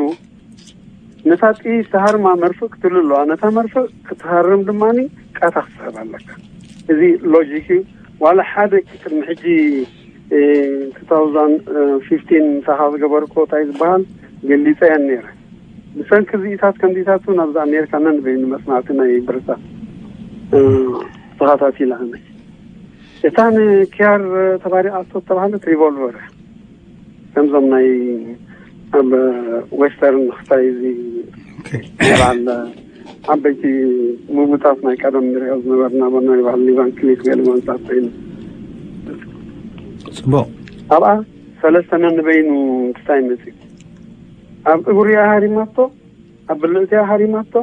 ነታ ጥይት ትሃርማ መርፍእ ክትህሉ ኣለዋ። ነታ መርፍእ ክትሃርም ድማ ቃታ ክትስሕብ ኣለካ። እዚ ሎጂክ እዩ። ዋላ ሓደ ቅድሚ ሕጂ two thousand fifteen ምሳኻ ዝገበርኮ እንታይ ዝበሃል ገሊፀ እየን ነይረ። ብሰንኪ እዚኢታት ከምዚታት እውን ኣብዚ ኣሜሪካ ነንበይኑ መፅናዕቲ ናይ ብረታ ተኸታቲለ ኣነ። እታ ንኪያር ተባሪቓቶ ዝተባህለት ሪቮልቨር ከምዞም ናይ ኣብ ዌስተርን ክስታይ እዚ በዓል ዓበይቲ ሙቡታት ናይ ቀደም ንሪኦ ዝነበርና ናይ በዓል ሊቫን ክሊፍ ገለ ማንሳት ኮይኑ ፅቡቅ ኣብኣ ሰለስተ ነንበይኑ ክስታይ መፅኡ ኣብ እግሩ እያ ሃሪማቶ ኣብ ብልእትያ ሃሪማቶ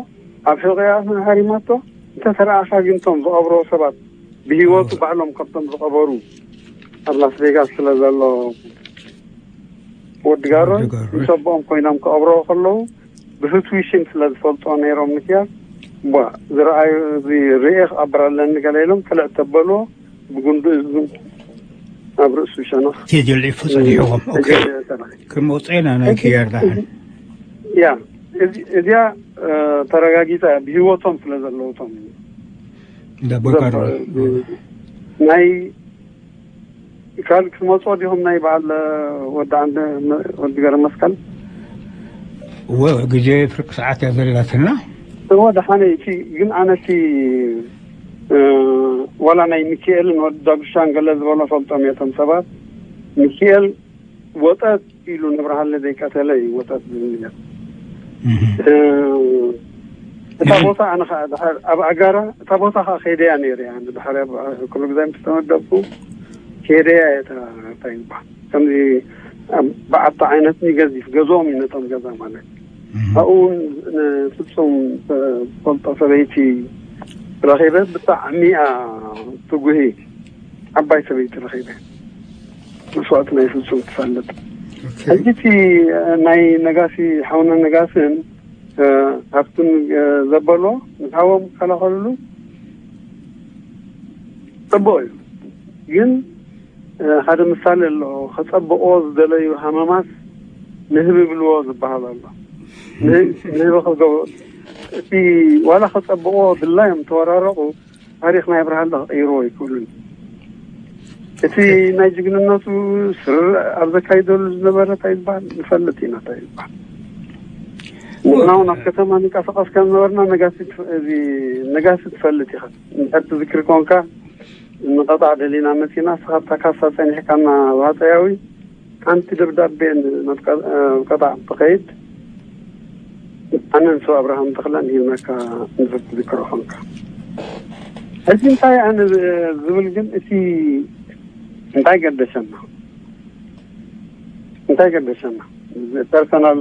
ኣብ ሕቆያ ሃሪማቶ እንተተረኣኻ ግን እቶም ዝቐብሮ ሰባት ብሂወቱ ባዕሎም ካብቶም ዝቐበሩ ኣብ ላስ ቬጋስ ስለ ዘሎ ወዲ ጋሮን ምስ ኣቦኦም ኮይኖም ክቐብርዎ ከለዉ ብፍትዊ ሽም ስለ ዝፈልጦ ነይሮም ምክያድ ቧ ዝረኣዩ እዚ ርኤ ክቐብር ኣለኒ ገለ ኢሎም ክልዕ ተበልዎ ብጉንዲ እዝኑ ኣብ ርእሱ ሸነኽ ተጀሊፉ ጸኒሕዎም ኦኬ ክመውፅኤና ናይ ክያር ዳሓን ያ እዚኣ ተረጋጊፃ ብሂወቶም ስለ ዘለውቶም እንዳቦጋሩ ናይ ካልእ ክትመፅኦ ዲኹም ናይ በዓል ወዲ ዓንደ ወዲ ገረ መስቀል እወ ግዜ ፍርቂ ሰዓት እያ ዘለትና እወ ደሓነ እቲ ግን ኣነቲ ዋላ ናይ ሚካኤልን ወዲ ዳጉሻን ገለ ዝበሎ ፈልጦም እየ እቶም ሰባት ሚካኤል ወጠጥ ኢሉ ንብርሃለ ዘይቀተለ እዩ ወጠጥ ዝብል እታ ቦታ ኣነ ከዓ ድሓር ኣብ ኣጋራ እታ ቦታ ከዓ ከይደያ ነይረ እያ ድሓር ኩሉ ግዜ ምስ ተመደብኩ ከይደያ እየ እታ እንታይ ይበሃል ከምዚ በዓቲ ዓይነት ገዚፍ ገዝኦም እዩ ነቶም ገዛ ማለት ኣብኡ እውን ንፍፁም ዝፈልጦ ሰበይቲ ረኺበ ብጣዕሚ እያ ትጉሂ ዓባይ ሰበይቲ ረኺበ መስዋእቲ ናይ ፍፁም ትፈልጥ ሕጂ እቲ ናይ ነጋሲ ሓውና ነጋስን ሃብትን ዘበሎ ንሃቦም ዝከላኸልሉ ፅቡቅ እዩ ግን ሓደ ምሳሌ ኣሎ ከፀብቅዎ ዝደለዩ ሃመማት ንህቢ ብልዎ ዝበሃል ኣሎ ንህቢ ክገብሮ እቲ ዋላ ከፀብቅዎ ድላዮም ተወራረቁ ታሪክ ናይ ኣብርሃለ ክቅይርዎ ይክእሉን እቲ ናይ ጅግንነቱ ስርርዕ ኣብ ዘካይደሉ ዝነበረ እንታይ ዝበሃል ንፈልጥ ኢና እንታይ ዝበሃል ንሕና እውን ኣብ ከተማ ንንቀሳቀስ ከም ነበርና ነጋሲ ነጋሲ ትፈልጥ ኢኻ እንድሕር ትዝክር ኮንካ ንቐጣዕ ደሊና መፂና ስኻታ ካሳ ፀኒሕካና ብሃፀያዊ ሓንቲ ደብዳቤ ቀጣዕ ትኸይድ ኣነ ንሱ ኣብርሃም ተኽለን ሂብናካ ንፍት ዝክሮ ኾንካ ሕጂ እንታይ ኣነ ዝብል ግን እቲ እንታይ ገደሰና እንታይ ገደሰና ፐርሰናል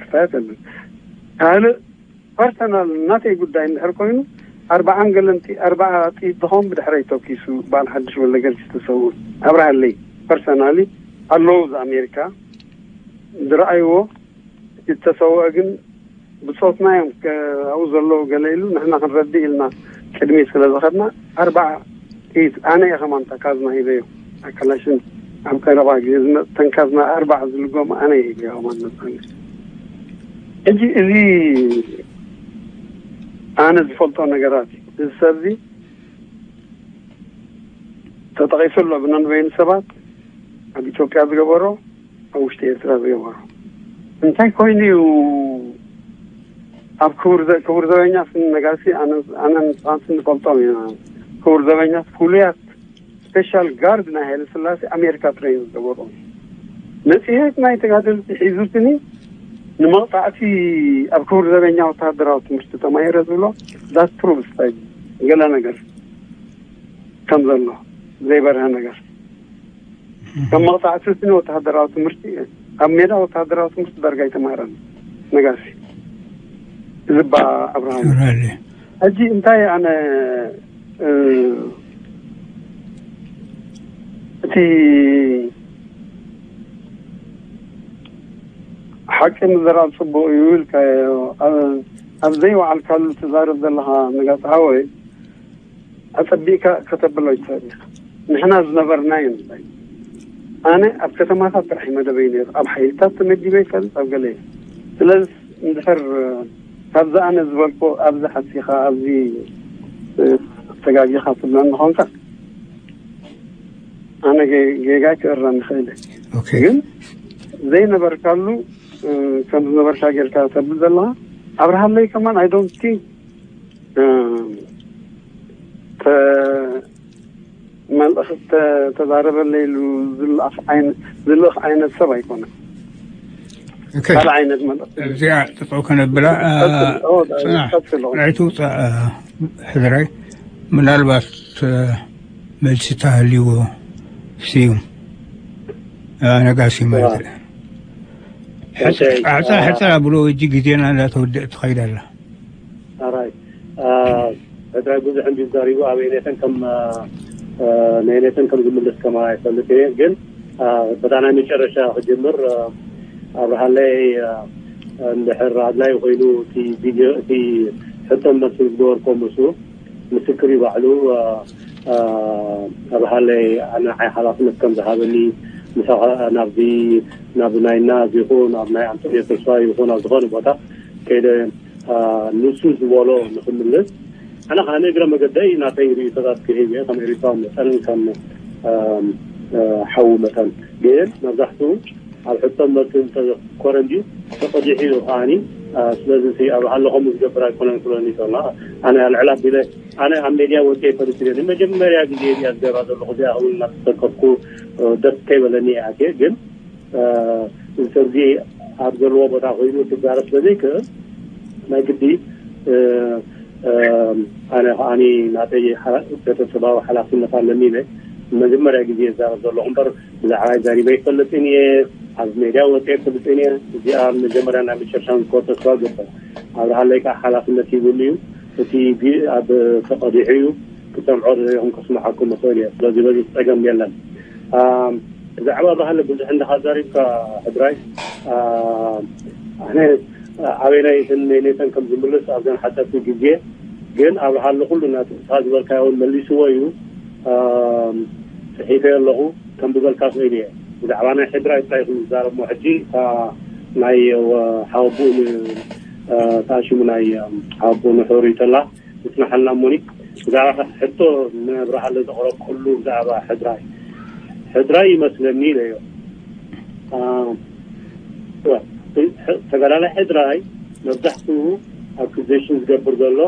ክፍያት የለን ካልእ ፐርሰናል ናተይ ጉዳይ እንድሕር ኮይኑ ኣርባዓን ገለን ኣርባዓ ጥይት ዝኾን ብድሕረይ ተኪሱ በዓል ሓድሽ ወልደገርጊስ ተሰውኡ ኣብርሃለይ ፐርሰናሊ ኣለዉ እዚ ኣሜሪካ ዝረኣይዎ እቲ ዝተሰውአ ግን ብፆትና እዮም ኣብኡ ዘለዉ ገለ ኢሉ ንሕና ክንረድእ ኢልና ቅድሚት ስለ ዝኸድና ኣርባዓ ጥይት ኣነ እየ ከማን እታ ካዝና ሂበዮ ኣካላሽን ኣብ ቀረባ ግዜ ዝመፅተን ካዝና ኣርባዓ ዝልጎም ኣነ እየ ሂበዮ ከማን መፅኒ ሕጂ እዚ ኣነ ዝፈልጦ ነገራት እዩ እዚ ሰብ እዚ ተጠቒሱ ኣሎ ብነንበይኑ ሰባት ኣብ ኢትዮጵያ ዝገበሮ ኣብ ውሽጢ ኤርትራ ዝገበሮ እንታይ ኮይኑ እዩ ኣብ ክቡር ዘበኛ ስኒ ነጋሲ ኣነ ንስኻን ንፈልጦም ኢና ክቡር ዘበኛ ፍሉያት ስፔሻል ጋርድ ናይ ሃይለ ስላሴ ኣሜሪካ ትሬን ዝገበሩ መፅሄት ናይ ተጋደልቲ ሒዙ ስኒ ንመቕፃዕቲ ኣብ ክቡር ዘበኛ ወታደራዊ ትምህርቲ ተማሂረ ዝብሎ ዳት ፕሩቭስ ገለ ነገር ከም ዘሎ ዘይበርሀ ነገር ከም መቕፃዕቲ ስኒ ወታደራዊ ትምህርቲ ኣብ ሜዳ ወታደራዊ ትምህርቲ ዳርጋ ኣይተማሃረን ነጋሲ። ዝባ ኣብርሃም። ሕጂ እንታይ ኣነ እቲ ሓቂ ምዝራብ ጽቡቕ እዩ ኢልካዮ። ኣብ ዘይወዓልካሉ ትዛረብ ዘለኻ ነጋሲ ሓወይ፣ ኣጸቢቕካ ከተብሎ ይትኽእል ኢኻ። ንሕና ዝነበርናዮ ንብል። ኣነ ኣብ ከተማታት ጥራሕ መደበይ ነይሩ። ኣብ ሓይልታት ተመዲበ ይፈልጥ ኣብ ገለ። ስለዚ እንድሕር ካብዚ ኣነ ዝበልኮ ኣብዚ ሓሲኻ ኣብዚ ተጋጊኻ ትብለኒ ኾንካ፣ ኣነ ጌጋ ክእረም ይኽእል። ግን ዘይነበርካሉ ከም ዝነበርካ ጌርካ ተብል ዘለኻ ኣብርሃለይ ከማን I don't think መልእኽቲ ተዛረበለይ ኢሉ ዝልእኽ ዓይነት ሰብ ኣይኮነን። ካልእ ዓይነት መልእኽቲ እዚኣ ጥጥው ከነብላ። ጽናሕ። ራይቱ ውፃእ ሕድራይ ምናልባት መልሲ ተሃልይዎ ስዩም ነጋሲ ማለት ሕፃ ሕፃ ብሎ እጂ ግዜና እንዳተወደእ ትኸይድ ኣላ። ኣራይ ሕድራይ ብዙሕ እንዲ ዛሪቡ ኣበይ ነተን ከም ነየነተን ከም ዝምልስ ከማ ይፈልጥ እየ። ግን በታ ናይ መጨረሻ ክጅምር ኣብርሃለይ እንድሕር ኣድላይ ኮይኑ እቲ ቪድዮ እቲ ሕቶን መልስን ዝገበርኮ ምስ ምስክር እዩ ባዕሉ። ኣብርሃለይ ንዓይ ሓላፍነት ከም ዝሃበኒ ምሳኻ ናብዚ ናብ ናይ ናዝ ይኹን ኣብ ናይ ኣንቶኒዮ ተስፋ ይኹን ኣብ ዝኾነ ቦታ ከይደ ንሱ ዝበሎ ንክምልስ ኣነ ከዓ ንእግረ መገደይ ናተይ ርእይቶታት ክህብ እየ ከም ኤሪትራዊ መጠን ከም ሓዉ መጠን። ግን መብዛሕትኡ ኣብ ሕቶ መልሲ ዝተኮረ እንድዩ ተቐዲሑ እዩ ከዓኒ። ስለዚ እቲ ኣብርሃለ ከምኡ ዝገብር ኣይኮነን ክብለኒ ይኽእል። ኣነ ኣልዕል ኣቢለ ኣነ ኣብ ሜድያ ወፂአ ይፈልጥ እየ። ንመጀመርያ ግዜ እያ ዝገብራ ዘለኹ እዚኣ እውን እናተሰከፍኩ ደስ ከይበለኒ እየ ኣትየ። ግን እዚ ሰብ እዚ ኣብ ዘለዎ ቦታ ኮይኑ ክዛረብ ስለዘይክእል ናይ ግዲ ኣነ ከዓኒ ናተይ ቤተሰባዊ ሓላፍነት ኣለኒ ኢለ መጀመርያ ግዜ ይዛረብ ዘለኹ እምበር ብዛዕባ ዛሪበ ይፈልጥን እየ። ኣብ ሜድያ ወፂአ ይፈልጥን እየ። እዚኣ መጀመርያ ናይ መጨረሻ ንኮ ተስፋ ገበር ኣብርሃለይ ከዓ ሓላፍነት ይብሉ እዩ። እቲ ኣብ ተቐዲሑ እዩ ክሰምዖ ደለኹም ከስምዓኩም እኽእል እየ። ስለዚ በዚ ፀገም የለን። ብዛዕባ ባህሊ ብዙሕ እንዳካ ዛሪብካ ሕድራይ ኣነ ኣበይናይ ነይነይተን ከም ዝምልስ ኣብዘን ሓፀርቲ ግዜ ግን ኣብርሃለ ኩሉ ናትካ ዝበልካዮ እውን መሊስዎ እዩ። ፅሒፈ ኣለኹ ከም ዝበልካ ክእል እየ። ብዛዕባ ናይ ሕድራይ ጥራይ ክንዛረብ ሞ ሕጂ እታ ናይ ሓወቡኡ ተኣሽሙ ናይ ሓወቡኡ ንሕሩ ይተላ ይጽናሓልና እሞኒ ብዛዕባ ሕቶ ንኣብርሃለ ዘቕረብኩሉ ብዛዕባ ሕድራይ ሕድራይ ይመስለኒ ኢለዮ። ተጋዳላይ ሕድራይ መብዛሕትኡ ኣኩዜሽን ዝገብር ዘሎ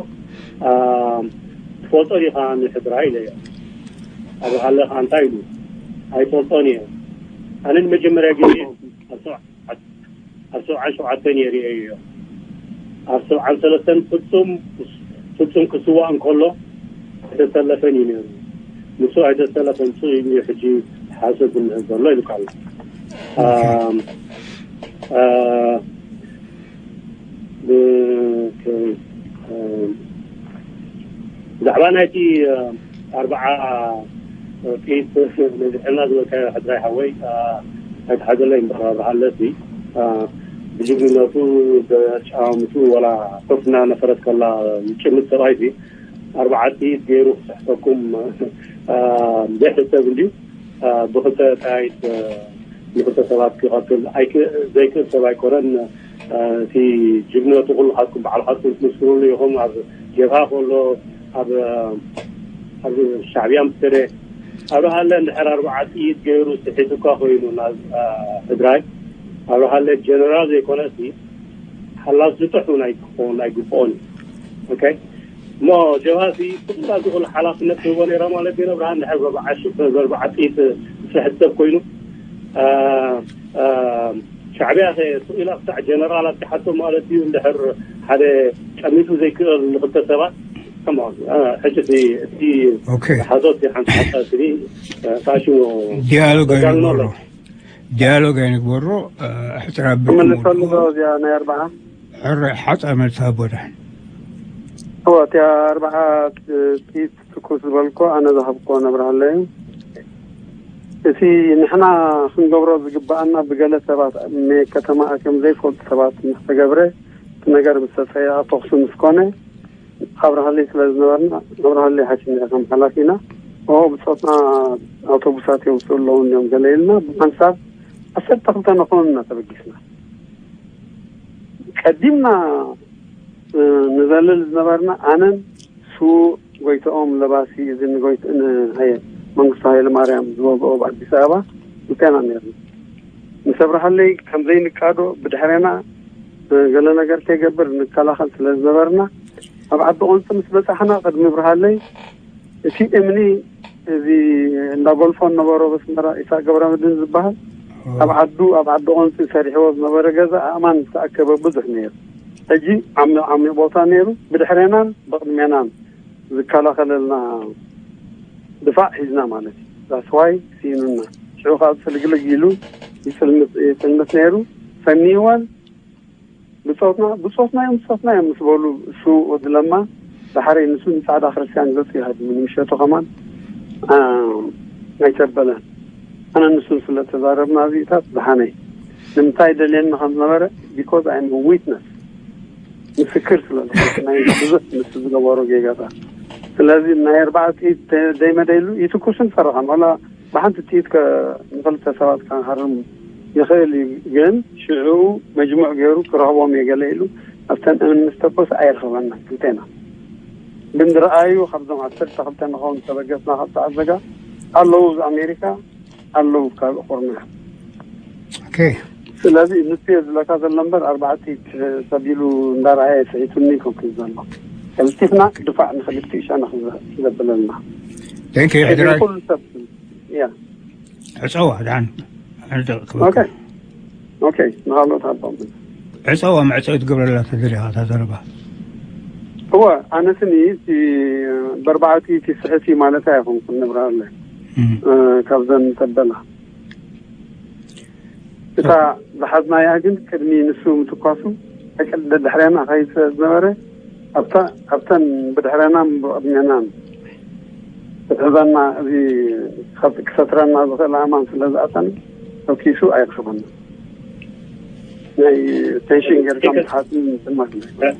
ትፈልጦ ዲኻ ንሕድራይ ኢለዮ። ኣብርሃለ ከዓ እንታይ ኢሉ ኣይፈልጦን እየ ኣነ ንመጀመርያ ግዜ ኣብ ሰብዓን ሸውዓተን የርእየዮ። ኣብ ሰብዓን ሰለስተን ፍጹም ፍጹም ክስዋእ እንከሎ ኣይተሰለፈን እዩ ነይሩ። ንሱ ኣይተሰለፈን ሱ እዩ ሕጂ ሓሶት ዝምህር ዘሎ ኢሉካ ኣሎ። ብዛዕባ ናይቲ ኣርባዓ ጥይት ነዚ ሕና ዝበልካዮ ሕድራይ ሓወይ ኣይትሓዘለይ እምበር ኣብርሃለሲ ብጅግንነቱ ብኣጨማምትኡ ዋላ ኮፍ እናነፈረት ከላ ዝጭምት ሰብኣይሲ ኣርባዓ ጥይት ገይሩ ክስሕተኩም ዘይሕሰብ እንድዩ። ብክልተ ጠያይት ንክልተ ሰባት ክቐትል ዘይክእል ሰብ ኣይኮነን። እቲ ጅግንነቱ ኩልኻትኩም ባዕልኻትኩም ትምስክርሉ ኢኹም። ኣብ ጀብሃ ከሎ ኣብ ኣብ ሻዕብያ ምስ ከደ ኣብርሃለ እንድሕር ኣርባዓ ጥይት ገይሩ ስሒቱካ ኮይኑ ናብ ትግራይ ኣብርሃለ ጀነራል ዘይኮነ ሲ ሓላፍ ዝጥሕ እውን ኣይግብኦን እዩ። እሞ ጀብሃ ሲ ኩላ ዝኹሉ ሓላፍነት ትህቦ ነይራ ማለት እዩ። ኣብርሃን ድሕር በርባዓ ጥይት ዝስሕት ሰብ ኮይኑ ሻዕብያ ከ ስቕ ኢላ ክሳዕ ጀነራል ኣብፅሓቶ ማለት እዩ። እንድሕር ሓደ ጠሚቱ ዘይክእል ንክልተ ሰባት ሕጂ እቲ ሓሶት ሓንቲ ሓሳብ ስኒ ታሽሞ ዲያሎግ ዲያሎግ ኣይንግበሮ። ሕፅር ኣቢልኩም ክምልሰሉ ወድቁ። ዶ እዚኣ ናይ ኣርባዓ ሕረ ሓፃ መልስ ኣቦዳን እወ እቲኣ ኣርባዓ ጥይት ትኩስ ዝበልኮ ኣነ ዝሃብኮ ነብርሃለዩ። እቲ ንሕና ክንገብሮ ዝግባኣና ብገለ ሰባት ኣብ ከተማ ኣትዮም ዘይፈልጡ ሰባት ምስ ተገብረ እቲ ነገር ምስ ተፀየቐ ተኽሲ ምስ ኮነ ኣብርሃለይ ስለ ዝነበርና ኣብርሃለይ ሓሲና ከም ሓላፊና ኦ ብፆትና ኣውቶቡሳት የውፅኡ ኣለዉ እንዲዮም ገለ ኢልና ብሓንሳብ ዓሰርተ ክልተ ንኾን እናተበጊስና ቀዲምና ንዘልል ዝነበርና ኣነን ስዉእ ጎይትኦም ለባሲ እዚ ንጎይት ንሃየ መንግስቱ ሃይለ ማርያም ዝወግኦ ኣብ ኣዲስ ኣበባ እንተና ነርና። ምስ ኣብርሃለይ ከም ዘይንቃዶ ብድሕሬና ገለ ነገር ከይገብር ንከላኸል ስለ ዝነበርና ኣብ ዓዲ ቆንፂ ምስ በፃሕና ቅድሚ ኣብርሃለይ እቲ እምኒ እዚ እንዳ ጎልፎ ነበሮ በስመራ ኢሳቅ ገብረመድህን ዝበሃል ኣብ ዓዱ ኣብ ዓዲ ቆንፂ ሰሪሕዎ ዝነበረ ገዛ ኣእማን ዝተኣከበ ብዙሕ ነይሩ። ሕጂ ዓሚቕ ዓሚቕ ቦታ ነይሩ። ብድሕሬናን ብቕድሜናን ዝከላኸለልና ድፋዕ ሒዝና ማለት እዩ። ዛስዋይ ስኢኑና ሽዑ ካብ ፅልግልግ ኢሉ ይፅልምት ይፅልምት ነይሩ። ሰኒዋን ብፆትና ብፆትና እዮም ብፆትና እዮም ምስ በሉ እሱ ወዲ ለማ ዳሕረይ ንሱ ንፃዕዳ ክርስቲያን ገፁ ይሃድሙ ንምሸቱ ከማን ኣይተበለን። ኣነ ንሱን ስለ ተዛረብና እዚታት ዝሓነይ ንምንታይ ደልየኒ ከም ዝነበረ because I'm witness ምስክር ስለ ዝኾንኩ ናይ ብዙሕ ምስ ዝገበሩ ጌጋታት ስለዚ ናይ ኣርባዕተ ጥይት ዘይመደይሉ ይትኩስን ፈረኻን ዋላ ብሓንቲ ጥይት ንክልተ ሰባት ከሃርም ይኽእል እዩ ግን ሽዑ መጅሙዕ ገይሩ ክረኽቦም እየ ገለ ኢሉ ኣብተን እምን ምስ ተኮሰ ኣይረኸበና ክልቴና ግን ዝረኣዩ ካብዞም ዓሰርተ ክልተ ንኸውን ዝተበገስና ካብ ተዓዘጋ ኣለዉ ኣብ ኣሜሪካ ኣለዉ ካልእ ኮርና ኦኬ ስለዚ ንሱ እየ ዝብለካ ዘሎ እምበር ኣርባዕተ ሰቢሉ እንዳረኣየ ስሒቱኒ ኮንኩ ዘሎ ቀልጢፍና ድፋዕ ንክልቲኡ ሻነኽ ዘብለና Thank you ሕድራይ ኩሉ ሰብ ያ ዕፀዋ ድሓን ኦኬ ኦኬ ንካልኦት ሃቦም ዕፀዋ መዕፀዊ ትገብረላ ተደሊኻ እታ ዘረባ እወ ኣነ ስኒ በርባዕቲ እቲ ስሕቲ ማለት ኣይኮንኩን ንብራ ኣለ ካብዘን ተበላ እታ ዝሓዝናያ ግን ቅድሚ ንሱ ምትኳሱ ሕቅል ደድሕሬና ከይድ ስለ ዝነበረ ኣብታ ኣብተን ብድሕሬናን ብቅድሜናን ዝሕዘና እዚ ክሰትረና ዝኽእል ኣማን ስለ ዝኣተን ተኪሱ ኣይረኸበና ናይ ቴንሽን ጌርካ ምትሓትን ድማ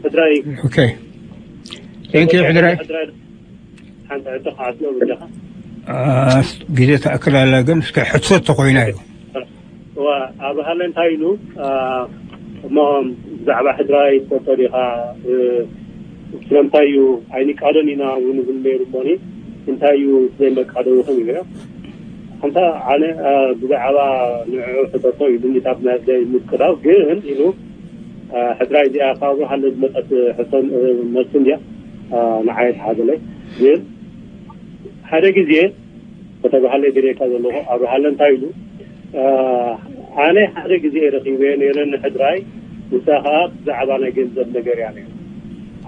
ሕድራይ ኦኬ ቴንክ ዩ ሕድራይ ሓንቲ ሕቶ ክሓትሎ ብለኻ ግዜ ተኣክል ኣላ ግን እስከ ሕትሰት ተኮይና እዩ እዋ ኣብርሃለ እንታይ ኢሉ እሞ ብዛዕባ ሕድራይ ትፈልጦ ዲኻ ስለምንታይ እዩ ኣይንቃዶን ኢና እውን ይብል ነይሩ እሞኒ እንታይ እዩ ዘይመቃደውኹም ይብሎ ሓንታ ኣነ ብዛዕባ ንዕኡ ሕተቶ ኢሉኒ ካብ ናይ ምቅዳው ግን ኢሉ ሕድራይ እዚኣ ካብ ኣብርሃለ ዝመፀት ሕቶን መልሲ እንድያ ንዓየ ተሓዘለይ ግን ሓደ ግዜ ከተባሃለ ገሌካ ዘለኹ ኣብርሃለ እንታይ ኢሉ ኣነ ሓደ ግዜ ረኺበ ነይረ ንሕድራይ ንሳ ከዓ ብዛዕባ ናይ ገንዘብ ነገር እያ ነይሩ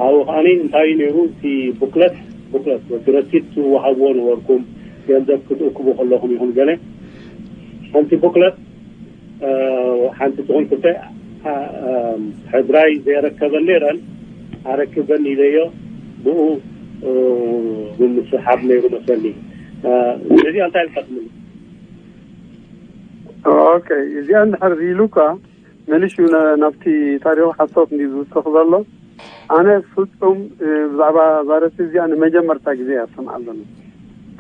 ኣብኡ ከዓኒ እንታይ እዩ ነይሩ እቲ ቡክለት ቡክለት ወዲ ረሲት ትወሃብዎ ነበርኩም ገንዘብ ክትእክቡ ከለኹም ይኹን ገለ ሓንቲ ቡክለት ሓንቲ ትኹን ክልተ ሕድራይ ዘይረከበን ነይረን ኣረክበን ኢለዮ ብኡ ብምስሓብ ነይሩ መሰሊ ነዚኣ እንታይ ኢልካ ትምልስ ኦኬ እዚኣ እንድሕር ኢሉካ መሊሹ ናብቲ ታሪኹ ሓሶት እንዲ ዝውስኽ ዘሎ ኣነ ፍፁም ብዛዕባ ዛረቲ እዚኣ ንመጀመርታ ግዜ እያ ዝሰምዓ ዘሎ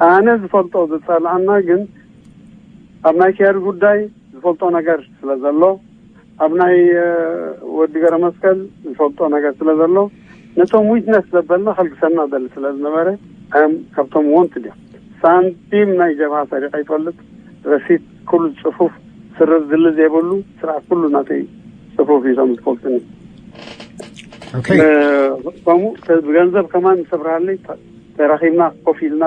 ኣነ ዝፈልጦ ዝፀልኣና ግን ኣብ ናይ ኪያድ ጉዳይ ዝፈልጦ ነገር ስለ ዘሎ ኣብ ናይ ወዲ ገረመስቀል ዝፈልጦ ነገር ስለ ዘሎ ነቶም ዊትነስ ዘበልና ከልግሰና ደሊ ስለ ዝነበረ ኣም ካብቶም ወንት ድዮም ሳንቲም ናይ ጀብሃ ሰሪቀ ይፈልጥ ረሲት ኩሉ ፅፉፍ ስርር ዝሊ ዘይብሉ ስራሕ ኩሉ ናተይ ፅፉፍ እዩ ቶም ዝፈልጥኒ ከምኡ ብገንዘብ ከማን ሰብርሃለይ ተራኺብና ኮፍ ኢልና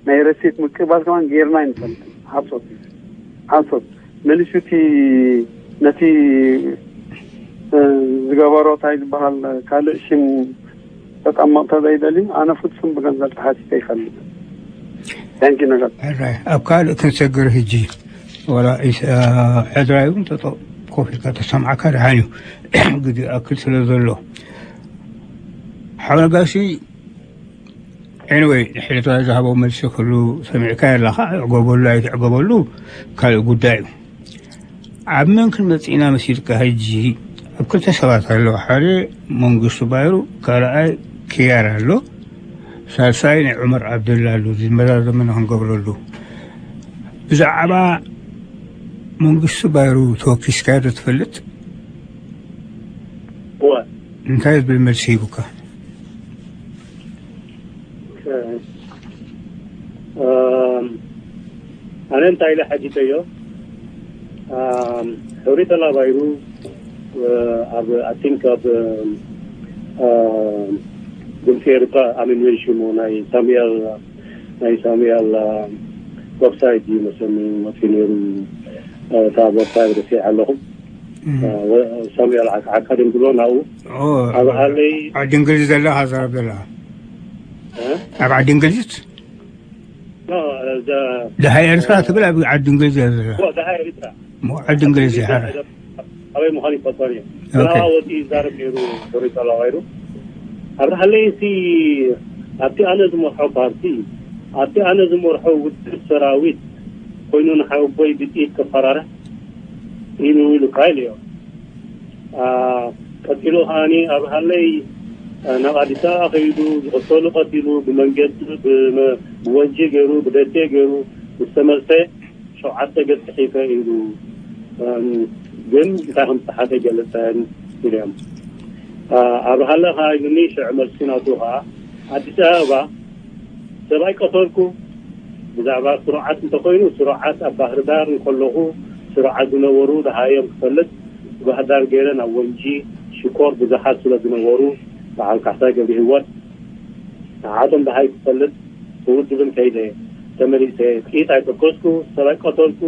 ናይ ረሲት ምቅባል ከማን ጌርና ይንፈልጥ ሓሶት ሓሶት መሊሱ እቲ ነቲ ዝገበሮ እንታይ ዝበሃል ካልእ ሽም ተጠመቕ ተዘይደልዩ ኣነ ፍጹም ብገንዘብ ተሓሲተ ይፈልጥ ታንኪ ነገር ኣብ ካልእ ክንሰግር ህጂ ወላ ኢስ- አ፣ ሕድራይ እውን ተጠ- ኮፍ ኢልካ ተሰምዓካ ደሓን እዩ። ግዜ ኣክል ስለ ዘሎ ሓወጋሲ ኤኒወይ፣ ንሕልታ ዝሃቦ መልሲ ኩሉ ሰሚዕካ ኣለኻ። ዕገበሉ ኣይትዕገበሉ ካልእ ጉዳይ እዩ። ኣብ መን ክንመጽእ ኢና መሲልካ? ሕጂ ኣብ ክልተ ሰባት ኣለዉ። ሓደ መንግስቱ ባይሩ፣ ካልኣይ ክያር ኣሎ፣ ሳልሳይ ናይ ዑመር ዓብደላ ኣሎ። ዝመዛዘመና ክንገብረሉ ብዛዕባ መንግስቱ ባይሩ ተወኪስካዮ ዶ ትፈልጥ? እወ እንታይ ዝብል መልሲ ሂቡካ? ኣነ እንታይ ኢለ ሓቲተዮ? ሕሪ ተላባይሩ ኣብ ኣቲንክ ኣብ ድምፂ ኤርትራ ኣሚን ሽሙ ናይ ሳሙኤል ናይ ሳሙኤል ዌብሳይት እዩ መሰኒ መፅኡ ነይሩ። እታ ዌብሳይት ረሲዐ ኣለኹ። ሳሙኤል ዓካደም ብሎ ናብኡ ኣብ ሃለይ ዓዲ እንግሊዝ ዘለኻ ዘረብ ዘለኻ ኣብ ዓዲ እንግሊዝ ደሃይ ኤርትራ ትብል ኣብ ዓዲ እንግሊዝ እያ ዘላ። ደሃይ ኤርትራ እሞ ዓዲ እንግሊዝ እያ ሓራ ኣበይ ምዃኑ ይፈልጦን እዮም። ኦኬ። ብዛዕባ ወፂኡ ይዛረብ ነይሩ። ሕሩይ ተላባይሩ ኣብ ሃለይ ሲ ኣብቲ ኣነ ዝመርሖ ፓርቲ ኣብቲ ኣነ ዝመርሖ ውድብ ሰራዊት ኮይኑ ንሓወቦይ ብጥይት ከፈራርሕ ኢሉ ኢሉ ካይል እዮም። ቀፂሉ ከዓኒ ኣብ ሃለይ ናብ ኣዲስ ኣበባ ከይዱ ዝቐተሉ ቀቲሉ ብመንገዲ ብወንጂ ገይሩ ብደሴ ገይሩ ዝተመልሰ ሸውዓተ ገፅ ፅሒፈ ኢሉ። ግን እንታይ ከም ዝተሓተ ገለፀን ኢሎም። ኣብርሃለ ከዓ ኢሉኒ። ሽዑ መልሲ ናቱ ከዓ ኣዲስ ኣበባ ሰብኣይ ቀተልኩ ብዛዕባ ስሩዓት እንተኮይኑ ስሩዓት ኣብ ባህር ዳር እንከለኹ ስሩዓት ዝነበሩ ደሃዮም ክፈልጥ ብባህር ዳር ገይረ ናብ ወንጂ ሽኮር ብዙሓት ስለ ዝነበሩ በዓል ካሕሳይ ገብረ ህይወት ንዓቶም ደሃይ ክፈልጥ ብውድብን ከይደ ተመሊሰ ጥይት ኣይተኮስኩ ሰብኣይ ቀተልኩ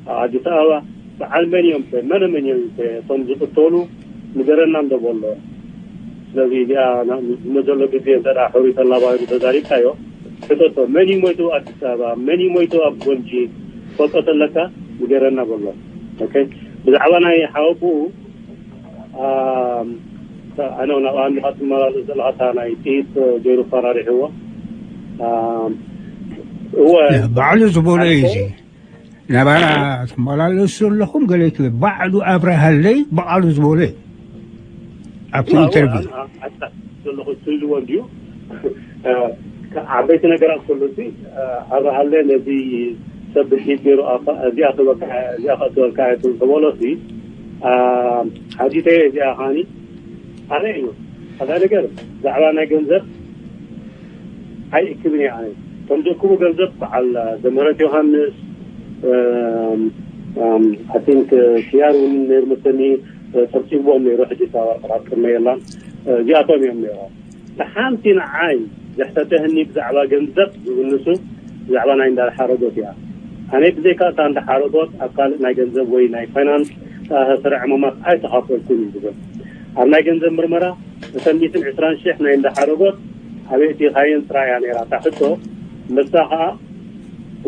ኣብ ኣዲስ ኣበባ በዓል መን እዮም ከ መነ መን እዮም ከ እቶም ዝቅተሉ ንገረና እንዶ በሎ። ስለዚ እዚኣ ዝመዘሎ ግዜ እንተ ሕሩይ ተላባይሩ ተዛሪብካዮ ሕተቶ መን እዩ ሞይቱ ኣዲስ ኣበባ መን እዩ ሞይቱ ኣብ ጎንጂ ፈልጦ ተለካ ንገረና በሎ። ብዛዕባ ናይ ሓወብኡ ኣነ ናብ ኣንድኻ ትመላለስ ዘለኻ እታ ናይ ጥይት ገይሩ ፈራሪሕዎ እወ ባዕሉ ዝበሎ እዩ እዚ ናባና ትመላለሱ ዘለኹም ገለ ትብል ባዕሉ ኣብረሃለይ ባዕሉ ዝበሎ እዩ ኣብቲ ኢንተርቪው ዘለኹ ትልዎ እንድዩ። ዓበይቲ ነገራት ከሎ ሲ ኣብረሃለ ነዚ ሰብ ብድሒት ገይሩ እዚኣ ክበልካ እዚኣ ከእትወልካ ትብል ዝበሎ ሲ ሓቲተዮ እዚኣ ከዓኒ ኣነ እዩ። ካልኣይ ነገር ብዛዕባ ናይ ገንዘብ ኣይእክብን እየ ኣነ። እቶም ዘእክቡ ገንዘብ በዓል ዘምህረት ዮሃንስ ኣቲንክ ክያር እውን ነይሩ መሰኒ ጸብጺብዎም ነይሩ። ሕጂ እታ ወረቐት ኣብ ቅድመይ የላን። እዚኣቶም እዮም ነይሮም። ሓንቲ ንዓይ ዘሕተተህኒ ብዛዕባ ገንዘብ ዝውንሱ ብዛዕባ ናይ እንዳ ሓረጎት እያ። ኣነ ብዘይካ እታ እንዳ ሓረጎት ኣብ ካልእ ናይ ገንዘብ ወይ ናይ ፋይናንስ ዝተኣሳሰረ ዕማማት ኣይተኻፈልኩን እዩ ዝብል። ኣብ ናይ ገንዘብ ምርመራ እተን ሚእትን ዕስራን ሽሕ ናይ እንዳ ሓረጎት ኣበይ ኣእቲኻየን ጥራይ እያ ነይራ እታ ሕቶ። ንሳ ኸኣ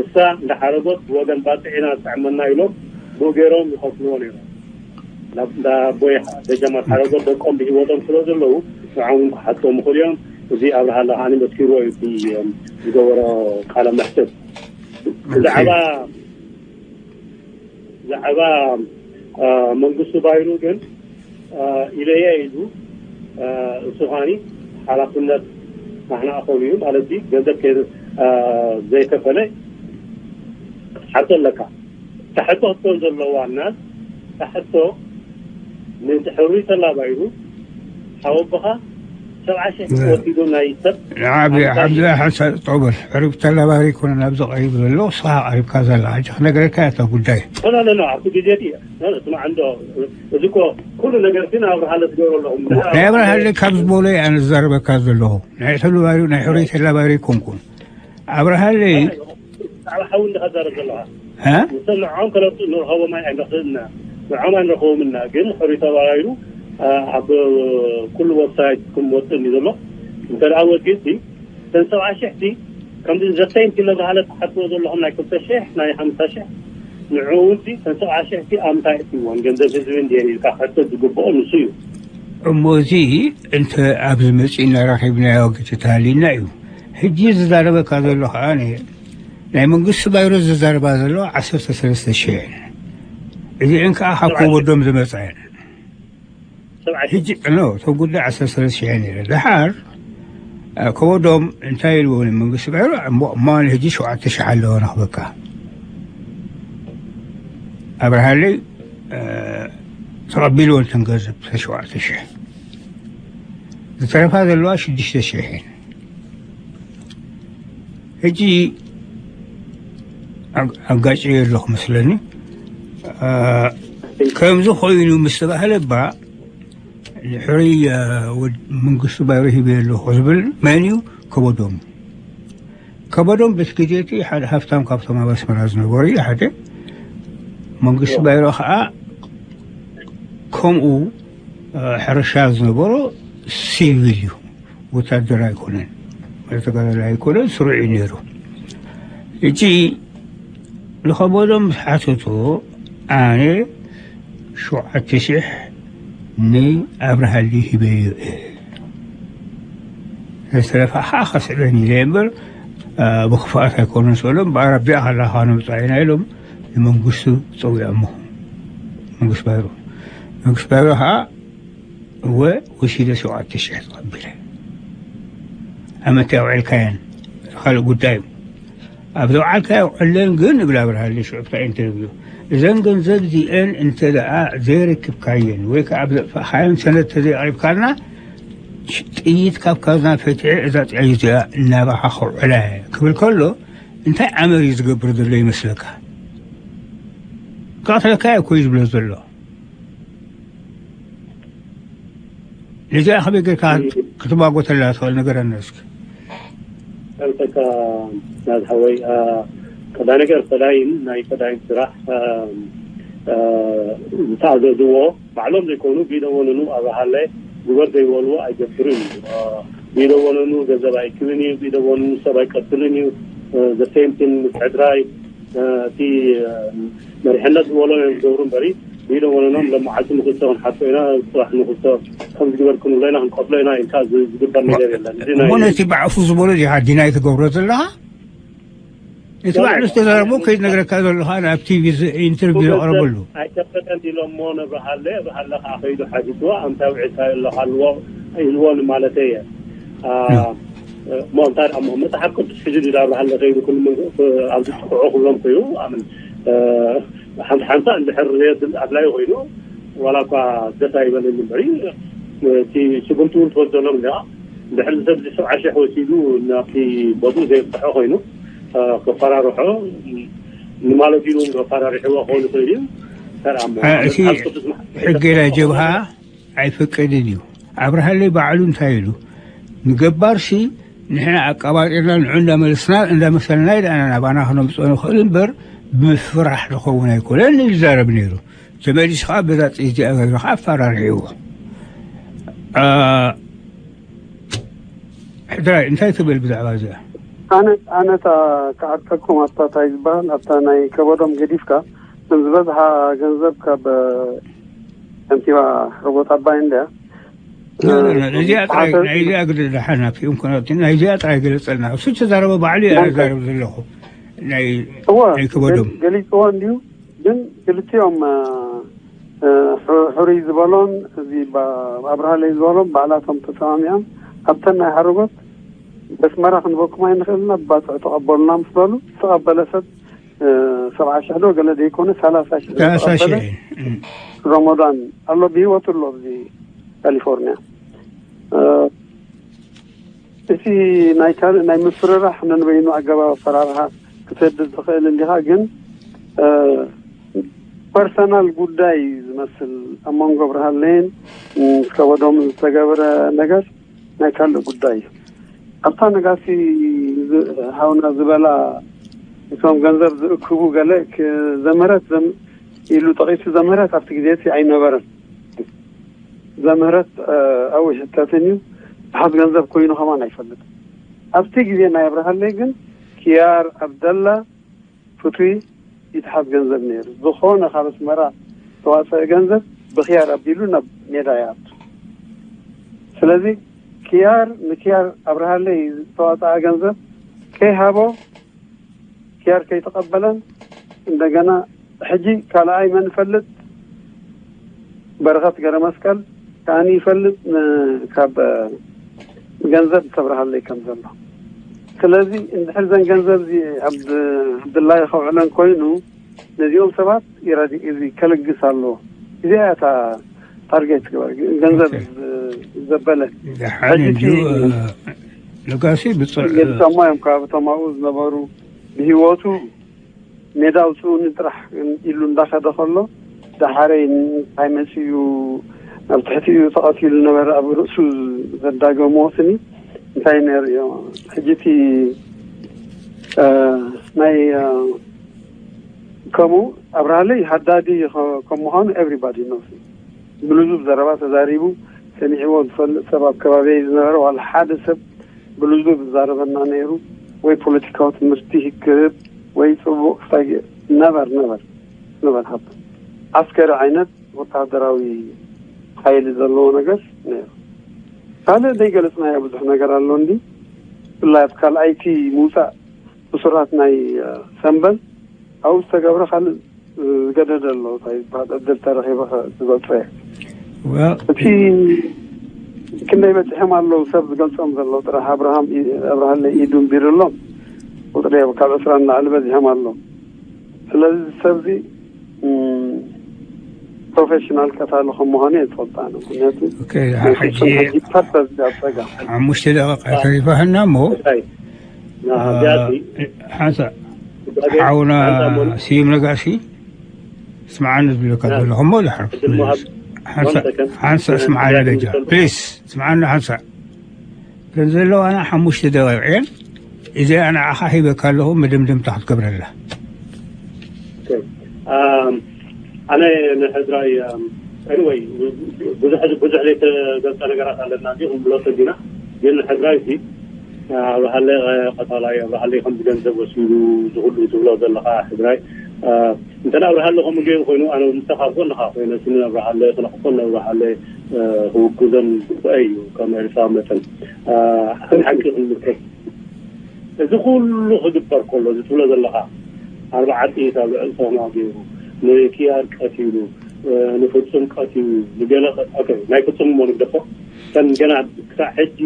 እሳ እንዳ ሓረጎት ብወገን ባጽዕ ኢና ዝጥዕመና ኢሎም ብኡ ገይሮም ይኸፍልዎ ነይሮም። ናብ እንዳ ኣቦይ ደጃማት ሓረጎት ደቆም ብህይወቶም ስለ ዘለዉ ንዖም እውን ክሓቶም ይኽእሉ እዮም። እዚ ኣብርሃለ ከዓኒ መስኪርዎ እዩ እቲ ዝገበሮ ቃለ መሕትት። ብዛዕባ ብዛዕባ መንግስቱ ባይሩ ግን ኢለየ ኢሉ እሱ ኸዓኒ ሓላፍነት ናሕና ኣኸሉ እዩ ማለት እዩ። ገንዘብ ዘይከፈለ ክትሓቶ ኣለካ። እታ ሕቶ ክትኮን ዘለዋ እና እታ ሕቶ ነቲ ሕሩይ ተላባይሩ ሓወቦኻ ሰብዓ ሽሕ ወሲዱ ናይ ሰብ ዓብዚ ሓንሳብ ጠውበል ሕሩይ ተላባሪ ይኮነ ናብዚ ቀሪቡ ዘሎ ንስኻ ቀሪብካ ዘላ ሕጂ ክነግረካ እያ እታ ጉዳይ ኖ ኖ ኖ ኣብቲ ግዜ እቲ ስማዕ እንዶ እዚ እኮ ኩሉ ነገር ግን ኣብርሃለ ትገብሮ ኣለኹም ናይ ኣብርሃለ ካብ ዝበሎ እየ ኣነ ዝዛረበካ ዘለኹ ናይ ተላባሪ ናይ ሕሩይ ተላባሪ ይኮንኩን ኣብርሃለ ብዛዕባ ሓዊ እንዲኻ ትዛረብ ዘለኻ ንሶም ንዕኦም ከለምፅኡ ንረኸቦም ኣይንረኽብና ንዕኦም ኣይንረኸቦም እና ግን ሕሩይ ተባሂሉ ኣብ ኩሉ ወብሳይት ክም ወፅእ እንዲ ዘሎ እንተ ደኣ ወፂኡ ሲ እተን ሰብዓ ሽሕ ሲ ከምዚ ዘተይንቲ እናተባሃለ ትሓትዎ ዘለኹም ናይ ክልተ ሽሕ ናይ ሓምሳ ሽሕ ንዕኡ እውን እተን ሰብዓ ሽሕ እቲ ኣብ ምንታይ እትይወን ገንዘብ ህዝቢ እንድየን ኢልካ ክሕተት ዝግብኦ ንሱ እዩ። እሞ እዚ እንተ ኣብዚ መጺእና ረኺብናዮ ግጭት ሃልዩና እዩ። ሕጂ ዝዛረበካ ዘሎ ከኣ ናይ መንግስቲ ባይሮ ዝዛረባ ዘለዋ ዓሰርተ ሰለስተ ሽሕ እየን። እዚአን ከኣ ካብ ኮቦዶም ዝመጻ እየን። ሕጂ ኖ እቶም ጉዳይ ዓሰርተ ሰለስተ ሽሕ ነይረ። ደሓር ኮቦዶም እንታይ ኢልዎ ንመንግስቲ ባይሮ? እሞ ሕጂ ሸውዓተ ሽሕ ኣለዎ ንኽበካ። ኣብርሃለይ ተቐቢልዎ እንተን ገንዘብ ሸውዓተ ሽሕ፣ ዝተረፋ ዘለዋ ሽዱሽተ ሽሕ እየን። ሕጂ ኣጋጭ ኣለኹ መስለኒ። ከምዚ ኮይኑ ምስ ተባህለ እባ ሕሩይ መንግስቱ ባይሮ ሂበ ኣለኹ ዝብል መን እዩ? ከበዶም። ከበዶም በቲ ግዜ እቲ ሓደ ሃፍታም ካብቶም ኣብ ኣስመራ ዝነበሩ እዩ። ሓደ መንግስቱ ባይሮ ከዓ ከምኡ ሕርሻ ዝነበሮ ሲቪል እዩ። ወታደር ኣይኮነን፣ ተጋዳላይ ኣይኮነን፣ ስሩዕ እዩ ነይሩ። ሕጂ ንኸበዶም ምስ ሓተቶ ኣነ ሸውዓተ ሽሕ ንኣብርሃሊ ሂበዮ እየ። ዝተረፋ ከዓ ከስዕበኒ ኢለ እምበር ብክፍኣት ኣይኮነን ስበሎም። ብኣረቢያ ከላኻ ንምፃእ ኢና ኢሎም ንመንግስቱ ፀዊዖሞ። መንግስቱ ባይሮ መንግስቱ ባይሮ ከዓ እወ ወሲደ ሸውዓተ ሽሕ ተቐቢለ። ኣመት ኣውዒልካየን ካልእ ጉዳይ እዩ። ኣብ ዘውዓልካዮ ዕለን ግን እብል ኣብርሃለ ሽዑ ብታ ኢንተርቪው እዘን ገንዘብ እዚአን እንተ ደኣ ዘይረክብካየን ወይ ከዓ ኣብ ዘጥፋእካየን ሰነድ ተዘይኣቕሪብካልና ጥይት ካብ ካዝና ፈትሐ እዛ ጥይት እዚኣ እናባኻ ከውዕላ እየ ክብል ከሎ እንታይ ዓመር እዩ ዝገብር ዘሎ ይመስለካ? ክቐትለካ እኮ እዩ ዝብሎ ዘሎ። ነዚኣ ከመይ ጌርካ ክትማጎተላ ትኽእል? ንገረና እስኪ። ሰልፈካ ናዝ ሓወይ ቀዳይ ነገር ፈዳይን ናይ ፈዳይን ስራሕ ዝተኣዘዝዎ ባዕሎም ዘይኮኑ ቢደወንኑ ኣብርሃለ ግበር ዘይበልዎ ኣይገብርን እዩ። ቢደወንኑ ገንዘብ ኣይክብን እዩ። ቢደወንኑ ሰብ ኣይቀትልን እዩ። ዘሴምቲን ምስ ሕድራይ እቲ መሪሕነት ዝበሎ እዮም ዝገብሩ እምበሪ፣ ኢሎም ወለኖም ሎም መዓልቲ ንክልተ ክንሓቶ ኢና፣ ፅባሕ ንክልተ ከም ዝግበር ክንብሎ ኢና፣ ክንቀትሎ ኢና ኢልካ ዝግበር ነገር የለን። እዚ ናይ እሞ ነቲ ባዕፉ ዝበሎ ዲኻ ዲናይ ትገብሮ ዘለኻ? እቲ ባዕሉ ዝተዛረቦ ከይድ ነግረካ ዘለኻ ኣብ ቲቪ ኢንተርቪው ዘቕረበሉ ኣይከፈተን ኢሎሞ ነብርሃለ፣ ብሃለ ከዓ ከይዱ ሓቲትዎ ኣምታይ ውዒልካ ኣለካ ኣለዎ ኢልዎ ንማለተይ እየ። እሞ እንታይ ደኣ እሞ መፅሓፍ ቅዱስ ሒዙ ድዩ ዳብርሃለ ከይዱ ኩሉ ኣብዚ ጥቅዖ ክብሎም ኮይኑ ኣምን ሓንቲ ሓንሳ እንድሕር ዘየድል ኣድላይ ኮይኑ ዋላ እኳ ደስ ኣይበለኒ እምበሪ እቲ ስጉምቲ እውን ትወስደሎም እንዲኻ። እንድሕር ሰብ እዚ ሰብዓ ሽሕ ወሲዱ ናብቲ ቦትኡ ዘየብፅሖ ኮይኑ ከፈራርሖ ንማለት ኢሉ እውን ከፈራሪሕዎ ክኸውን ይኽእል እዩ። ተርኣሞ እቲ ሕጊ ናይ ጀብሃ ኣይፈቅድን እዩ። ኣብርሃለይ ባዕሉ እንታይ ኢሉ ንገባርሲ ንሕና ኣቃባጢርና ንዑ እንዳመለስና እንዳመሰልና ይደኣና ናባና ክነምፅኦ ንኽእል እምበር ብምፍራሕ ዝኸውን ኣይኮነን ይዛረብ ነይሩ። ተመሊሱ ከዓ በዛ ጥይት እዚኣ ገይሩ ከዓ ኣፈራርሕዎ። ሕድራይ እንታይ ትብል ብዛዕባ እዚኣ? ኣነ ኣነታ ክዓርቀኩም ኣብታ ታይ ዝበሃል ኣብታ ናይ ከበዶም ገዲፍካ እቶም ዝበዝሓ ገንዘብ ካብ ከንቲባ ሮቦት ኣባይ እንድያ። እዚኣ ጥራይ ናይዚኣ ግደ ደሓን ኣብቲኦም ኮናት ናይዚኣ ጥራይ ገለፀልና። እሱ ተዛረበ ባዕሉ እያ ዛረብ ዘለኹ ናይ እወ ናይ ክበዶም ገሊፅዎ እንድዩ። ግን ክልቲኦም ሕሩይ ዝበሎን እዚ ኣብርሃለይ ዝበሎም ባዕላቶም ተሰማሚዖም ኣብተን ናይ ሓረጎት በስመራ ክንበኩም ኣይንኽእልና ብባፅዕ ተቐበሉና ምስ በሉ ዝተቐበለ ሰብ ሰብዓ ሽሕ ዶ ገለ ዘይኮነ ሰላሳ ሽሕ ዝተቐበለ ረመዳን ኣሎ ብሂወቱ ኣሎ ኣብዚ ካሊፎርኒያ። እቲ ናይ ካልእ ናይ ምፍርራሕ ነንበይኑ ኣገባብ ኣፈራርሓ ክትህብ ትኽእል እንዲኻ ግን ፐርሰናል ጉዳይ ዝመስል ኣብ መንጎ ኣብርሃለይን ምስ ከበዶምን ዝተገበረ ነገር ናይ ካልእ ጉዳይ እዩ። ኣብታ ነጋሲ ሃውና ዝበላ እቶም ገንዘብ ዝእክቡ ገለ ዘምህረት ኢሉ ጠቒሱ ዘምህረት ኣብቲ ግዜ እቲ ኣይነበረን። ዘምህረት ኣብኡ ይሕተትን እዩ። ብሓዝ ገንዘብ ኮይኑ ከማን ኣይፈልጥ ኣብቲ ግዜ ናይ ኣብርሃለይ ግን ክያር ኣብደላ ፍቱይ ይትሓዝ ገንዘብ ነይሩ። ዝኾነ ካብ ኣስመራ ዝተዋፀአ ገንዘብ ብክያር ኣቢሉ ናብ ሜዳ ይኣቱ። ስለዚ ክያር ንክያር ኣብርሃለይ ዝተዋፀኣ ገንዘብ ከይሃቦ፣ ክያር ከይተቐበለን፣ እንደገና ሕጂ ካልኣይ መን ይፈልጥ፣ በረኸት ገረመስቀል ከኣኒ ይፈልጥ ን- ካብ ገንዘብ ዝተብርሃለይ ከም ዘሎ። ስለዚ እንድሕር ዘን ገንዘብ እዚ ኣብ ድላይ ከውዕለን ኮይኑ፣ ነዚኦም ሰባት ይረዲ እዚ ከልግስ ኣለዎ። እዚኣ እያ እታ ታርጌት ግበር፣ ገንዘብ ዘበለ። ደሓን ሕጂ እንዲዩ እቲ ነጋሲ ብፅዕ ገድሰሞ እዮም ካብ እቶም ኣብኡ ዝነበሩ ብህይወቱ ሜዳ ኣውፅኡኒ ጥራሕ ኢሉ እንዳኸደ ከሎ፣ ዳሓረይ እንታይ መፅኡ ኣብ ትሕቲኡ ተቐቲሉ ነበረ። ኣብ ርእሱ ዘዳገምዎ ስኒ እንታይ ነይሩ እዮ? ሕጂ እቲ ናይ ከምኡ ኣብርሃለይ ሃዳዲ ከም ምዃኑ ኤቭሪባዲ ኖስ። ብልዙብ ዘረባ ተዛሪቡ፣ ሰሚዕዎ ዝፈልጥ ሰብ ኣብ ከባቢይ ዝነበረ ዋላ ሓደ ሰብ ብልዙብ ዝዛረበና ነይሩ። ወይ ፖለቲካዊ ትምህርቲ ክህብ ወይ ፅቡቕ ክሳይ ነበር ነበር ነበር ሃብ ዓስከሪ ዓይነት ወታደራዊ ሓይሊ ዘለዎ ነገር ነይሩ። ካልእ ዘይገለፅናዮ ብዙሕ ነገር ኣሎ እንዲ ብፍላይ ኣብ ካልኣይቲ ምውፃእ እሱራት ናይ ሰንበል ኣብኡ ዝተገብረ ካልእ ዝገደደ ኣሎ እንታይ ዝበሃል ዕድል ተረኺበ ዝገልፆ እየ። እቲ ክንደይ በፂሖም ኣለዉ ሰብ ዝገልፆም ዘለዉ ጥራሕ ኣብርሃም ኣብርሃለይ ኢዱ እምቢርሎም ቁፅሪ ካብ ዕስራ ንላዕሊ በዚሖም ኣለዉ። ስለዚ ሰብዚ ፕሮፌሽናል ቀታሊ ከም ምዃኑ እየ ዝፈልጣ። ምክንያቱ ሕጂ ፐርፐዝ ኣብ ፀጋ ሓሙሽተ ደቂቃ ተሪፋህና እሞ ሓንሳ ሓውና ስዩም ነጋሲ ስምዓኒ ዝብለካ ዘለኹ እሞ ድሓር ሓንሳ ስምዓኒ በጃ ፕሊስ ስምዓኒ ሓንሳ እተን ዘለዋና ሓሙሽተ ደቂቕ እየን። እዚኣ ንዓኻ ሂበካ ኣለኹ፣ መደምደምታ ክትገብረላ። ኣነ ንሕድራይ ኤኒወይ ብዙሕ ብዙሕ ዘይተገልፀ ነገራት ኣለና እንዲ ክንብሎ ተዲና ግን ንሕድራይ ሲ ኣብርሃለ ቀታላይ ኣብርሃለ ከም ገንዘብ ወሲዱ ዝኩሉ ትብሎ ዘለካ ሕድራይ እንተ ኣብርሃለ ከምኡ ገይሩ ኮይኑ ኣነ ምስተካ ጎንካ ኮይነ ስኒ ኣብርሃለ ክነክፎ ኣብርሃለ ክውግዘን ዝግበአ እዩ ከም ኤርትራዊ መጠን ሓቂ ክንምልከት እዚ ኩሉ ክግበር ከሎ እዚ ትብሎ ዘለካ ኣርባዓ ጥይት ኣብ ልዕሊ ሶማ ገይሩ ንኪያር ቀቲሉ ንፍፁም ቀቲሉ ንገለ ናይ ፍፁም እሞ ንግደፎ ከም ገና ክሳዕ ሕጂ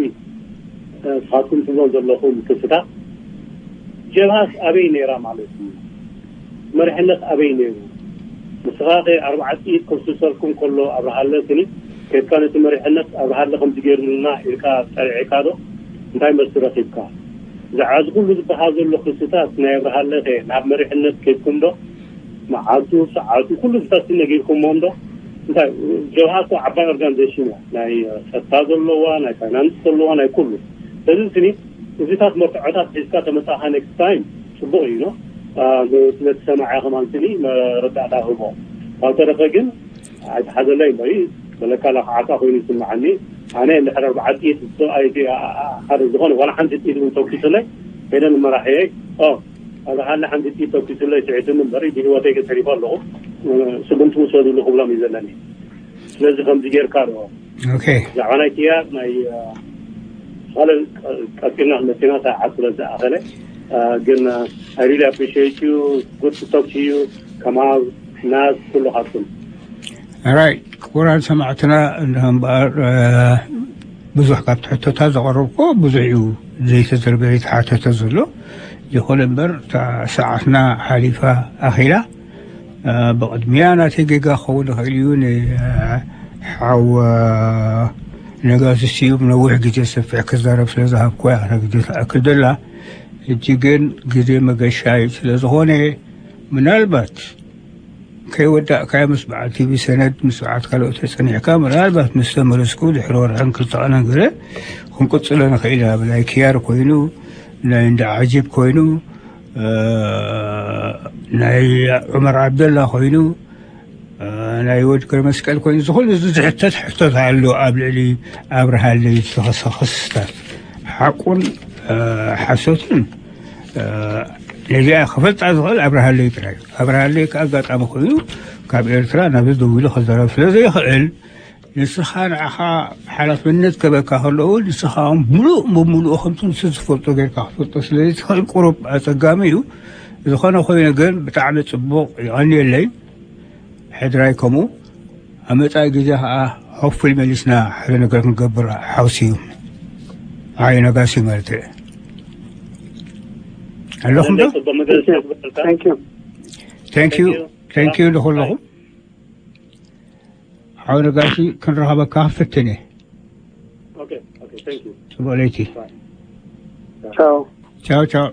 ስኻትኩም ትብሎ ዘለኹም ክስታት ጀብሃስ ኣበይ ነይራ ማለት እዩ መርሕነት ኣበይ ነይሩ ንስኻ ከ ኣርባዓ ጥይት ከፍስሰልኩም ከሎ ኣብርሃለ ስኒ ከድካ ነቲ መሪሕነት ኣብርሃለ ከምዚ ገይሩልና ኢልካ ፀሪዕካ ዶ እንታይ መልሲ ረኺብካ ብዛዕባ እዚ ኩሉ ዝበሃል ዘሎ ክስታት ናይ ኣብርሃለ ከ ናብ መሪሕነት ከድኩም ዶ መዓልቱ ሰዓቱ ኩሉ ዝፈሲ ነጊርኩሞም ዶ እንታይ ጀብሃ እኮ ዓባይ ኦርጋኒዜሽን እያ ናይ ፀጥታ ዘለዋ ናይ ፋይናንስ ዘለዋ ናይ ኩሉ ስለዚ ስኒ እዚታት መርትዖታት ሒዝካ ተመፃኻ ኔክስት ታይም ፅቡቅ እዩ ኖ ስለቲ ሰማዕያ ከማን ስኒ መረዳእታ ህቦ ካብ ተረፈ ግን ኣይተሓዘለይ እምበሪ በለካ ለክዓካ ኮይኑ ይስምዓኒ ኣነ እንድሕር ኣርባዓ ጥይት ሰብኣይ ሓደ ዝኾነ ዋላ ሓንቲ ጥይት እውን ተኩስለይ ከይደ ንመራሕየይ ኦ ኣብርሃለ ሓንቲ ጥይት ተኩስለይ ስዒቱኒ እምበሪ ብህይወተይ ግን ተሪፈ ኣለኹ ስጉምቲ ውሰድሉ ክብሎም እዩ ዘለኒ ስለዚ ከምዚ ጌርካ ዶ ኦኬ ብዛዕባ ናይ ክያር ናይ ካልእ ቀፂልና መፂና ሰዓት ስለ ዝኣኸለ ግን I really appreciate you good to talk to you ከማል ናስ ኩልኻትኩም ራይት ክቡራት ሰማዕትና እንድህ እምበኣር ብዙሕ ካብቲ ሕቶታት ዘቐረብኩ ብዙሕ እዩ ዘይተዘርበ ዘይተሓተተ ዘሎ ይኹን እምበር እታ ሰዓትና ሓሊፋ ኣኺላ ብቕድሚያ ናተይ ጌጋ ክኸውን ይኽእል እዩ ንሓው ነጋሲ ስዩም ነዊሕ ግዜ ሰፊሕ ክዛረብ ስለ ዝሃብኩ እያ ግዜ ትኣክል ዘላ ሕጂ ግን ግዜ መገሻ እዩ ስለ ዝኾነ ምናልባት ከይወዳእካዮ ምስ በዓል ቲቪ ሰነድ ምስ በዓል ካልኦት ተጸኒሕካ ምናልባት ምስ ተመለስኩ ድሕሪ ወርሕን ክልተ ቀነን ገለ ክንቅጽሎ ንኽእል ኢና ብናይ ክያር ኮይኑ ናይ እንዳ ዓጂብ ኮይኑ ናይ ዑመር ዓብደላ ኮይኑ ናይ ወድ ገብረ መስቀል ኮይኑ ዝኹሉ እዚ ዝሕተት ሕቶት ኣሎ ኣብ ልዕሊ ኣብርሃ ልጅ ዝተኸሰ ክስታት ሓቁን ሓሶትን ነዚኣ ክፈልጣ ዝኽእል ኣብርሃለይ ጥራይ እዩ። ኣብርሃለይ ከኣ ኣጋጣሚ ኮይኑ ካብ ኤርትራ ናብዚ ደው ኢሉ ክዛረብ ስለ ዘይኽእል፣ ንስኻ ንዓኻ ሓላፍነት ከበካ ከለዎ ንስኻ እውን ምሉእ ብምሉኡ ከምቲ ንሱ ዝፈልጦ ጌርካ ክትፈልጦ ስለ ዘይትኽእል ቁሩብ ኣጸጋሚ እዩ። ዝኾነ ኮይኑ ግን ብጣዕሚ ጽቡቕ፣ ይቐንየለይ። ሕድራይ ከምኡ ኣብ መጻኢ ግዜ ከዓ ሆፕፉሊ መሊስና ሓደ ነገር ክንገብር ሓውሲ እዩ። ዓይ ነጋሲ ማለት እየ። ኣለኹም ዶ? ጽቡቕ መግለጺ ይግበረልካ። Thank you. Thank you. Thank you. Thank you ንኹለኹም። ሓው ነጋሲ ክንረኸበካ ክፍትን እየ። Okay, okay, thank you. ጽቡቕ ለይቲ። Ciao. ቻው ቻው።